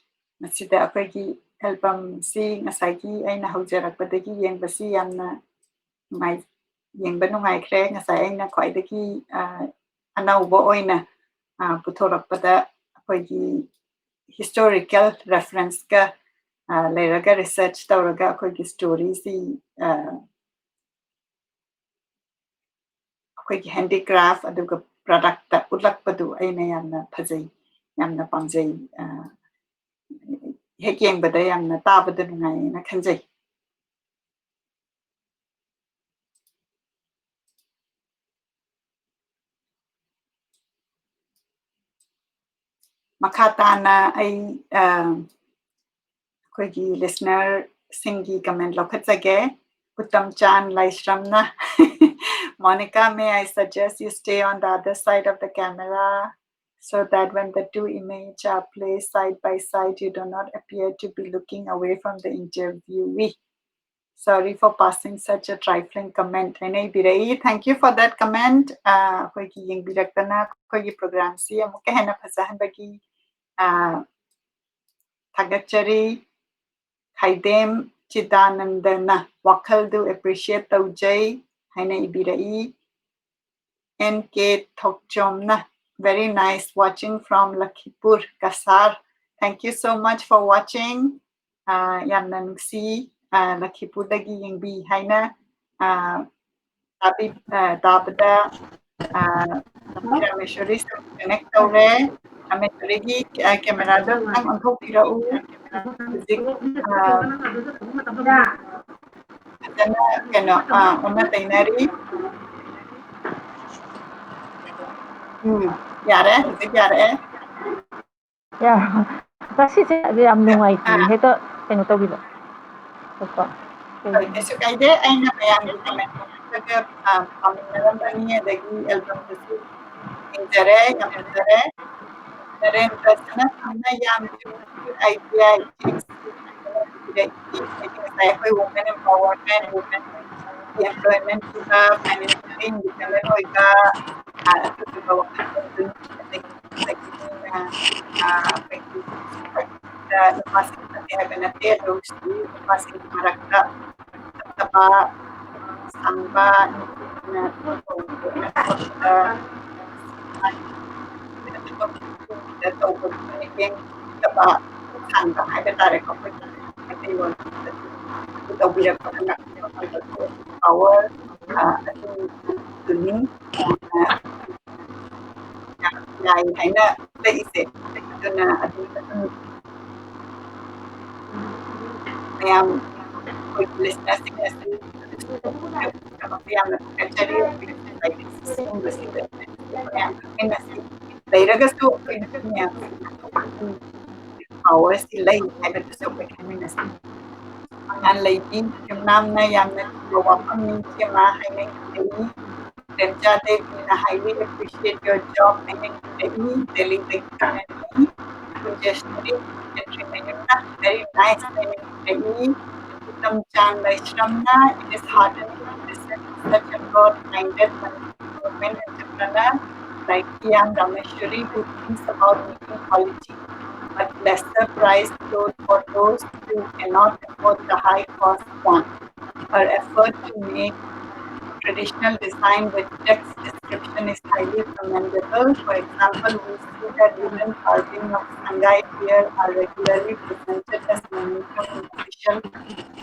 ꯃꯁꯤꯗ ꯑꯩꯈꯣꯏꯒꯤ album ꯁꯤ ꯉꯁꯥꯏꯒꯤ ꯑꯩꯅ ꯍꯧꯖꯔꯛꯄꯗꯒꯤ ꯌꯦꯡꯕꯁꯤ ꯌꯥꯝꯅ ꯅꯨꯡꯉꯥꯏ-, ꯌꯦꯡꯕ ꯅꯨꯡꯉꯥꯏꯈ꯭ꯔꯦ꯫ ꯉꯁꯥꯏ ꯑꯩꯅ ꯈ꯭ꯋꯥꯏꯗꯒꯤ, ꯑ, ꯑꯅꯧꯕ ꯑꯣꯏꯅ, ꯑ, ꯄꯨꯊꯣꯔꯛꯄꯗ ꯑꯩꯈꯣꯏꯒꯤ historical reference ꯀ, ꯑ, ꯂꯩꯔꯒ research ꯇꯧꯔꯒ ꯑꯩꯈꯣꯏꯒꯤ story ꯁꯤ, ꯑ, ꯑꯩꯈꯣꯏꯒꯤ handicraft ꯑꯗꯨꯒ product ꯎꯠꯂꯛꯄꯗꯨ ꯑꯩꯅ ꯌꯥꯝꯅ ꯐꯖꯩ, ꯌꯥꯝꯅ ꯄꯥꯝꯖꯩ꯫ ꯑ, ꯍꯦꯛ ꯌꯦꯡꯕꯗ ꯌꯥꯝꯅ ꯇꯥꯕꯗ ꯅꯨꯡꯉꯥꯏꯌꯦꯅ ꯈꯟꯖꯩ꯫ ꯃꯈꯥ ꯇꯥꯅ ꯑꯩ, ꯑ, ꯑꯩꯈꯣꯏꯒꯤ listener ꯁꯤꯡꯒꯤ comment ꯂꯧꯈꯠꯆꯒꯦ꯫ ꯎꯇꯝ ꯆꯥꯟ ꯂꯥꯏꯁ꯭ꯔꯝꯅ, "Monica, may I suggest you stay on the other side of the camera so that when the two images are placed side by side, you do not appear to be looking away from the interviewee. Sorry for passing such a trifling comment." ꯍꯥꯏꯅ ꯏꯕꯤꯔꯛꯏ꯫ Thank you for that comment. ꯑ, ꯑꯩꯈꯣꯏꯒꯤ ꯌꯦꯡꯕꯤꯔꯛꯇꯅ ꯑꯩꯈꯣꯏꯒꯤ program ꯁꯤ ꯑꯃꯨꯛꯀ ꯍꯦꯟꯅ ꯐꯖꯍꯟꯕꯒꯤ, ꯑ, ꯊꯥꯒꯠꯆꯔꯤ꯫ ꯈꯥꯏꯗꯦꯝ ꯆꯤꯇꯥꯅꯟꯗꯅ, "ꯋꯥꯈꯜꯗꯨ appreciate ꯇꯧꯖꯩ" ꯍꯥꯏꯅ ꯏꯕꯤꯔꯛꯏ꯫ ꯑꯦꯟ ꯀꯦ ꯊꯣꯛꯆꯣꯝꯅ, Very nice, watching from Lakhipur, Kasar. Thank you so much for watching. Uh, ꯌꯥꯝꯅ ꯅꯨꯡꯁꯤ, uh, ꯂꯈꯤꯄꯨꯔꯗꯒꯤ ꯌꯦꯡꯕꯤ ꯍꯥꯏꯅ, uh, ꯇꯥꯕꯤ-, uh, ꯇꯥꯕꯗ, uh, ꯔꯥꯃꯦꯁꯣꯔꯤ connect ꯇꯧꯔꯦ꯫ ꯔꯥꯃꯦꯁꯣꯔꯤꯒꯤ, uh, camera ꯗꯣ ꯑꯝꯇꯪ ꯑꯣꯟꯊꯣꯛꯄꯤꯔꯛꯎ꯫ ꯍꯧꯖꯤꯛ, uh, ꯐꯖꯅ ꯀꯩꯅꯣ, uh, ꯑꯣꯟꯅ ꯇꯩꯅꯔꯤ꯫ ꯎꯝ, ꯌꯥꯔꯦ, ꯍꯧꯖꯤꯛ ꯌꯥꯔꯛꯑꯦ꯫ ꯌꯥ, ꯉꯁꯤꯁꯦ ꯌꯥꯝ ꯅꯨꯡꯉꯥꯏꯇꯦ, ꯑꯥ꯫ ꯍꯦꯛꯇ ꯀꯩꯅꯣ ꯇꯧꯕꯤꯕ꯫ ꯀꯣ꯫ ꯍꯣꯏ, ꯀꯩꯁꯨ ꯀꯥꯏꯗꯦ꯫ ꯑꯩꯅ ꯃꯌꯥꯝꯒꯤ comment ꯈꯔꯒ, ꯑ, ꯄꯥꯃꯤꯟꯅꯔꯝꯕꯅꯤ, ꯑꯗꯒꯤ album ꯗꯨꯁꯨ ꯌꯦꯡꯖꯔꯦ, ꯌꯥꯝ ꯐꯖꯔꯦ꯫ ꯅꯔꯦꯟꯗ꯭ꯔ ꯁꯅꯥꯊꯪꯅ ꯌꯥꯝ ꯆꯨꯝꯕꯒꯤ idea ꯄꯤꯔꯛꯏ꯫ ꯍꯥꯏꯗꯤ ꯉꯁꯥꯏ ꯑꯩꯈꯣꯏ women empowerment, women employment ꯄꯤꯕ, financially independent ꯑꯣꯏꯕ, ꯑ, ꯑꯗꯨꯒꯨꯝꯕ ꯋꯥꯈꯜꯂꯣꯟꯗꯨꯅꯤ꯫ ꯑꯗꯒꯤ, ꯑꯗꯒꯤ, ꯑ, ꯑ, ꯑꯩꯈꯣꯏꯒꯤ ꯅꯨꯄꯥꯁꯤꯡ ꯈꯛꯇꯅꯦ ꯍꯥꯏꯕ ꯅꯠꯇꯦ, ꯑꯗꯨ ꯅꯨꯄꯥꯁꯤꯡꯒꯤ ꯃꯔꯛꯇ ꯐꯠꯇꯕ, ꯁꯪꯕ, ꯅꯨꯄꯤꯅ ꯇꯧꯕ ꯊꯕꯛꯇ ꯇꯧꯕ ꯃꯇꯦꯡ ꯐꯠꯇꯕ ꯁꯪꯕ ꯍꯥꯏꯕ ꯇꯥꯔꯦꯀꯣ, ꯑꯩꯈꯣꯏꯒꯤ ꯃꯩꯇꯩꯂꯣꯟꯗ ꯇꯧꯕꯤꯔꯛꯄ ꯀꯥꯟꯗ power, ꯑ, ꯑꯗꯨꯅꯤ꯫ ꯌꯥꯏ ꯍꯥꯏꯅ ꯂꯩꯁꯦ꯫ ꯑꯗꯨꯅ ꯑꯗꯨꯝ, ꯑꯗꯨꯝ ꯃꯌꯥꯝ ꯑꯩꯈꯣꯏꯒꯤ listenerꯁꯤꯡꯅꯁꯨ ꯌꯥꯝꯅ ꯊꯥꯒꯠꯆꯔꯤ꯫ ꯁꯤꯒꯨꯝꯕꯁꯤꯗ ꯃꯌꯥꯝ ꯈꯪꯃꯤꯟꯅꯁꯤ꯫ ꯂꯩꯔꯒꯁꯨ ꯑꯩꯈꯣꯏ ꯅꯨꯄꯤ ꯃꯌꯥꯝꯁꯤꯅ powerꯁꯤ ꯂꯩ ꯍꯥꯏꯕꯗꯨꯁꯨ ꯑꯩꯈꯣꯏ ꯈꯪꯃꯤꯟꯅꯁꯤ꯫ ꯃꯉꯥꯜ ꯂꯩꯕꯤ ꯌꯨꯝꯅꯥꯝꯅ ꯌꯥꯝꯅ ꯆꯨꯝꯕ ꯋꯥꯐꯝꯅꯤ, ꯏꯆꯦꯃ ꯍꯥꯏꯅ ꯏꯖꯩ꯫ ꯄ꯭ꯔꯦꯝꯆꯥ ꯗꯦꯕꯤꯅ highly appreciate your job ꯍꯥꯏꯅ ꯏꯖꯩ, ꯗꯦꯜꯂꯤꯗꯒꯤ ꯊꯥꯒꯠꯂꯤ꯫ ꯀꯨꯟꯖꯦꯁ꯭ꯋꯔꯤ ꯀꯦꯟꯇ꯭ꯔꯤ ꯃꯌꯨꯝꯅ very nice ꯍꯥꯏꯅ ꯏꯖꯩ꯫ ꯎꯇꯝ ꯆꯥꯟ ꯂꯩꯁ꯭ꯔꯝꯅ it is heartening to listen to such a broad-minded women entrepreneur like Kian Rameshwari who thinks about making quality but lesser priced clothes for those who cannot afford the high cost one. Her effort to make traditional design with checks is description is highly commendable. For example, we see that even carving of Sangai deer are regularly presented as memento in official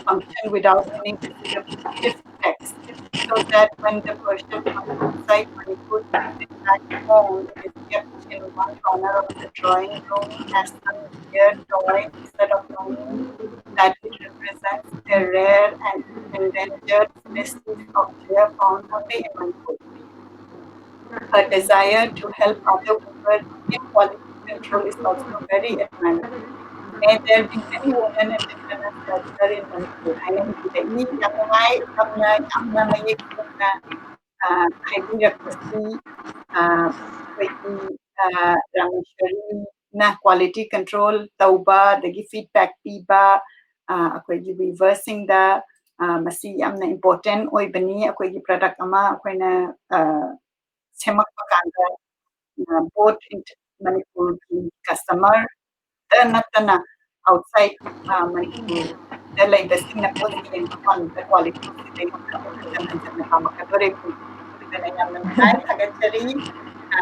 function without any descriptive text, so that when the person comes outside Manipur, it is kept in one corner of the drawing room as some deer toy instead of knowing that it represents a rare and endangered species of deer found only in Manipur. Her desire to help other women in quality control is also very admirable. May there be many women entrepreneurs like her in Manipur. ꯍꯥꯏꯅ ꯏꯕꯤꯔꯛꯏ꯫ ꯌꯥꯝ ꯅꯨꯡꯉꯥꯏ, ꯌꯥꯝꯅ, ꯌꯥꯝꯅ ꯃꯌꯦꯛ ꯁꯦꯡꯅ, ꯑ, ꯍꯥꯏꯕꯤꯔꯛꯄꯁꯤ, ꯑ, ꯑꯩꯈꯣꯏꯒꯤ, ꯑ, ꯔꯥꯃꯦꯁ꯭ꯋꯔꯤꯅ quality control ꯇꯧꯕ, ꯑꯗꯒꯤ feedback ꯄꯤꯕ, ꯑ, ꯑꯩꯈꯣꯏꯒꯤ weaverꯁꯤꯡꯗ, ꯑ, ꯃꯁꯤ ꯌꯥꯝꯅ important ꯑꯣꯏꯕꯅꯤ꯫ ꯑꯩꯈꯣꯏꯒꯤ product ꯑꯃ ꯑꯩꯈꯣꯏꯅ, ꯑ, ꯁꯦꯝꯃꯛꯄ ꯀꯥꯟꯗ, ꯑ, both in ꯃꯅꯤꯄꯨꯔꯒꯤ customerꯗ ꯅꯠꯇꯅ outside, ꯑ, ꯃꯅꯤꯄꯨꯔꯗ ꯂꯩꯕꯁꯤꯡꯅ ꯄꯣꯠ ꯌꯦꯡꯕ ꯐꯪꯕꯗ qualityꯁꯤꯗꯩ ꯍꯦꯟꯅ ꯍꯟꯖꯟ ꯍꯟꯖꯟꯅ ꯄꯥꯝꯃꯛꯀꯗꯣꯔꯦ꯫ ꯑꯗꯨꯅ ꯌꯥꯝꯅ ꯅꯨꯡꯉꯥꯏ, ꯊꯥꯒꯠꯆꯔꯤ꯫ ꯑ,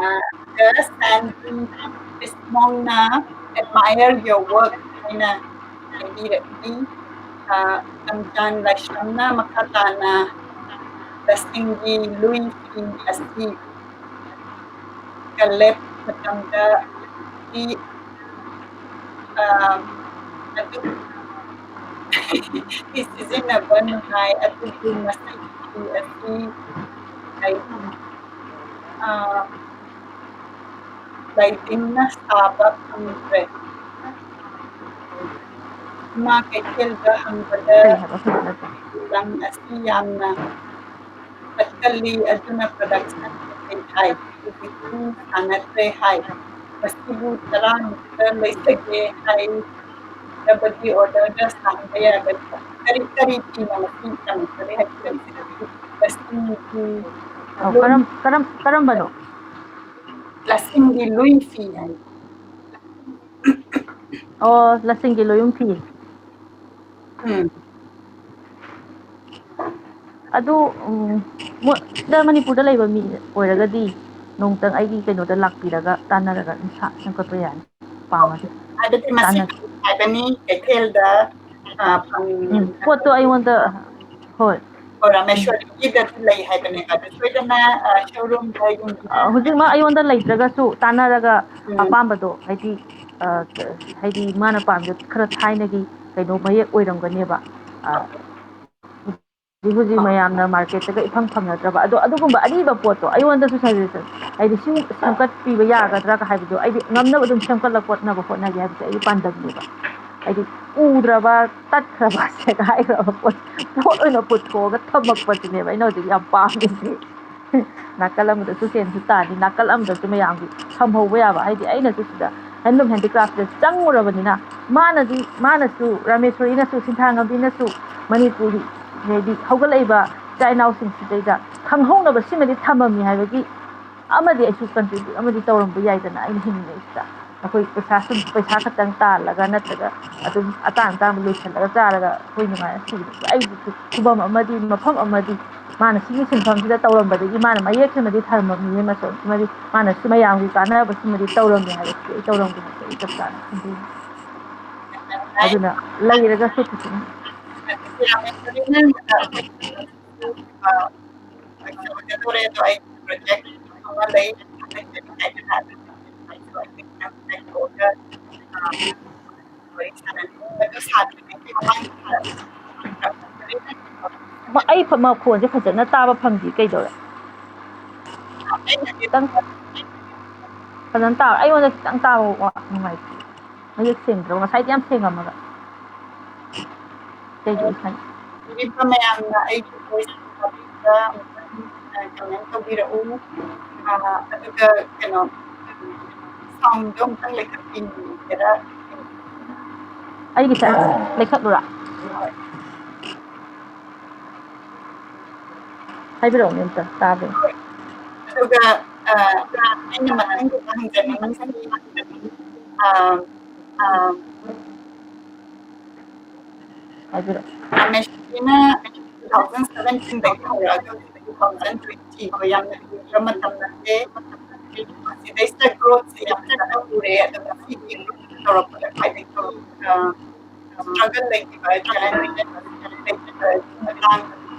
ꯗ ꯁꯥꯟꯇꯤ ꯕꯤꯁꯃꯣꯡꯅ admire your work ꯍꯥꯏꯅ ꯍꯥꯏꯕꯤꯔꯛꯏ꯫ ꯑ, ꯀꯝꯆꯥꯟ ꯂꯥꯏꯁ꯭ꯔꯝꯅ ꯃꯈꯥ ꯇꯥꯅ ꯂꯁꯤꯡꯒꯤ ꯂꯨꯏ ꯐꯤ ꯑꯁꯤ ꯀꯂꯦꯞ ꯃꯇꯝꯗ ꯐꯤ, ꯑ, ꯑꯗꯨ ꯐꯤ ꯁꯤꯖꯤꯟꯅꯕ ꯅꯨꯡꯉꯥꯏ, ꯑꯗꯨꯕꯨ ꯃꯁꯤꯒꯤ ꯐꯤ ꯑꯁꯤ ꯂꯩ-, ꯑ, ꯂꯩꯇꯤꯡꯅ ꯁꯥꯕ ꯐꯪꯗ꯭ꯔꯦ꯫ ꯏꯃꯥ ꯀꯩꯊꯦꯜꯗ ꯍꯪꯕꯗ ꯀꯔꯤ ꯍꯥꯏꯕ? ꯐꯖꯅ ꯇꯥ-, ꯂꯪ ꯑꯁꯤ ꯌꯥꯝꯅ ꯐꯠꯀꯜꯂꯤ, ꯑꯗꯨꯅ production ꯍꯟꯊꯩ ꯍꯥꯏ꯫ ꯍꯧꯖꯤꯛꯇꯤ ꯁꯥꯟꯅꯗ꯭ꯔꯦ ꯍꯥꯏ꯫ ꯃꯁꯤꯕꯨ ꯇꯔꯥꯃꯨꯛꯇ ꯂꯩꯖꯒꯦ ꯍꯥꯏ꯫ ꯗꯕꯗꯤ orderꯗ ꯁꯥꯍꯟꯕ ꯌꯥꯒꯗ꯭ꯔꯥ? ꯀꯔꯤ, ꯀꯔꯤ ꯐꯤꯅꯣ ꯃꯁꯤ ꯌꯥꯝ ꯐꯖꯩ ꯍꯥꯏꯕꯤꯔꯛꯏꯁꯦ? ꯂꯁꯤꯡꯒꯤ ꯑꯧ, ꯂꯨꯏ ꯀꯔꯝ-, ꯀꯔꯝ-, ꯀꯔꯝꯕꯅꯣ? ꯂꯁꯤꯡꯒꯤ ꯂꯨꯏ ꯐꯤ ꯍꯥꯏ꯫ ꯑꯣ, ꯂꯁꯤꯡꯒꯤ ꯂꯣꯌꯨꯝ ꯐꯤ꯫ ꯎꯝ꯫ ꯑꯗꯨ ꯎꯝ, ꯃꯣꯏ ꯁꯤꯗ ꯃꯅꯤꯄꯨꯔꯗ ꯂꯩꯕ ꯃꯤ ꯑꯣꯏꯔꯒꯗꯤ ꯅꯣꯡꯇꯪ ꯑꯩꯒꯤ ꯀꯩꯅꯣꯗ ꯂꯥꯛꯄꯤꯔꯒ ꯇꯥꯟꯅꯔꯒ ꯑꯗꯨꯝ ꯁꯥ-, ꯁꯦꯝꯒꯠꯄ ꯌꯥꯅꯤ, ꯄꯥꯝꯃꯗꯤ꯫ ꯍꯥꯏꯕꯗꯤ ꯃꯁꯤ ꯇꯥꯟꯅ- ꯍꯥꯏꯕꯅꯤ ꯀꯩꯊꯦꯜꯗ, ꯑ, ꯐꯪ- ꯎꯝ, ꯄꯣꯠꯇꯣ ꯑꯩꯉꯣꯟꯗ, ꯍꯣꯏ꯫ ꯍꯣꯏ, ꯔꯥꯃꯦꯁꯣꯔꯤꯒꯤꯗꯁꯨ ꯂꯩ ꯍꯥꯏꯕꯅꯦꯕ, ꯑꯗꯨ ꯁꯣꯏꯗꯅ, ꯑ, showroomꯗ ꯌꯣꯟꯕ- ꯑ, ꯍꯧꯖꯤꯛꯃꯛ ꯑꯩꯉꯣꯟꯗ ꯂꯩꯇ꯭ꯔꯒꯁꯨ ꯇꯥꯟꯅꯔꯒ ꯎꯝ꯫ ꯑꯄꯥꯝꯕꯗꯣ, ꯍꯥꯏꯗꯤ, ꯑ, ꯍꯥꯏꯗꯤ ꯃꯥꯅ ꯄꯥꯝꯕꯗꯣ ꯈꯔ ꯊꯥꯏꯅꯒꯤ ꯀꯩꯅꯣ ꯃꯌꯦꯛ ꯑꯣꯏꯔꯝꯒꯅꯦꯕ꯫ ꯑ, ꯍꯧꯖꯤꯛ ꯍꯧꯖꯤꯛ ꯃꯌꯥꯝꯅ marketꯇꯒ ꯏꯐꯪ ꯐꯪꯅꯗ꯭ꯔꯕ, ꯑꯗꯣ ꯑꯗꯨꯒꯨꯝꯕ ꯑꯔꯤꯕ ꯄꯣꯠꯇꯣ ꯑꯩꯉꯣꯟꯗꯁꯨ suggestion, ꯍꯥꯏꯗꯤ ꯁꯤ ꯁꯦꯝꯒꯠꯄꯤꯕ ꯌꯥꯒꯗ꯭ꯔꯥꯒ ꯍꯥꯏꯕꯗꯣ ꯑꯩꯗꯤ ꯉꯝꯅꯕ ꯑꯗꯨꯝ ꯁꯦꯝꯒꯠꯂ ꯈꯣꯠꯅꯕ ꯍꯣꯠꯅꯒꯦ ꯍꯥꯏꯕꯁꯦ ꯑꯩꯒꯤ ꯄꯥꯟꯗꯝꯅꯦꯕ꯫ ꯍꯥꯏꯗꯤ ꯎꯗ꯭ꯔꯕ, ꯇꯠꯈ꯭ꯔꯕ, ꯁꯦꯒꯥꯏꯈ꯭ꯔꯕ ꯄꯣꯠ, ꯄꯣꯠ ꯑꯣꯏꯅ ꯄꯨꯊꯣꯛꯑꯒ ꯊꯝꯃꯛꯄꯁꯤꯅꯦꯕ ꯑꯩꯅ ꯍꯧꯖꯤꯛ ꯌꯥꯝ ꯄꯥꯝꯃꯤꯁꯦ꯫ ꯅꯥꯀꯜ ꯑꯃꯗꯁꯨ ꯁꯦꯟꯁꯨ ꯇꯥꯅꯤ, ꯅꯥꯀꯜ ꯑꯃꯗꯁꯨ ꯃꯌꯥꯝꯒꯤ ꯊꯝꯍꯧꯕ ꯌꯥꯕ꯫ ꯍꯥꯏꯗꯤ ꯑꯩꯅꯁꯨ ꯁꯤꯗ handloom handicraftꯁꯦ ꯆꯪꯉꯨꯔꯕꯅꯤꯅ, ꯃꯥꯅꯗꯤ, ꯃꯥꯅꯁꯨ, ꯔꯥꯃꯦꯁꯣꯔꯤꯅꯁꯨ, ꯁꯤꯟꯊꯥꯉꯝꯕꯤꯅꯁꯨ ꯃꯅꯤꯄꯨꯔꯤ, ꯍꯥꯏꯗꯤ ꯍꯧꯒꯠꯂꯛꯏꯕ ꯏꯆꯥ ꯏꯅꯥꯎꯁꯤꯡꯁꯤꯗꯩꯗ ꯈꯪꯍꯧꯅꯕ ꯁꯤꯃꯗꯤ ꯊꯝꯃꯝꯃꯤ ꯍꯥꯏꯕꯒꯤ ꯑꯃꯗꯤ ꯑꯩꯁꯨ contribute ꯑꯃꯗꯤ ꯇꯧꯔꯝꯕ ꯌꯥꯏꯗꯅ, ꯑꯩꯅ ꯍꯤꯡꯉꯤꯉꯩꯁꯤꯗ꯫ ꯑꯩꯈꯣꯏ ꯄꯩꯁꯥ ꯁꯨꯝ, ꯄꯩꯁꯥ ꯈꯛꯇꯪ ꯇꯥꯜꯂꯒ ꯅꯠꯇ꯭ꯔꯒ ꯑꯗꯨꯝ ꯑꯇꯥꯡ ꯑꯇꯥꯡꯕ ꯂꯣꯏꯁꯤꯜꯂꯒ ꯆꯥꯔꯒ ꯑꯩꯈꯣꯏ ꯅꯨꯡꯉꯥꯏꯅ ꯁꯤꯕꯗꯨꯁꯨ ꯑꯩꯒꯤꯁꯨ ꯈꯨꯕꯝ ꯑꯃꯗꯤ ꯃꯐꯝ ꯑꯃꯗꯤ ꯃꯥꯅ ꯁꯤꯒꯤ ꯁꯤꯟꯐꯝꯁꯤꯗ ꯇꯧꯔꯝꯕꯗꯒꯤ ꯃꯥꯅ ꯃꯌꯦꯛꯁꯤꯃꯗꯤ ꯊꯔꯝꯃꯝꯃꯤꯅꯦ, ꯃꯁꯛ ꯑꯃꯗꯤ ꯃꯥꯅ ꯁꯤ ꯃꯌꯥꯝꯒꯤ ꯀꯥꯟꯅꯕꯁꯤꯃꯗꯤ ꯇꯧꯔꯝꯃꯦ ꯍꯥꯏꯕꯁꯤꯗꯤ ꯑꯩ ꯇꯧꯔꯝꯒꯦ ꯍꯥꯏꯕꯁꯦ ꯑꯩ ꯆꯞ ꯆꯥꯅ ꯈꯪꯖꯩ꯫ ꯑꯗꯨꯅ ꯂꯩꯔꯒꯁꯨ ꯈꯤꯇꯪ ꯑꯩ ꯐ-, ꯃꯈꯣꯟꯁꯦ ꯐꯖꯅ ꯇꯥꯕ ꯐꯪꯗꯦ, ꯀꯩꯗꯧꯔꯦ? ꯈꯤꯇꯪ ꯐꯖꯅ ꯇꯥꯕ, ꯑꯩꯉꯣꯟꯗ ꯈꯤꯇꯪ ꯇꯥꯕ ꯋꯥ-, ꯅꯨꯡꯉꯥꯏꯇꯦ꯫ ꯃꯌꯦꯛ ꯁꯦꯡꯗ꯭ꯔꯕ? ꯉꯁꯥꯏꯗꯤ ꯌꯥꯝ ꯁꯦꯡꯉꯝꯃꯒ꯫ ꯀꯩꯒꯤ ꯑꯣꯏꯖꯥꯠꯅꯣ? ꯎꯕꯤꯕ ꯃꯌꯥꯝꯅ ꯑꯩꯒꯤ voice ꯇꯥꯕꯤꯕꯗ ꯑꯃꯨꯛꯇꯪ, ꯑ, comment ꯇꯧꯕꯤꯔꯛꯎ꯫ ꯑ, ꯑꯗꯨꯒ ꯀꯩꯅꯣ, soundꯗꯣ ꯑꯃꯨꯛꯇꯪ ꯂꯩꯈꯠꯄꯤꯒꯦꯔꯥ? ꯑꯩꯒꯤꯁꯦ ꯂꯩꯈꯠꯂꯨꯔꯥ? ꯍꯥꯏꯕꯤꯔꯛꯎꯅꯦ ꯑꯝꯇ ꯇꯥꯕ꯭ꯔꯥ? ꯑꯗꯨꯒ, ꯑ, ꯑꯩꯅ ꯃꯊꯪꯗ ꯍꯪꯖꯅꯤꯡꯉꯤꯁꯤ, ꯑ, ꯍꯥꯏꯕꯤꯔꯛꯑꯣ꯫ ꯔꯥꯃꯦꯁꯣꯔꯤꯅ thousand seventeen ꯗꯒꯤ ꯍꯧꯔꯛꯑꯒ ꯍꯧꯖꯤꯛ two thousand twenty ꯐꯥꯎ ꯌꯥꯝꯅ ꯀꯨꯏꯕ ꯃꯇꯝ ꯅꯠꯇꯦ꯫ ꯁꯤꯗꯩꯁꯤꯗ growth ꯁꯦ ꯌꯥꯝ ꯐꯖꯅ ꯎꯔꯦ꯫ ꯑꯗꯨꯒ ꯁꯤꯒꯤ group ꯇꯧꯔꯛꯄꯗ ꯈ꯭ꯋꯥꯏꯗꯒꯤ, ꯑ, struggle ꯂꯩꯈꯤꯕ, challenge ꯂꯩꯈꯤꯕ ꯃꯇꯥꯡ,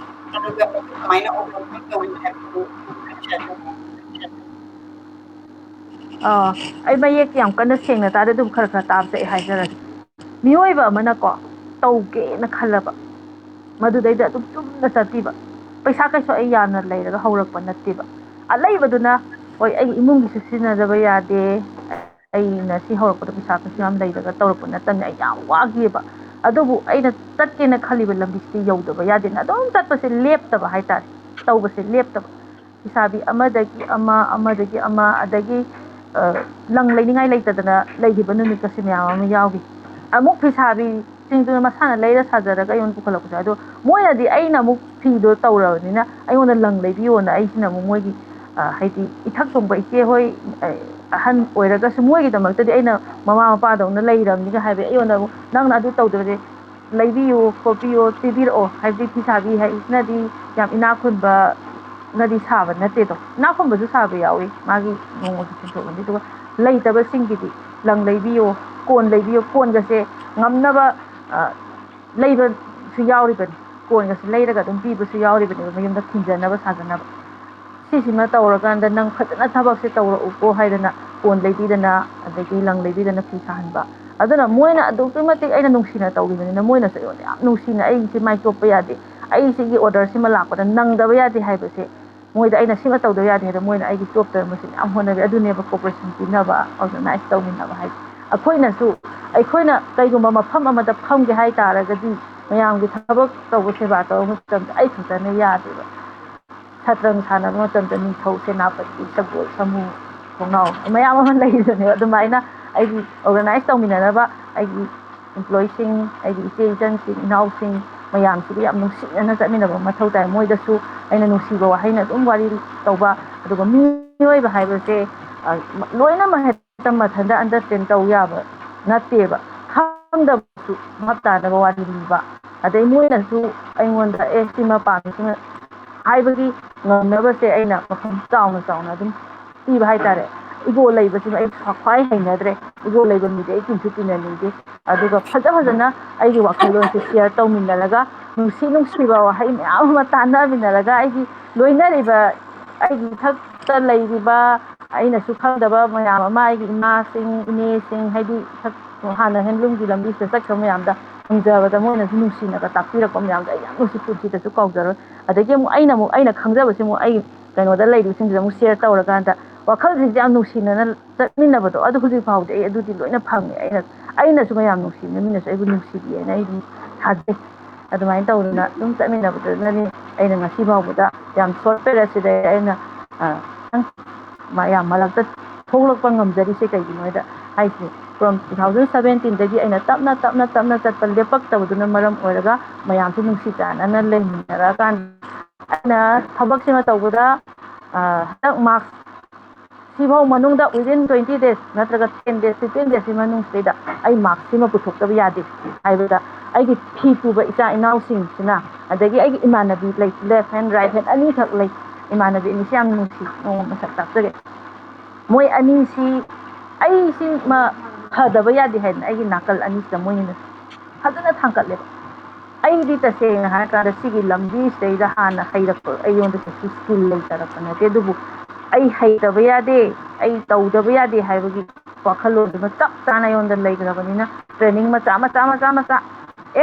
ꯑꯗꯨꯒ ꯃꯗꯨ ꯀꯃꯥꯏꯅ overcome ꯇꯧꯏ ꯍꯥꯏꯕꯗꯨ꯫ ꯑꯥ, ꯑꯩ ꯃꯌꯦꯛꯇꯤ ꯌꯥꯝ ꯀꯟꯅ ꯁꯦꯡꯅ ꯇꯥꯗꯦ, ꯑꯗꯨꯝ ꯈꯔ ꯈꯔ ꯇꯥꯕꯁꯦ ꯑꯩ ꯍꯥꯏꯖꯔꯒꯦ꯫ ꯃꯤꯑꯣꯏꯕ ꯑꯃꯅꯀꯣ, ꯇꯧꯒꯦꯅ ꯈꯜꯂꯕ, ꯃꯗꯨꯗꯩꯗ ꯑꯗꯨꯝ ꯆꯨꯝꯅ ꯆꯠꯄꯤꯕ꯫ ꯄꯩꯁꯥ ꯀꯩꯁꯨ ꯑꯩ ꯌꯥꯝꯅ ꯂꯩꯔꯒ ꯍꯧꯔꯛꯄ ꯅꯠꯇꯦꯕ꯫ ꯑꯂꯩꯕꯗꯨꯅ, ꯍꯣꯏ, ꯑꯩꯒꯤ ꯏꯃꯨꯡꯒꯤꯁꯨ ꯁꯤꯖꯤꯟꯅꯗꯕ ꯌꯥꯗꯦ, ꯑꯩꯅ ꯁꯤ ꯍꯧꯔꯛꯄꯗ ꯄꯩꯁꯥ ꯀꯩꯁꯨ ꯌꯥꯝ ꯂꯩꯔꯒ ꯇꯧꯔꯛꯄ ꯅꯠꯇꯕꯅꯤ, ꯑꯩ ꯌꯥꯝ ꯋꯥꯈꯤꯑꯕ꯫ ꯑꯗꯨꯕꯨ ꯑꯩꯅ ꯆꯠꯀꯦꯅ ꯈꯜꯂꯤꯕ ꯂꯝꯕꯤꯁꯤꯗꯤ ꯌꯧꯗꯕ ꯌꯥꯗꯦꯅ ꯑꯗꯨꯝ ꯆꯠꯄꯁꯦ ꯂꯦꯞꯇꯕ ꯍꯥꯏꯇꯥꯔꯦ, ꯇꯧꯕꯁꯦ ꯂꯦꯞꯇꯕ꯫ ꯐꯤꯁꯥꯕꯤ ꯑꯃꯗꯒꯤ ꯑꯃ, ꯑꯃꯗꯒꯤ ꯑꯃ, ꯑꯗꯒꯤ, ꯑ, ꯂꯪ ꯂꯩꯅꯤꯡꯉꯥꯏ ꯂꯩꯇꯗꯅ ꯂꯩꯈꯤꯕ ꯅꯨꯃꯤꯠꯀꯁꯦ ꯃꯌꯥꯝ ꯑꯃ ꯌꯥꯎꯈꯤ꯫ ꯑꯃꯨꯛ ꯐꯤꯁꯥꯕꯤꯁꯤꯡꯗꯨꯅ ꯃꯁꯥꯅ ꯂꯩꯔ ꯁꯥꯖꯔꯒ ꯑꯩꯉꯣꯟꯗ ꯄꯨꯈꯠꯂꯛꯄꯁꯨ ꯌꯥꯎꯏ꯫ ꯑꯗꯣ ꯃꯣꯏꯅꯗꯤ ꯑꯩꯅ ꯑꯃꯨꯛ ꯐꯤꯗꯣ ꯇꯧꯔꯕꯅꯤꯅ ꯑꯩꯉꯣꯟꯗ ꯂꯪ ꯂꯩꯕꯤꯌꯣꯅ, ꯑꯩꯁꯤꯅ ꯑꯃꯨꯛ ꯃꯣꯏꯒꯤ, ꯑ, ꯍꯥꯏꯗꯤ ꯏꯊꯛ ꯊꯣꯡꯕ ꯏꯆꯦ ꯍꯣꯏ, ꯑ, ꯑꯍꯟ ꯑꯣꯏꯔꯒꯁꯨ ꯃꯣꯏꯒꯤꯗꯃꯛꯇꯗꯤ ꯑꯩꯅ ꯃꯃꯥ ꯃꯄꯥꯗꯧꯅ ꯂꯩꯔꯕꯅꯤꯒ ꯍꯥꯏꯕ꯫ ꯑꯩꯉꯣꯟꯗ ꯑꯃꯨꯛ, "ꯅꯪꯅ ꯑꯗꯨ ꯇꯧꯗ꯭ꯔꯗꯤ ꯂꯩꯕꯤꯌꯨ, ꯈꯣꯠꯄꯤꯌꯨ, ꯄꯤꯕꯤꯔꯛꯑꯣ", ꯍꯥꯏꯕꯗꯤ ꯐꯤꯁꯥꯕꯤ ꯍꯥꯏꯁꯤꯅꯗꯤ ꯌꯥꯝ ꯏꯅꯥꯛ ꯈꯨꯟꯕꯅꯗꯤ ꯁꯥꯕ ꯅꯠꯇꯦꯗꯣ꯫ ꯏꯅꯥꯛ ꯈꯨꯟꯕꯁꯨ ꯁꯥꯕ ꯌꯥꯎꯏ, ꯃꯥꯒꯤ ꯅꯣꯡꯃꯒꯤ ꯁꯦꯟꯊꯣꯛ ꯂꯝꯕꯤ꯫ ꯑꯗꯨꯒ ꯂꯩꯇꯕꯁꯤꯡꯒꯤꯗꯤ ꯂꯪ ꯂꯩꯕꯤꯌꯣ, ꯀꯣꯟ ꯂꯩꯕꯤꯌꯣ, ꯀꯣꯟꯒꯁꯦ ꯉꯝꯅꯕ, ꯑ, ꯂꯩꯕꯁꯨ ꯌꯥꯎꯔꯤꯕꯅꯤ꯫ ꯀꯣꯟꯒꯁꯦ ꯂꯩꯔꯒ ꯑꯗꯨꯝ ꯄꯤꯕꯁꯨ ꯌꯥꯎꯔꯤꯕꯅꯦꯕ, ꯃꯌꯨꯝꯗ ꯈꯤꯟꯖꯅꯕ ꯁꯥꯖꯅꯕ꯫ ꯁꯤꯁꯤꯃ ꯇꯧꯔꯀꯥꯟꯗ ꯅꯪ ꯐꯖꯅ ꯊꯕꯛꯁꯦ ꯇꯧꯔꯛꯎꯀꯣ ꯍꯥꯏꯗꯅ ꯀꯣꯟ ꯂꯩꯕꯤꯗꯅ, ꯑꯗꯒꯤ ꯂꯪ ꯂꯩꯕꯤꯗꯅ ꯐꯤ ꯁꯥꯍꯟꯕ꯫ ꯑꯗꯨꯅ ꯃꯣꯏꯅ ꯑꯗꯨꯛꯀꯤ ꯃꯇꯤꯛ ꯑꯩꯅ ꯅꯨꯡꯁꯤꯅ ꯇꯧꯈꯤꯕꯅꯤꯅ ꯃꯣꯏꯅꯁꯨ ꯑꯩꯉꯣꯟꯗ ꯌꯥꯝ ꯅꯨꯡꯁꯤꯅ, "ꯑꯩꯁꯦ ꯃꯥꯏ ꯆꯣꯞꯄ ꯌꯥꯗꯦ, ꯑꯩ ꯁꯤꯒꯤ order ꯁꯤꯃ ꯂꯥꯛꯄꯗ ꯅꯪꯗꯕ ꯌꯥꯗꯦ" ꯍꯥꯏꯕꯁꯦ, ꯃꯣꯏꯗ ꯑꯩꯅ ꯁꯤꯃ ꯇꯧꯗꯕ ꯌꯥꯗꯦ ꯍꯥꯏꯗ ꯃꯣꯏꯅ ꯑꯩꯒꯤ ꯆꯣꯞꯇꯅꯕꯁꯨ ꯌꯥꯝ ꯍꯣꯠꯅꯕꯤ꯫ ꯑꯗꯨꯅꯦꯕ cooperation ꯄꯤꯅꯕ, organize ꯇꯧꯃꯤꯟꯅꯕ ꯍꯥꯏꯁꯦ꯫ ꯑꯩꯈꯣꯏꯅꯁꯨ, ꯑꯩꯈꯣꯏꯅ ꯀꯩꯒꯨꯝꯕ ꯃꯐꯝ ꯑꯃꯗ ꯐꯝꯒꯦ ꯍꯥꯏ ꯇꯥꯔꯒꯗꯤ, ꯃꯌꯥꯝꯒꯤ ꯊꯕꯛ ꯇꯧꯕ, ꯁꯦꯕꯥ ꯇꯧꯕ ꯃꯇꯝꯗ ꯑꯩ ꯈꯛꯇꯅ ꯌꯥꯗꯦꯕ꯫ ꯁꯠꯇ꯭ꯔꯪ ꯁꯥꯟꯅꯕ ꯃꯇꯝꯗ ꯅꯤꯡꯊꯧ, ꯁꯦꯅꯥꯄꯇꯤ, ꯁꯒꯣꯜ, ꯁꯥꯃꯨ, ꯊꯣꯡꯅꯥꯎ ꯃꯌꯥꯝ ꯑꯃ ꯂꯩꯔꯤꯗꯨꯅꯦꯕ꯫ ꯑꯗꯨꯃꯥꯏꯅ ꯑꯩꯒꯤ organize ꯇꯧꯃꯤꯟꯅꯅꯕ ꯑꯩꯒꯤ employeeꯁꯤꯡ, ꯑꯩꯒꯤ ꯏꯆꯦ ꯏꯆꯟꯁꯤꯡ, ꯏꯅꯥꯎꯁꯤꯡ ꯃꯌꯥꯝꯁꯤꯒ ꯌꯥꯝ ꯅꯨꯡꯁꯤꯅꯅ ꯆꯠꯃꯤꯟꯅꯕ ꯃꯊꯧ ꯇꯥꯏ꯫ ꯃꯣꯏꯗꯁꯨ ꯑꯩꯅ ꯅꯨꯡꯁꯤꯕ ꯋꯥꯍꯩꯅ ꯑꯗꯨꯝ ꯋꯥꯔꯤ ꯇꯧꯕ꯫ ꯑꯗꯨꯒ ꯃꯤꯑꯣꯏꯕ ꯍꯥꯏꯕꯁꯦ, ꯑ, ꯂꯣꯏꯅꯃꯛ ꯍꯦꯛꯇ ꯃꯊꯟꯇ understand ꯇꯧ ꯌꯥꯕ ꯅꯠꯇꯦꯕ꯫ ꯈꯪꯗꯕꯁꯨ ꯚꯥꯞ ꯇꯥꯅꯕ ꯋꯥꯔꯤ ꯂꯤꯕ꯫ ꯑꯗꯩ ꯃꯣꯏꯅꯁꯨ ꯑꯩꯉꯣꯟꯗ, "ꯑꯦ, ꯁꯤꯃ ꯄꯥꯝꯃꯤ, ꯁꯤꯃ" ꯍꯥꯏꯕꯒꯤ ꯉꯝꯅꯕꯁꯦ ꯑꯩꯅ ꯃꯐꯝ ꯆꯥꯎꯅ ꯆꯥꯎꯅ ꯑꯗꯨꯝ ꯄꯤꯕ ꯍꯥꯏꯇꯥꯔꯦ꯫ Ego ꯂꯩꯕꯁꯤꯃ ꯑꯩ ꯈ꯭ꯋꯥꯏ ꯍꯩꯅꯗ꯭ꯔꯦ꯫ Ego ꯂꯩꯕ ꯃꯤꯗꯤ ꯑꯩ ꯇꯤꯟꯁꯨ ꯇꯤꯟꯅꯅꯤꯡꯗꯦ꯫ ꯑꯗꯨꯒ ꯐꯖ ꯐꯖꯅ ꯑꯩꯒꯤ ꯋꯥꯈꯜꯂꯣꯟꯁꯦ share ꯇꯧꯃꯤꯟꯅꯔꯒ, ꯅꯨꯡꯁꯤ ꯅꯨꯡꯁꯤꯕ ꯋꯥꯍꯩ ꯃꯌꯥꯝ ꯑꯃ ꯇꯥꯟꯅꯃꯤꯟꯅꯔꯒ, ꯑꯩꯒꯤ ꯂꯣꯏꯅꯔꯤꯕ, ꯑꯩꯒꯤ ꯏꯊꯛꯇ ꯂꯩꯔꯤꯕ, ꯑꯩꯅꯁꯨ ꯈꯪꯗꯕ ꯃꯌꯥꯝ ꯑꯃ, ꯑꯩꯒꯤ ꯏꯃꯥꯁꯤꯡ, ꯏꯅꯦꯁꯤꯡ, ꯍꯥꯏꯗꯤ ꯏꯊꯛ ꯍꯥꯟꯅ handloomꯒꯤ ꯂꯝꯕꯤꯁꯤꯗ ꯆꯠꯈ꯭ꯔꯕ ꯃꯌꯥꯝꯗ ꯍꯪꯖꯕꯗ, ꯃꯣꯏꯅꯁꯨ ꯅꯨꯡꯁꯤꯅꯒ ꯇꯥꯛꯄꯤꯔꯛꯄ ꯃꯌꯥꯝꯗꯣ ꯑꯩ ꯌꯥꯝ ꯅꯨꯡꯁꯤ, ꯄꯨꯟꯁꯤꯗꯁꯨ ꯀꯥꯎꯖꯔꯣꯏ꯫ ꯑꯗꯒꯤ ꯑꯃꯨꯛ ꯑꯩꯅ ꯑꯃꯨꯛ ꯑꯩꯅ ꯈꯪꯖꯕꯁꯤ ꯑꯃꯨꯛ ꯑꯩ ꯀꯩꯅꯣꯗ ꯂꯩꯔꯤꯕꯁꯤꯡꯁꯤꯗ ꯑꯃꯨꯛ share ꯇꯧꯔꯀꯥꯟꯗ, ꯋꯥꯈꯜꯁꯤꯡꯁꯦ ꯌꯥꯝ ꯅꯨꯡꯁꯤꯅꯅ ꯆꯠꯃꯤꯟꯅꯕꯗꯣ, ꯑꯗꯨ ꯍꯧꯖꯤꯛ ꯐꯥꯎꯗꯤ ꯑꯩ ꯑꯗꯨꯗꯤ ꯂꯣꯏꯅ ꯐꯪꯉꯦ꯫ ꯑꯩꯅ, ꯑꯩꯅꯁꯨ ꯃꯌꯥꯝ ꯅꯨꯡꯁꯤꯕꯅ ꯃꯤꯅꯁꯨ ꯑꯩꯕꯨ ꯅꯨꯡꯁꯤꯕꯤꯌꯦꯅ ꯑꯩ ꯑꯗꯨꯝ ꯊꯥꯖꯩ꯫ ꯑꯗꯨꯃꯥꯏꯅ ꯇꯧꯗꯅ ꯑꯗꯨꯝ ꯆꯠꯃꯤꯟꯅꯕꯗꯨꯅꯅꯤ ꯑꯩꯅ ꯉꯁꯤ ꯐꯥꯎꯕꯗ ꯌꯥꯝ short periodꯁꯤꯗ ꯑꯩꯅ, ꯑ, ꯈꯤꯇꯪ ꯃ-, ꯌꯥꯝ ꯃꯔꯛꯇ ꯊꯣꯛꯂꯛꯄ ꯉꯝꯖꯔꯤꯁꯦ ꯀꯩꯒꯤꯅꯣ ꯍꯥꯏꯗ ꯍꯥꯏꯁꯦ, from two thousand seventeenꯗꯒꯤ ꯑꯩꯅ ꯇꯞꯅ, ꯇꯞꯅ, ꯇꯞꯅ ꯆꯠꯄ ꯂꯦꯞꯄꯛꯇꯕꯗꯨꯅ ꯃꯔꯝ ꯑꯣꯏꯔꯒ ꯃꯌꯥꯝꯁꯨ ꯅꯨꯡꯁꯤ ꯆꯥꯟꯅꯅ ꯂꯩꯃꯤꯟꯅꯔꯀꯥꯟꯗ ꯑꯩꯅ ꯊꯕꯛꯁꯤꯃ ꯇꯧꯕꯗ, ꯑ, ꯍꯟꯗꯛ March ꯁꯤꯐꯧ ꯃꯅꯨꯡꯗ, within twenty days ꯅꯠꯇ꯭ꯔꯒ ten days, fifteen daysꯀꯤ ꯃꯅꯨꯡꯁꯤꯗꯩꯗ ꯑꯩ markꯁꯤꯃ ꯄꯨꯊꯣꯛꯇꯕ ꯌꯥꯗꯦ ꯍꯥꯏꯕꯗ, ꯑꯩꯒꯤ ꯐꯤ ꯇꯨꯕ ꯏꯆꯥ ꯏꯅꯥꯎꯁꯤꯡꯁꯤꯅ, ꯑꯗꯒꯤ ꯑꯩꯒꯤ ꯏꯃꯥꯟꯅꯕꯤ ꯂꯩ, left hand, right hand ꯑꯅꯤꯈꯛ ꯂꯩ, ꯏꯃꯥꯟꯅꯕꯤ ꯑꯅꯤꯁꯤ ꯌꯥꯝ ꯅꯨꯡꯁꯤ, ꯅꯣꯡꯃ ꯃꯁꯛ ꯇꯥꯛꯆꯒꯦ꯫ ꯃꯣꯏ ꯑꯅꯤꯁꯤ, ꯑꯩꯁꯤ ꯃ-, ꯐꯗꯕ ꯌꯥꯗꯦ ꯍꯥꯏꯗꯅ ꯑꯩꯒꯤ ꯅꯥꯀꯜ ꯑꯅꯤꯁꯤꯗ ꯃꯣꯏꯅ ꯐꯖꯅ ꯊꯥꯡꯒꯠꯂꯦꯕ꯫ ꯑꯩꯗꯤ ꯇꯁꯦꯡꯅ ꯍꯥꯏꯔꯀꯥꯟꯗ ꯁꯤꯒꯤ ꯂꯝꯕꯤꯁꯤꯗꯩꯗ ꯍꯥꯟꯅ ꯍꯩꯔꯛꯄ, ꯑꯩꯉꯣꯟꯗ ꯀꯩꯁꯨ skill ꯂꯩꯖꯔꯛꯄ ꯅꯠꯇꯦ, ꯑꯗꯨꯕꯨ ꯑꯩ ꯍꯩꯇꯕ ꯌꯥꯗꯦ, ꯑꯩ ꯇꯧꯗꯕ ꯌꯥꯗꯦ ꯍꯥꯏꯕꯒꯤ ꯋꯥꯈꯜꯂꯣꯟꯗꯨꯃ ꯆꯞ ꯆꯥꯅ ꯑꯩꯉꯣꯟꯗ ꯂꯩꯈ꯭ꯔꯕꯅꯤꯅ, training ꯃꯆꯥ, ꯃꯆꯥ, ꯃꯆꯥ, ꯃꯆꯥ,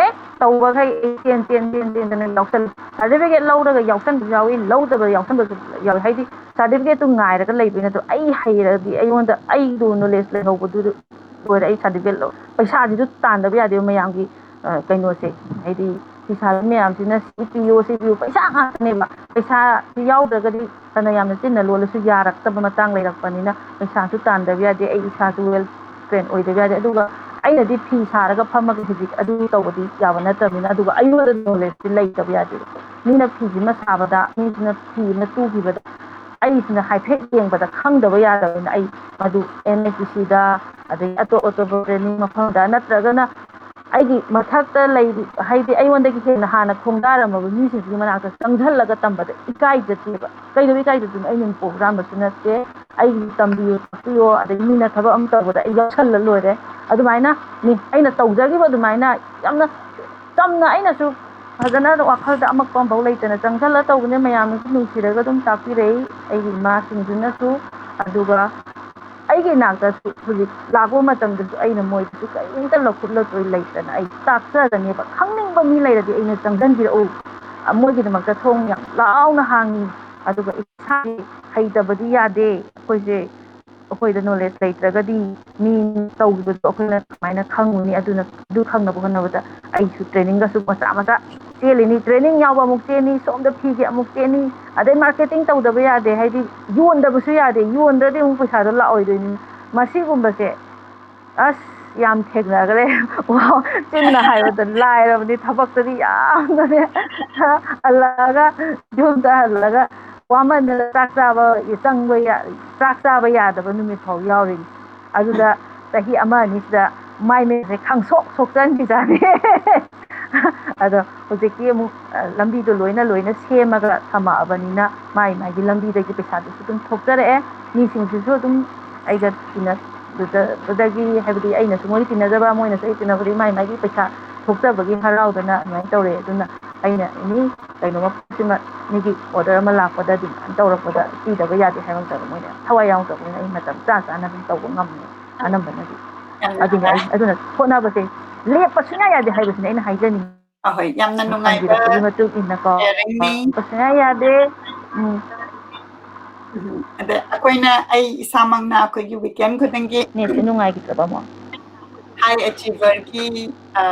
ꯑꯦ, ꯇꯧꯕꯈꯩ ꯑꯩ ꯆꯦꯟ, ꯆꯦꯟ, ꯆꯦꯟ, ꯆꯦꯟꯗꯅ ꯌꯥꯎꯁꯜꯂꯤ꯫ Certificate ꯂꯧꯔꯒ ꯌꯥꯎꯁꯟꯕꯁꯨ ꯌꯥꯎꯏ, ꯂꯧꯗꯕ ꯌꯥꯎꯁꯟꯕꯁꯨ ꯌꯥꯎꯏ꯫ ꯍꯥꯏꯗꯤ certificateꯇꯨ ꯉꯥꯏꯔꯒ ꯂꯩꯕꯩ ꯅꯠꯇ꯭ꯔꯣ? ꯑꯩ ꯍꯩꯔꯗꯤ, ꯑꯩꯉꯣꯟꯗ ꯑꯩꯗꯨ knowledge ꯂꯩꯍꯧꯕꯗꯨ ꯂꯣꯏꯔꯦ, ꯑꯩ certificate ꯂꯧ-, ꯄꯩꯁꯥꯁꯤꯁꯨ ꯇꯥꯟꯗꯕ ꯌꯥꯗꯦꯕ ꯃꯌꯥꯝꯒꯤ, ꯑ, ꯀꯩꯅꯣꯁꯦ, ꯍꯥꯏꯗꯤ ꯐꯤ ꯁꯥꯕꯤ ꯃꯌꯥꯝꯁꯤꯅ ꯁꯤ ꯄꯤꯌꯣ, ꯁꯤ ꯄꯤꯌꯣ, ꯄꯩꯁꯥ ꯉꯥꯛꯇꯅꯦꯕ꯫ ꯄꯩꯁꯥꯁꯤ ꯌꯥꯎꯗ꯭ꯔꯒꯗꯤ ꯐꯅ ꯌꯥꯝꯅ ꯆꯤꯟꯅ ꯂꯣꯜꯂꯁꯨ ꯌꯥꯔꯛꯇꯕ ꯃꯇꯥꯡ ꯂꯩꯔꯛꯄꯅꯤꯅ, ꯄꯩꯁꯥꯁꯨ ꯇꯥꯟꯗꯕ ꯌꯥꯗꯦ, ꯑꯩ ꯏꯁꯥꯁꯨ well train ꯑꯣꯏꯗꯕ ꯌꯥꯗꯦ꯫ ꯑꯗꯨꯒ ꯑꯩꯅꯗꯤ ꯐꯤ ꯁꯥꯔꯒ ꯐꯝꯃꯒ ꯍꯧꯖꯤꯛ ꯑꯗꯨ ꯇꯧꯕꯗꯤ ꯌꯥꯕ ꯅꯠꯇꯕꯅꯤꯅ, ꯑꯗꯨꯒ ꯑꯩꯉꯣꯟꯗ knowledgeꯇꯤ ꯂꯩꯇꯕ ꯌꯥꯗꯦꯕ꯫ ꯃꯤꯅ ꯐꯤ ꯑꯃ ꯁꯥꯕꯗ, ꯃꯤꯁꯤꯅ ꯐꯤ ꯑꯃ ꯇꯨꯈꯤꯕꯗ, ꯑꯩꯁꯤꯅ ꯍꯥꯏꯐꯦꯠ ꯌꯦꯡꯕꯗ ꯈꯪꯗꯕ ꯌꯥꯗꯕꯅꯤꯅ, ꯑꯩ ꯃꯗꯨ NHPCꯗ, ꯑꯗꯩ ꯑꯇꯣꯞ ꯑꯇꯣꯞꯄ training ꯃꯐꯝꯗ, ꯅꯠꯇ꯭ꯔꯒꯅ ꯑꯩꯒꯤ ꯃꯊꯛꯇ ꯂꯩꯔꯤ, ꯍꯥꯏꯗꯤ ꯑꯩꯉꯣꯟꯗꯒꯤ ꯍꯦꯟꯅ ꯍꯥꯟꯅ ꯈꯣꯡꯗꯥꯔꯝꯃꯕ ꯃꯤꯁꯤꯡꯁꯤꯒꯤ ꯃꯅꯥꯛꯇ ꯆꯪꯁꯤꯜꯂꯒ ꯇꯝꯕꯗ ꯏꯀꯥꯏꯖꯗꯦꯕ꯫ ꯀꯩꯗꯧꯕ ꯏꯀꯥꯏꯖꯗꯣꯏꯅꯣ? ꯑꯩ ꯅꯨꯃꯤꯠ ꯄꯣꯛ ꯍꯨꯔꯥꯟꯕꯁꯨ ꯅꯠꯇꯦ, ꯑꯩꯒꯤ ꯇꯝꯕꯤꯌꯣ ꯇꯥꯛꯄꯤꯌꯣ, ꯑꯗꯒꯤ ꯃꯤꯅ ꯊꯕꯛ ꯑꯃ ꯇꯧꯕꯗ ꯑꯩ ꯌꯥꯎꯁꯜꯂ ꯂꯣꯏꯔꯦ꯫ ꯑꯗꯨꯃꯥꯏꯅ ꯃꯤ ꯑꯩꯅ ꯇꯧꯖꯈꯤꯕ ꯑꯗꯨꯃꯥꯏꯅ ꯌꯥꯝꯅ ꯆꯝꯅ ꯑꯩꯅꯁꯨ ꯐꯖꯅ ꯋꯥꯈꯜꯗ ꯑꯃꯛꯄ ꯑꯃꯐꯥꯎ ꯂꯩꯇꯅ ꯆꯪꯁꯤꯜꯂ ꯇꯧꯕꯅꯦ꯫ ꯃꯌꯥꯝꯅꯁꯨ ꯅꯨꯡꯁꯤꯔꯒ ꯑꯗꯨꯝ ꯇꯥꯛꯄꯤꯔꯛꯏ, ꯑꯩꯒꯤ ꯏꯃꯥꯁꯤꯡꯗꯨꯅꯁꯨ꯫ ꯑꯗꯨꯒ ꯑꯩꯒꯤ ꯏꯅꯥꯛꯇꯁꯨ ꯍꯧꯖꯤꯛ ꯂꯥꯛꯄ ꯃꯇꯝꯗꯁꯨ ꯑꯩꯅ ꯃꯣꯏꯗꯁꯨ ꯀꯔꯤꯝꯇ ꯂꯧꯈꯠꯂꯛꯇꯣꯏ ꯂꯩꯇꯅ ꯑꯩ ꯇꯥꯛꯆꯒꯅꯦꯕ꯫ ꯈꯪꯅꯤꯡꯕ ꯃꯤ ꯂꯩꯔꯗꯤ ꯑꯩꯅ ꯆꯪꯁꯤꯟꯕꯤꯔꯛꯎ꯫ ꯃꯣꯏꯒꯤꯗꯃꯛꯇ ꯊꯣꯡ ꯌꯥꯝ ꯂꯥꯎꯅ ꯍꯥꯡꯉꯤ꯫ ꯑꯗꯨꯒ ꯏꯁꯥꯒꯤ ꯍꯩꯇꯕꯗꯤ ꯌꯥꯗꯦ꯫ ꯑꯩꯈꯣꯏꯁꯦ, ꯑꯩꯈꯣꯏꯗ ꯅꯣꯂꯦꯖ ꯂꯩꯇ꯭ꯔꯒꯗꯤ ꯃꯤ ꯇꯧꯈꯤꯕꯗꯣ ꯑꯩꯈꯣꯏꯅ ꯀꯃꯥꯏꯅ ꯈꯪꯉꯨꯅꯤ? ꯑꯗꯨꯅ ꯑꯗꯨ ꯈꯪꯅꯕ ꯍꯣꯠꯅꯕꯗ ꯑꯩꯁꯨ ꯇ꯭ꯔꯦꯅꯤꯡꯒꯁꯨ ꯃꯆꯥ ꯃꯆꯥ ꯆꯦꯜꯂꯤꯅꯤ꯫ ꯇ꯭ꯔꯦꯅꯤꯡ ꯌꯥꯎꯕ ꯑꯃꯨꯛ ꯆꯦꯟꯅꯤ, ꯁꯣꯝꯗ ꯐꯤꯒꯤ ꯑꯃꯨꯛ ꯆꯦꯟꯅꯤ, ꯑꯗꯩ ꯃꯥꯔꯀꯦꯇꯤꯡ ꯇꯧꯗꯕ ꯌꯥꯗꯦ, ꯍꯥꯏꯗꯤ ꯌꯣꯟꯗꯕꯁꯨ ꯌꯥꯗꯦ, ꯌꯣꯟꯗ꯭ꯔꯗꯤ ꯑꯃꯨꯛ ꯄꯩꯁꯥꯗꯣ ꯂꯥꯛꯑꯣꯏꯗꯣꯏꯅꯤ꯫ ꯃꯁꯤꯒꯨꯝꯕꯁꯦ ꯑꯁ ꯌꯥꯝ ꯊꯦꯡꯅꯈ꯭ꯔꯦ꯫ ꯋꯥ ꯆꯤꯟꯅ ꯍꯥꯏꯕꯗ ꯂꯥꯏꯔꯕꯅꯤ, ꯊꯕꯛꯇꯗꯤ ꯌꯥꯝꯅꯅꯦ꯫ ꯍꯜꯂꯛꯑꯒ, ꯌꯨꯝꯗ ꯍꯜꯂꯒ ꯋꯥꯃꯟꯗꯅ ꯆꯥꯛ ꯆꯥꯕ ꯆꯪꯕ ꯌꯥ-, ꯆꯥꯛ ꯆꯥꯕ ꯌꯥꯗꯕ ꯅꯨꯃꯤꯠ ꯐꯥꯎ ꯌꯥꯎꯔꯤꯅꯤ꯫ ꯑꯗꯨꯗ ꯆꯍꯤ ꯑꯃ ꯑꯅꯤꯁꯤꯗ ꯃꯥꯏ ꯃꯤꯠꯁꯦ ꯈꯪꯁꯣꯛ ꯁꯣꯛꯆꯟꯈꯤꯖꯥꯠꯅꯤ꯫ ꯑꯗꯣ ꯍꯧꯖꯤꯛꯇꯤ ꯑꯃꯨꯛ, ꯑ, ꯂꯝꯕꯤꯗꯣ ꯂꯣꯏꯅ ꯂꯣꯏꯅ ꯁꯦꯝꯃꯒ ꯊꯝꯃꯛꯑꯕꯅꯤꯅ ꯃꯥꯏ ꯃꯥꯏꯒꯤ ꯂꯝꯕꯤꯗꯒꯤ ꯄꯩꯁꯥꯗꯨꯁꯨ ꯑꯗꯨꯝ ꯊꯣꯛꯆꯔꯛꯑꯦ꯫ ꯃꯤꯁꯤꯡꯁꯤꯁꯨ ꯑꯗꯨꯝ ꯑꯩꯒ ꯇꯤꯟꯅ-, ꯑꯗꯨꯗꯒꯤ, ꯍꯥꯏꯕꯗꯤ ꯑꯩꯅꯁꯨ ꯃꯣꯏ ꯇꯤꯟꯅꯖꯕ, ꯃꯣꯏꯅꯁꯨ ꯑꯩ ꯇꯤꯟꯅꯕꯗꯒꯤ ꯃꯥꯏ ꯃꯥꯏꯒꯤ ꯄꯩꯁꯥ ꯊꯣꯛꯆꯕꯒꯤ ꯍꯔꯥꯎꯗꯅ ꯑꯗꯨꯃꯥꯏꯅ ꯇꯧꯔꯦ꯫ ꯑꯗꯨꯅ ꯑꯩꯅ ꯑꯦꯅꯤ ꯀꯩꯅꯣꯃ ꯄꯣꯠꯁꯤꯃ ꯃꯤꯒꯤ ꯑꯣꯔꯗꯔ ꯑꯃ ꯂꯥꯛꯄꯗ ꯗꯤꯃꯥꯟ ꯇꯧꯔꯛꯄꯗ ꯄꯤꯗꯕ ꯌꯥꯗꯦ ꯍꯥꯏꯕ ꯃꯇꯝꯗ ꯃꯣꯏꯅ ꯊꯋꯥꯏ ꯌꯥꯎꯗꯕꯅꯤꯅ ꯑꯩ ꯃꯇꯝ ꯆꯥ ꯆꯥꯅ ꯑꯗꯨꯝ ꯇꯧꯕ ꯉꯝꯃꯦ ꯑꯅꯝꯕꯅꯗꯤ꯫ ꯑꯗꯨꯅ ꯑꯩ, ꯑꯗꯨꯅ ꯍꯣꯠꯅꯕꯁꯦ ꯂꯦꯞꯄ ꯁꯨꯡꯌꯥ ꯌꯥꯗꯦ ꯍꯥꯏꯕꯁꯤꯅꯦ ꯑꯩꯅ ꯍꯥꯏꯖꯅꯤꯡꯉꯤ꯫ ꯑꯍꯣꯏ, ꯌꯥꯝꯅ ꯅꯨꯡꯉꯥꯏꯕ ꯍꯪꯕꯤꯔꯛꯄꯒꯤ ꯃꯇꯨꯡ ꯏꯟꯅꯀꯣ, sharingꯅꯤ꯫ ꯁꯨꯡꯌꯥ ꯌꯥꯗꯦ꯫ ꯎꯝ꯫ ꯎꯝ, ꯑꯗ ꯑꯩꯈꯣꯏꯅ, ꯑꯩ ꯏꯁꯥꯃꯛꯅ ꯑꯩꯈꯣꯏꯒꯤ weekend ꯈꯨꯗꯤꯡꯒꯤ ꯅꯦꯠꯁꯦ ꯅꯨꯡꯉꯥꯏꯈꯤꯗ꯭ꯔꯕ ꯑꯃꯨꯛ? High achieverꯒꯤ, ꯑ,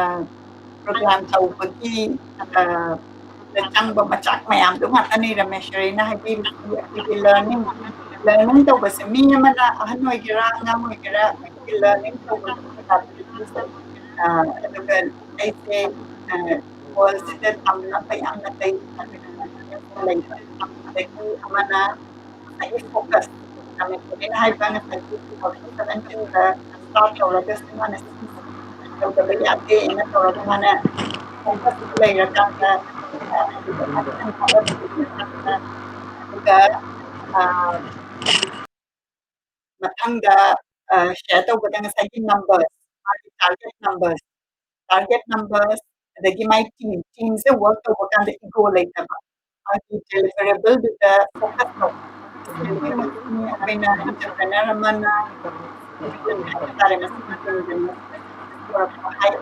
program ꯇꯧꯕꯒꯤ, ꯑ, ꯆꯪꯕ ꯃꯆꯥꯛ ꯃꯌꯥꯝꯗꯣ ꯉꯥꯛꯇꯅꯤ ꯔꯃꯦꯁꯔꯤꯅ ꯍꯥꯏꯕꯤꯔꯤꯁꯤ꯫ ꯑꯩꯈꯣꯏꯒꯤ learning, learning ꯇꯧꯕꯁꯦ ꯃꯤ ꯑꯃꯅ ꯑꯍꯟ ꯑꯣꯏꯒꯦꯔꯥ ꯑꯉꯥꯡ ꯑꯣꯏꯒꯦꯔꯥ ꯑꯩꯈꯣꯏꯒꯤ learning ꯇꯧꯕꯒꯤ capabilityꯁꯦ, ꯑ, ꯑꯗꯨꯒ ꯑꯩꯁꯦ, ꯑ, worldꯁꯤꯗ ꯇꯝꯅꯕ ꯌꯥꯝꯅ ꯂꯩ꯫ ꯂꯩꯕ꯫ ꯑꯗꯒꯤ ꯑꯃꯅ ꯉꯁꯥꯏꯒꯤ focus, ꯔꯃꯦꯁꯔꯤꯅ ꯍꯥꯏꯕ ꯉꯁꯥꯏꯒꯤ two thousand seventeenꯗ start ꯇꯧꯔꯒꯁꯨ ꯃꯥꯅ ꯇꯧꯗꯕ ꯌꯥꯗꯦꯅ ꯇꯧꯔꯒ ꯃꯥꯅ ꯐꯣꯀꯁꯇꯨ ꯂꯩꯔꯀꯥꯟꯗ, ꯑ, ꯑꯗꯨꯒ ꯃꯊꯪꯗ, ꯑ, ꯁꯤꯌꯔ ꯇꯧꯕꯗ ꯉꯁꯥꯏꯒꯤ ꯅꯝꯕꯔꯁ, ꯃꯥꯒꯤ ꯇꯥꯔꯒꯦꯠ ꯅꯝꯕꯔꯁ, ꯇꯥꯔꯒꯦꯠ ꯅꯝꯕꯔꯁ, ꯑꯗꯒꯤ ꯃꯥꯏ ꯇꯤꯝ, ꯇꯤꯝꯁꯦ ꯋꯥꯔꯛ ꯇꯧꯕ ꯀꯥꯟꯗ ꯏꯒꯣ ꯂꯩꯇꯕ, ꯃꯥꯒꯤ ꯗꯦꯂꯤꯚꯔꯦꯕꯜꯗꯨꯗ ꯐꯣꯀꯁ ꯇꯧꯕ꯫ ꯑꯩꯈꯣꯏꯅ ꯑꯦꯟꯇꯔꯄ꯭ꯔꯦꯅꯔ ꯑꯃꯅ ꯍꯥꯏꯕ ꯇꯥꯔꯦ, ꯃꯁꯤꯒꯤ ꯇꯤꯝꯁꯦ ꯄꯨꯔꯛꯄ ꯍꯥꯏ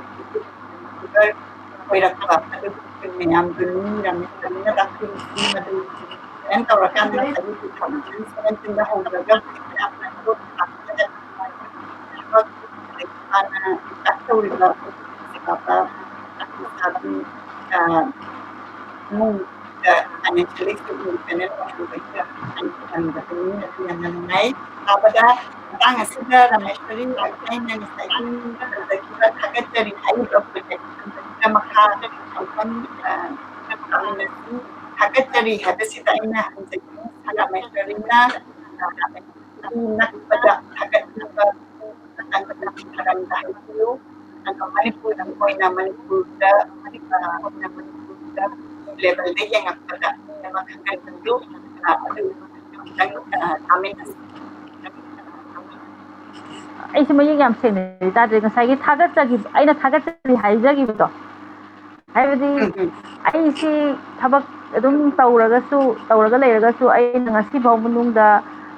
ꯑꯣꯏꯔꯛꯄ, ꯑꯗꯨꯒꯤ ꯃꯌꯥꯝꯗꯨꯅꯤ ꯔꯥꯃꯦꯁꯅ ꯇꯥꯛꯄꯤꯔꯤꯁꯤ꯫ ꯃꯗꯨ ꯀꯃꯥꯏꯅ ꯇꯧꯔꯀꯥꯟꯗ ꯉꯁꯥꯏꯒꯤ two thousand seventeen ꯍꯧꯔꯒ ꯍꯧꯖꯤꯛ ꯃꯌꯥꯝ ꯊꯕꯛ ꯇꯧꯔꯤꯕ ꯂꯩꯁꯥꯕꯤ, ꯑ, ꯏꯃꯨꯡꯗ financially independent ꯑꯣꯏꯍꯟꯕꯒꯤ ꯇꯝꯕꯗꯨꯅꯤ꯫ ꯑꯗꯨ ꯌꯥꯝꯅ ꯅꯨꯡꯉꯥꯏ ꯇꯥꯕꯗ꯫ ꯃꯇꯥꯡ ꯑꯁꯤꯗ ꯔꯥꯃꯦꯁꯣꯔꯤ, ꯑꯩꯅ ꯉꯁꯥꯏꯒꯤ ꯇꯧꯖꯈꯤꯕ ꯊꯥꯒꯠꯆꯔꯤ ꯍꯥꯏꯔꯤꯕ ꯄ꯭ꯔꯣꯖꯦꯛ ꯑꯗꯨꯗ ꯃꯈꯥ ꯑꯃꯨꯛꯇꯪ, ꯑ, ꯇꯥꯃꯤꯟꯅꯁꯤ꯫ ꯊꯥꯒꯠꯆꯔꯤ ꯍꯥꯏꯕꯁꯤꯗ ꯑꯩꯅ ꯍꯪꯖꯅꯤꯡꯉꯤ, ꯔꯥꯃꯦꯁꯣꯔꯤꯅ, ꯑ, ꯅꯛꯄꯗ ꯊꯥꯒꯠꯅꯕ ꯃꯇꯝ ꯍꯥꯏꯕꯤꯌꯨ꯫ ꯑꯗꯣ ꯃꯅꯤꯄꯨꯔꯒꯤ ꯑꯣꯏꯅ ꯃꯅꯤꯄꯨꯔꯗ, ꯑ, ꯂꯦꯕꯦꯜꯗ ꯌꯦꯡꯉꯛꯄꯗ ꯑꯃ ꯈꯟꯒꯠꯄꯤꯌꯨ꯫ ꯑ, ꯑꯗꯨ ꯑꯃꯨꯛꯇꯪ, ꯑ, ꯇꯥꯃꯤꯟꯅꯁꯤ꯫ ꯑꯩꯁꯦ ꯃꯌꯦꯛ ꯌꯥꯝ ꯁꯦꯡꯅꯗꯤ ꯇꯥꯗ꯭ꯔꯦ꯫ ꯉꯁꯥꯏꯒꯤ ꯊꯥꯒꯠꯆꯈꯤꯕ, ꯑꯩꯅ ꯊꯥꯒꯠꯆꯔꯤ ꯍꯥꯏꯖꯈꯤꯕꯗꯣ, ꯍꯥꯏꯕꯗꯤ ꯎꯝ, ꯎꯝ꯫ ꯑꯩꯁꯤ ꯊꯕꯛ ꯑꯗꯨꯝ ꯇꯧꯔꯒꯁꯨ, ꯇꯧꯔꯒ ꯂꯩꯔꯒꯁꯨ ꯑꯩꯅ ꯉꯁꯤ ꯐꯥꯎ ꯃꯅꯨꯡꯗ,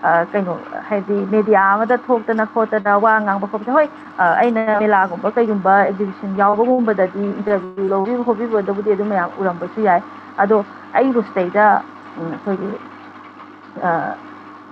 ꯑ, ꯀꯩꯅꯣ, ꯍꯥꯏꯗꯤ ꯃꯦꯗꯤꯌꯥ ꯑꯃꯗ ꯊꯣꯛꯇꯅ ꯈꯣꯠꯇꯅ ꯋꯥ ꯉꯥꯡꯕ ꯈꯣꯠꯄꯁꯦ, ꯍꯣꯏ, ꯑ, ꯑꯩꯅ ꯃꯦꯂꯥꯒꯨꯝꯕ ꯀꯩꯒꯨꯝꯕ ꯑꯦꯛꯖꯤꯕꯤꯁꯟ ꯌꯥꯎꯕꯒꯨꯝꯕꯗꯗꯤ ꯏꯟꯇꯔꯚ꯭ꯌꯨ ꯂꯧꯕꯤꯕ ꯈꯣꯠꯄꯤꯕꯗꯕꯨꯗꯤ ꯑꯗꯨꯝ ꯃꯌꯥꯝ ꯎꯔꯝꯕꯁꯨ ꯌꯥꯏ꯫ ꯑꯗꯣ ꯑꯩꯕꯨ ꯁꯤꯗꯩꯗ, ꯎꯝ, ꯑꯩꯈꯣꯏꯒꯤ, ꯑ,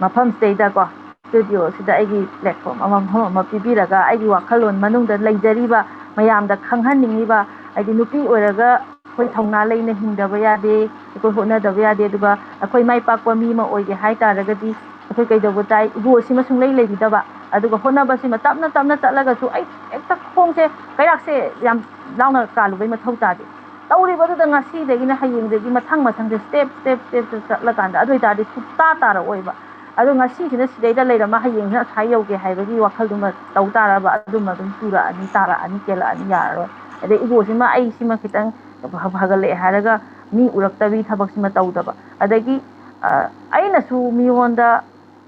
ꯃꯐꯝꯁꯤꯗꯩꯗꯀꯣ, ꯁ꯭ꯇꯨꯗꯤꯑꯣꯁꯤꯗ ꯑꯩꯒꯤ ꯄ꯭ꯂꯦꯠꯐꯣꯝ ꯑꯃ, ꯃꯐꯝ ꯑꯃ ꯄꯤꯕꯤꯔꯒ ꯑꯩꯒꯤ ꯋꯥꯈꯜꯂꯣꯟ ꯃꯅꯨꯡꯗ ꯂꯩꯖꯔꯤꯕ ꯃꯌꯥꯝꯗ ꯈꯪꯍꯟꯅꯤꯡꯉꯤꯕ, ꯍꯥꯏꯗꯤ ꯅꯨꯄꯤ ꯑꯣꯏꯔꯒ ꯑꯩꯈꯣꯏ ꯊꯧꯅꯥ ꯂꯩꯅ ꯍꯤꯡꯗꯕ ꯌꯥꯗꯦ, ꯑꯩꯈꯣꯏ ꯍꯣꯠꯅꯗꯕ ꯌꯥꯗꯦ, ꯑꯗꯨꯒ ꯑꯩꯈꯣꯏ ꯃꯥꯏ ꯄꯥꯛꯄ ꯃꯤ ꯑꯃ ꯑꯣꯏꯒꯦ ꯍꯥꯏ ꯇꯥꯔꯒꯗꯤ ꯑꯩꯈꯣꯏ ꯀꯩꯗꯧꯕ ꯇꯥꯏ? ꯏꯒꯣꯁꯤꯃ ꯁꯨꯡꯂꯩ ꯂꯩꯕꯤꯗꯕ, ꯑꯗꯨꯒ ꯍꯣꯠꯅꯕꯁꯤꯃ ꯇꯞꯅ ꯇꯞꯅ ꯆꯠꯂꯒꯁꯨ ꯑꯩ ꯍꯦꯛꯇ ꯈꯣꯡꯁꯦ ꯀꯩꯔꯥꯛꯁꯦ ꯌꯥꯝ ꯂꯥꯎꯅ ꯀꯥꯜꯂꯨꯕꯩ ꯃꯊꯧ ꯇꯥꯗꯦ꯫ ꯇꯧꯔꯤꯕꯗꯨꯗ ꯉꯁꯤꯗꯒꯤꯅ ꯍꯌꯦꯡꯗꯒꯤ ꯃꯊꯪ ꯃꯊꯪꯁꯦ ꯁ꯭ꯇꯦꯞ, ꯁ꯭ꯇꯦꯞ, ꯁ꯭ꯇꯦꯞꯇ ꯆꯠꯂꯀꯥꯟꯗ ꯑꯗꯨ ꯑꯣꯏꯇꯥꯔꯗꯤ ꯁꯨꯛꯇꯥ ꯇꯥꯔꯛꯑꯣꯏꯕ꯫ ꯑꯗꯣ ꯉꯁꯤꯁꯤꯅ ꯁꯤꯗꯩꯗ ꯂꯩꯔꯝꯃ ꯍꯌꯦꯡꯁꯤꯅ ꯑꯁ꯭ꯋꯥꯏ ꯌꯧꯒꯦ ꯍꯥꯏꯕꯒꯤ ꯋꯥꯈꯜꯗꯨꯃ ꯇꯧ ꯇꯥꯔꯕ, ꯑꯗꯨꯃ ꯑꯗꯨꯝ ꯆꯨꯔꯛꯑꯅꯤ, ꯇꯥꯔꯛꯑꯅꯤ, ꯀꯦꯜꯂꯛꯑꯅꯤ, ꯌꯥꯔꯔꯣꯏ꯫ ꯑꯗꯩ ꯏꯒꯣꯁꯤꯃ ꯑꯩ ꯁꯤꯃ ꯈꯤꯇꯪ ꯐ-, ꯐꯒꯠꯂꯛꯑꯦ ꯍꯥꯏꯔꯒ ꯃꯤ ꯎꯔꯛꯇꯕꯤ ꯊꯕꯛꯁꯤꯃ ꯇꯧꯗꯕ꯫ ꯑꯗꯒꯤ, ꯑ, ꯑꯩꯅꯁꯨ ꯃꯤꯉꯣꯟꯗ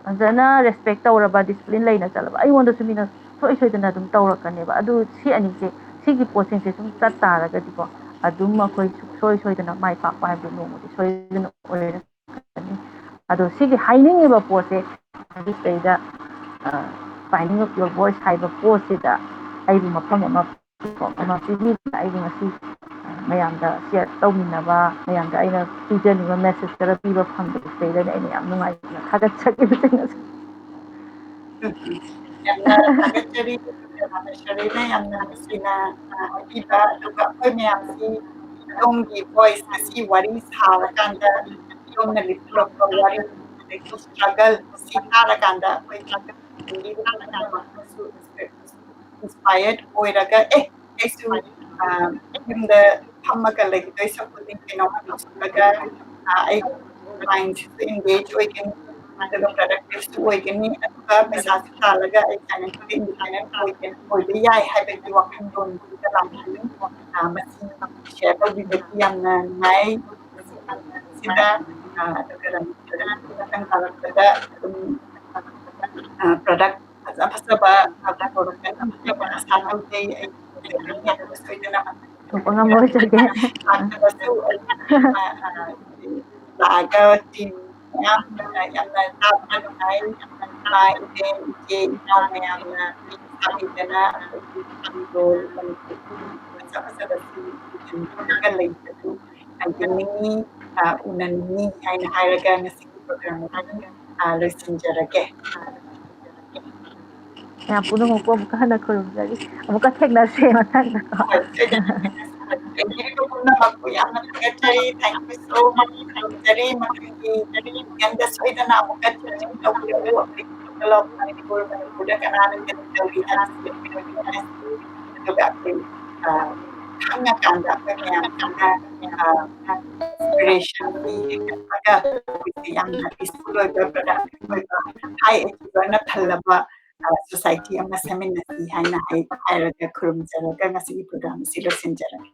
ꯐꯖꯅ respect ꯇꯧꯔꯕ, discipline ꯂꯩꯅ ꯆꯠꯂꯕ, ꯑꯩꯉꯣꯟꯗꯁꯨ ꯃꯤꯅ ꯁꯨꯡꯁꯣꯏ ꯁꯣꯏꯗꯅ ꯑꯗꯨꯝ ꯇꯧꯔꯛꯀꯅꯦꯕ꯫ ꯑꯗꯨ ꯁꯤ ꯑꯅꯤꯁꯦ, ꯁꯤꯒꯤ ꯄꯣꯠꯁꯤꯡꯁꯦ ꯁꯨꯝ ꯆꯠ ꯇꯥꯔꯒꯗꯤꯀꯣ, ꯑꯗꯨꯝ ꯑꯩꯈꯣꯏ ꯁꯨꯡꯁꯣꯏ ꯁꯣꯏꯗꯅ ꯃꯥꯏ ꯄꯥꯛꯄ ꯍꯥꯏꯕꯗꯨ ꯅꯣꯡꯃꯗꯤ ꯁꯣꯏꯗꯅ ꯑꯣꯏꯔꯛꯀꯅꯤ꯫ ꯑꯗꯣ ꯁꯤꯒꯤ ꯍꯥꯏꯅꯤꯡꯉꯤꯕ ꯄꯣꯠꯁꯦ, ꯁꯤꯗꯩꯗ, ꯑ, Finding of Your Voice ꯍꯥꯏꯕ ꯄꯣꯠꯁꯤꯗ ꯑꯩꯕꯨ ꯃꯐꯝ ꯑꯃ, platform ꯑꯃ ꯄꯤꯕꯤꯗꯨꯅ ꯑꯩꯕꯨ ꯉꯁꯤ, ꯑ, ꯃꯌꯥꯝꯗ share ꯇꯧꯃꯤꯟꯅꯕ, ꯃꯌꯥꯝꯗ ꯑꯩꯅ ꯄꯤꯖꯅꯤꯡꯕ message ꯈꯔ ꯄꯤꯕ ꯐꯪꯕꯗ ꯁꯤꯗꯩꯗꯅꯦ ꯑꯩꯅ ꯌꯥꯝ ꯅꯨꯡꯉꯥꯏꯖꯅ ꯊꯥꯒꯠꯆꯔꯤꯕꯁꯤꯡ ꯑꯁꯤ꯫ ꯌꯥꯝꯅ ꯊꯥꯒꯠꯆꯔꯤ, ꯄ꯭ꯔꯦꯃꯥ ꯃꯍꯦꯁ꯭ꯋꯔꯤꯅ ꯌꯥꯝꯅ ꯅꯨꯡꯁꯤꯅ, ꯑ, ꯍꯥꯏꯕꯤꯕ, ꯑꯗꯨꯒ ꯑꯩꯈꯣꯏ ꯃꯌꯥꯝꯁꯤ ꯑꯗꯣꯝꯒꯤ voice ꯉꯁꯤ ꯋꯥꯔꯤ ꯁꯥꯔꯀꯥꯟꯗ ꯑꯗꯣꯝꯅ ꯂꯤꯊꯣꯔꯛꯄ ꯋꯥꯔꯤ, ꯑꯗꯒꯤ struggle ꯁꯤ ꯇꯥꯔꯀꯥꯟꯗ ꯑꯩꯈꯣꯏ ꯄꯨꯝꯅꯃꯛꯅꯁꯨ inspired ꯑꯣꯏꯔꯒ, "ꯑꯦ, ꯑꯩꯁꯨ, ꯑ, ꯌꯨꯝꯗ ꯐꯝꯃꯒ ꯂꯩꯗꯣꯏ ꯁꯔꯨꯛꯄꯨꯗꯤ ꯀꯩꯅꯣꯝꯃ ꯇꯧꯁꯤꯜꯂꯒ, ꯑ, ꯑꯩ mindꯁꯤꯁꯨ engage ꯑꯣꯏꯒꯅꯤ, ꯑꯗꯨꯒ productiveꯁꯨ ꯑꯣꯏꯒꯅꯤ, ꯑꯗꯨꯒ ꯄꯩꯁꯥꯁꯨ ꯇꯥꯜꯂꯒ ꯑꯩ financially independent ꯑꯣꯏꯒꯅꯤ, ꯑꯣꯏꯕ ꯌꯥꯏ" ꯍꯥꯏꯕꯒꯤ ꯋꯥꯈꯜꯂꯣꯟꯗꯨꯗ ꯂꯥꯛꯄꯤꯌꯨ꯫ ꯑ, ꯃꯁꯤ share ꯇꯧꯕꯤꯕꯒꯤ ꯌꯥꯝꯅ ꯅꯨꯡꯉꯥꯏ꯫ ꯁꯤꯗ, ꯑ, ꯑꯗꯨꯒ ꯃꯊꯪ ꯇꯥꯔꯛꯄꯗ ꯑꯗꯨꯝ, ꯑ, product ꯐꯖ ꯐꯖꯕ ꯄꯨꯊꯣꯔꯛꯀꯅꯤ ꯍꯥꯏꯅ ꯑꯁꯥ ꯇꯧꯖꯩ꯫ ꯑꯩ ꯁꯣꯏꯗꯅ ꯊꯣꯛꯄ ꯉꯝꯃꯣꯏ ꯆꯒꯦ꯫ ꯂꯥꯛꯄꯗꯁꯨ ꯑꯩ, ꯑ, ꯑ, ꯂꯥꯛꯑꯒ team ꯃꯌꯥꯝ, ꯑ, ꯌꯥꯝꯅ ꯇꯥꯕꯗ ꯅꯨꯡꯉꯥꯏ꯫ ꯏꯃꯥ, ꯏꯕꯦꯟ, ꯏꯆꯦ, ꯏꯅꯥꯎ ꯃꯌꯥꯝꯅ ꯁꯥꯕꯤꯗꯅ ꯑꯩꯈꯣꯏꯒꯤ ꯐꯤꯔꯣꯜ, ꯃꯅꯤꯄꯨꯔꯤ ꯐꯖ ꯐꯖꯕꯁꯤ ꯌꯦꯡꯅꯤꯡꯉꯒ ꯂꯩꯕꯗꯨ ꯌꯦꯡꯅꯤꯡꯉꯤ, ꯑ, ꯎꯅꯅꯤꯡꯉꯤ ꯍꯥꯏꯅ ꯍꯥꯏꯔꯒ ꯉꯁꯤꯒꯤ program ꯑꯁꯤ, ꯑ, ꯂꯣꯏꯁꯤꯟꯖꯔꯒꯦ꯫ ꯃꯌꯥꯝ ꯄꯨꯝꯅꯃꯛꯄꯨ ꯑꯃꯨꯛꯀ ꯍꯟꯅ ꯈꯨꯔꯨꯝꯖꯔꯤ꯫ ꯑꯃꯨꯛꯀ ꯊꯦꯡꯅꯁꯦ ꯃꯊꯪꯗꯀꯣ꯫ ꯍꯣꯏ, ꯁꯣꯏꯗꯅ ꯊꯦꯡꯅꯁꯤ꯫ ꯂꯩꯕꯤꯔꯤꯕ ꯄꯨꯝꯅꯃꯛꯄꯨ ꯌꯥꯝꯅ ꯊꯥꯒꯠꯆꯔꯤ꯫ Thank you so much꯫ ꯈꯨꯔꯨꯝꯖꯔꯤ꯫ ꯃꯊꯪꯒꯤ ꯌꯥꯝꯗ ꯁꯣꯏꯗꯅ ꯑꯃꯨꯛꯀ tune in ꯇꯧꯕꯤꯔꯛꯎ꯫ ꯑꯩꯈꯣꯏꯒꯤ People of Manipur, ꯃꯅꯤꯄꯨꯔꯗ ꯀꯅꯥꯅ ꯀꯔꯤ ꯇꯧꯔꯤ ꯍꯥꯏꯕꯁꯤ ꯑꯩꯈꯣꯏꯅ ꯌꯦꯡꯃꯤꯟꯅꯁꯤ꯫ ꯑꯗꯨꯒ ꯑꯩꯈꯣꯏ, ꯑ, ꯈꯪꯉꯀꯥꯟꯗ ꯑꯩꯈꯣꯏ ꯃꯌꯥꯝ ꯈꯪꯅ inspiration ꯄꯤ, ꯍꯦꯟꯒꯠꯂꯒ ꯑꯩꯈꯣꯏꯁꯦ ꯌꯥꯝꯅ peaceful ꯑꯣꯏꯕ, productive ꯑꯣꯏꯕ, high achiever ꯅ ꯊꯜꯂꯕ society ꯑꯃ ꯁꯦꯝꯃꯤꯟꯅꯁꯤ ꯍꯥꯏꯅ ꯑꯩ ꯍꯥꯏꯔꯒ ꯈꯨꯔꯨꯝꯖꯔꯒ ꯉꯁꯤꯒꯤ program ꯑꯁꯤ ꯂꯣꯏꯁꯤꯟꯖꯔꯒꯦ꯫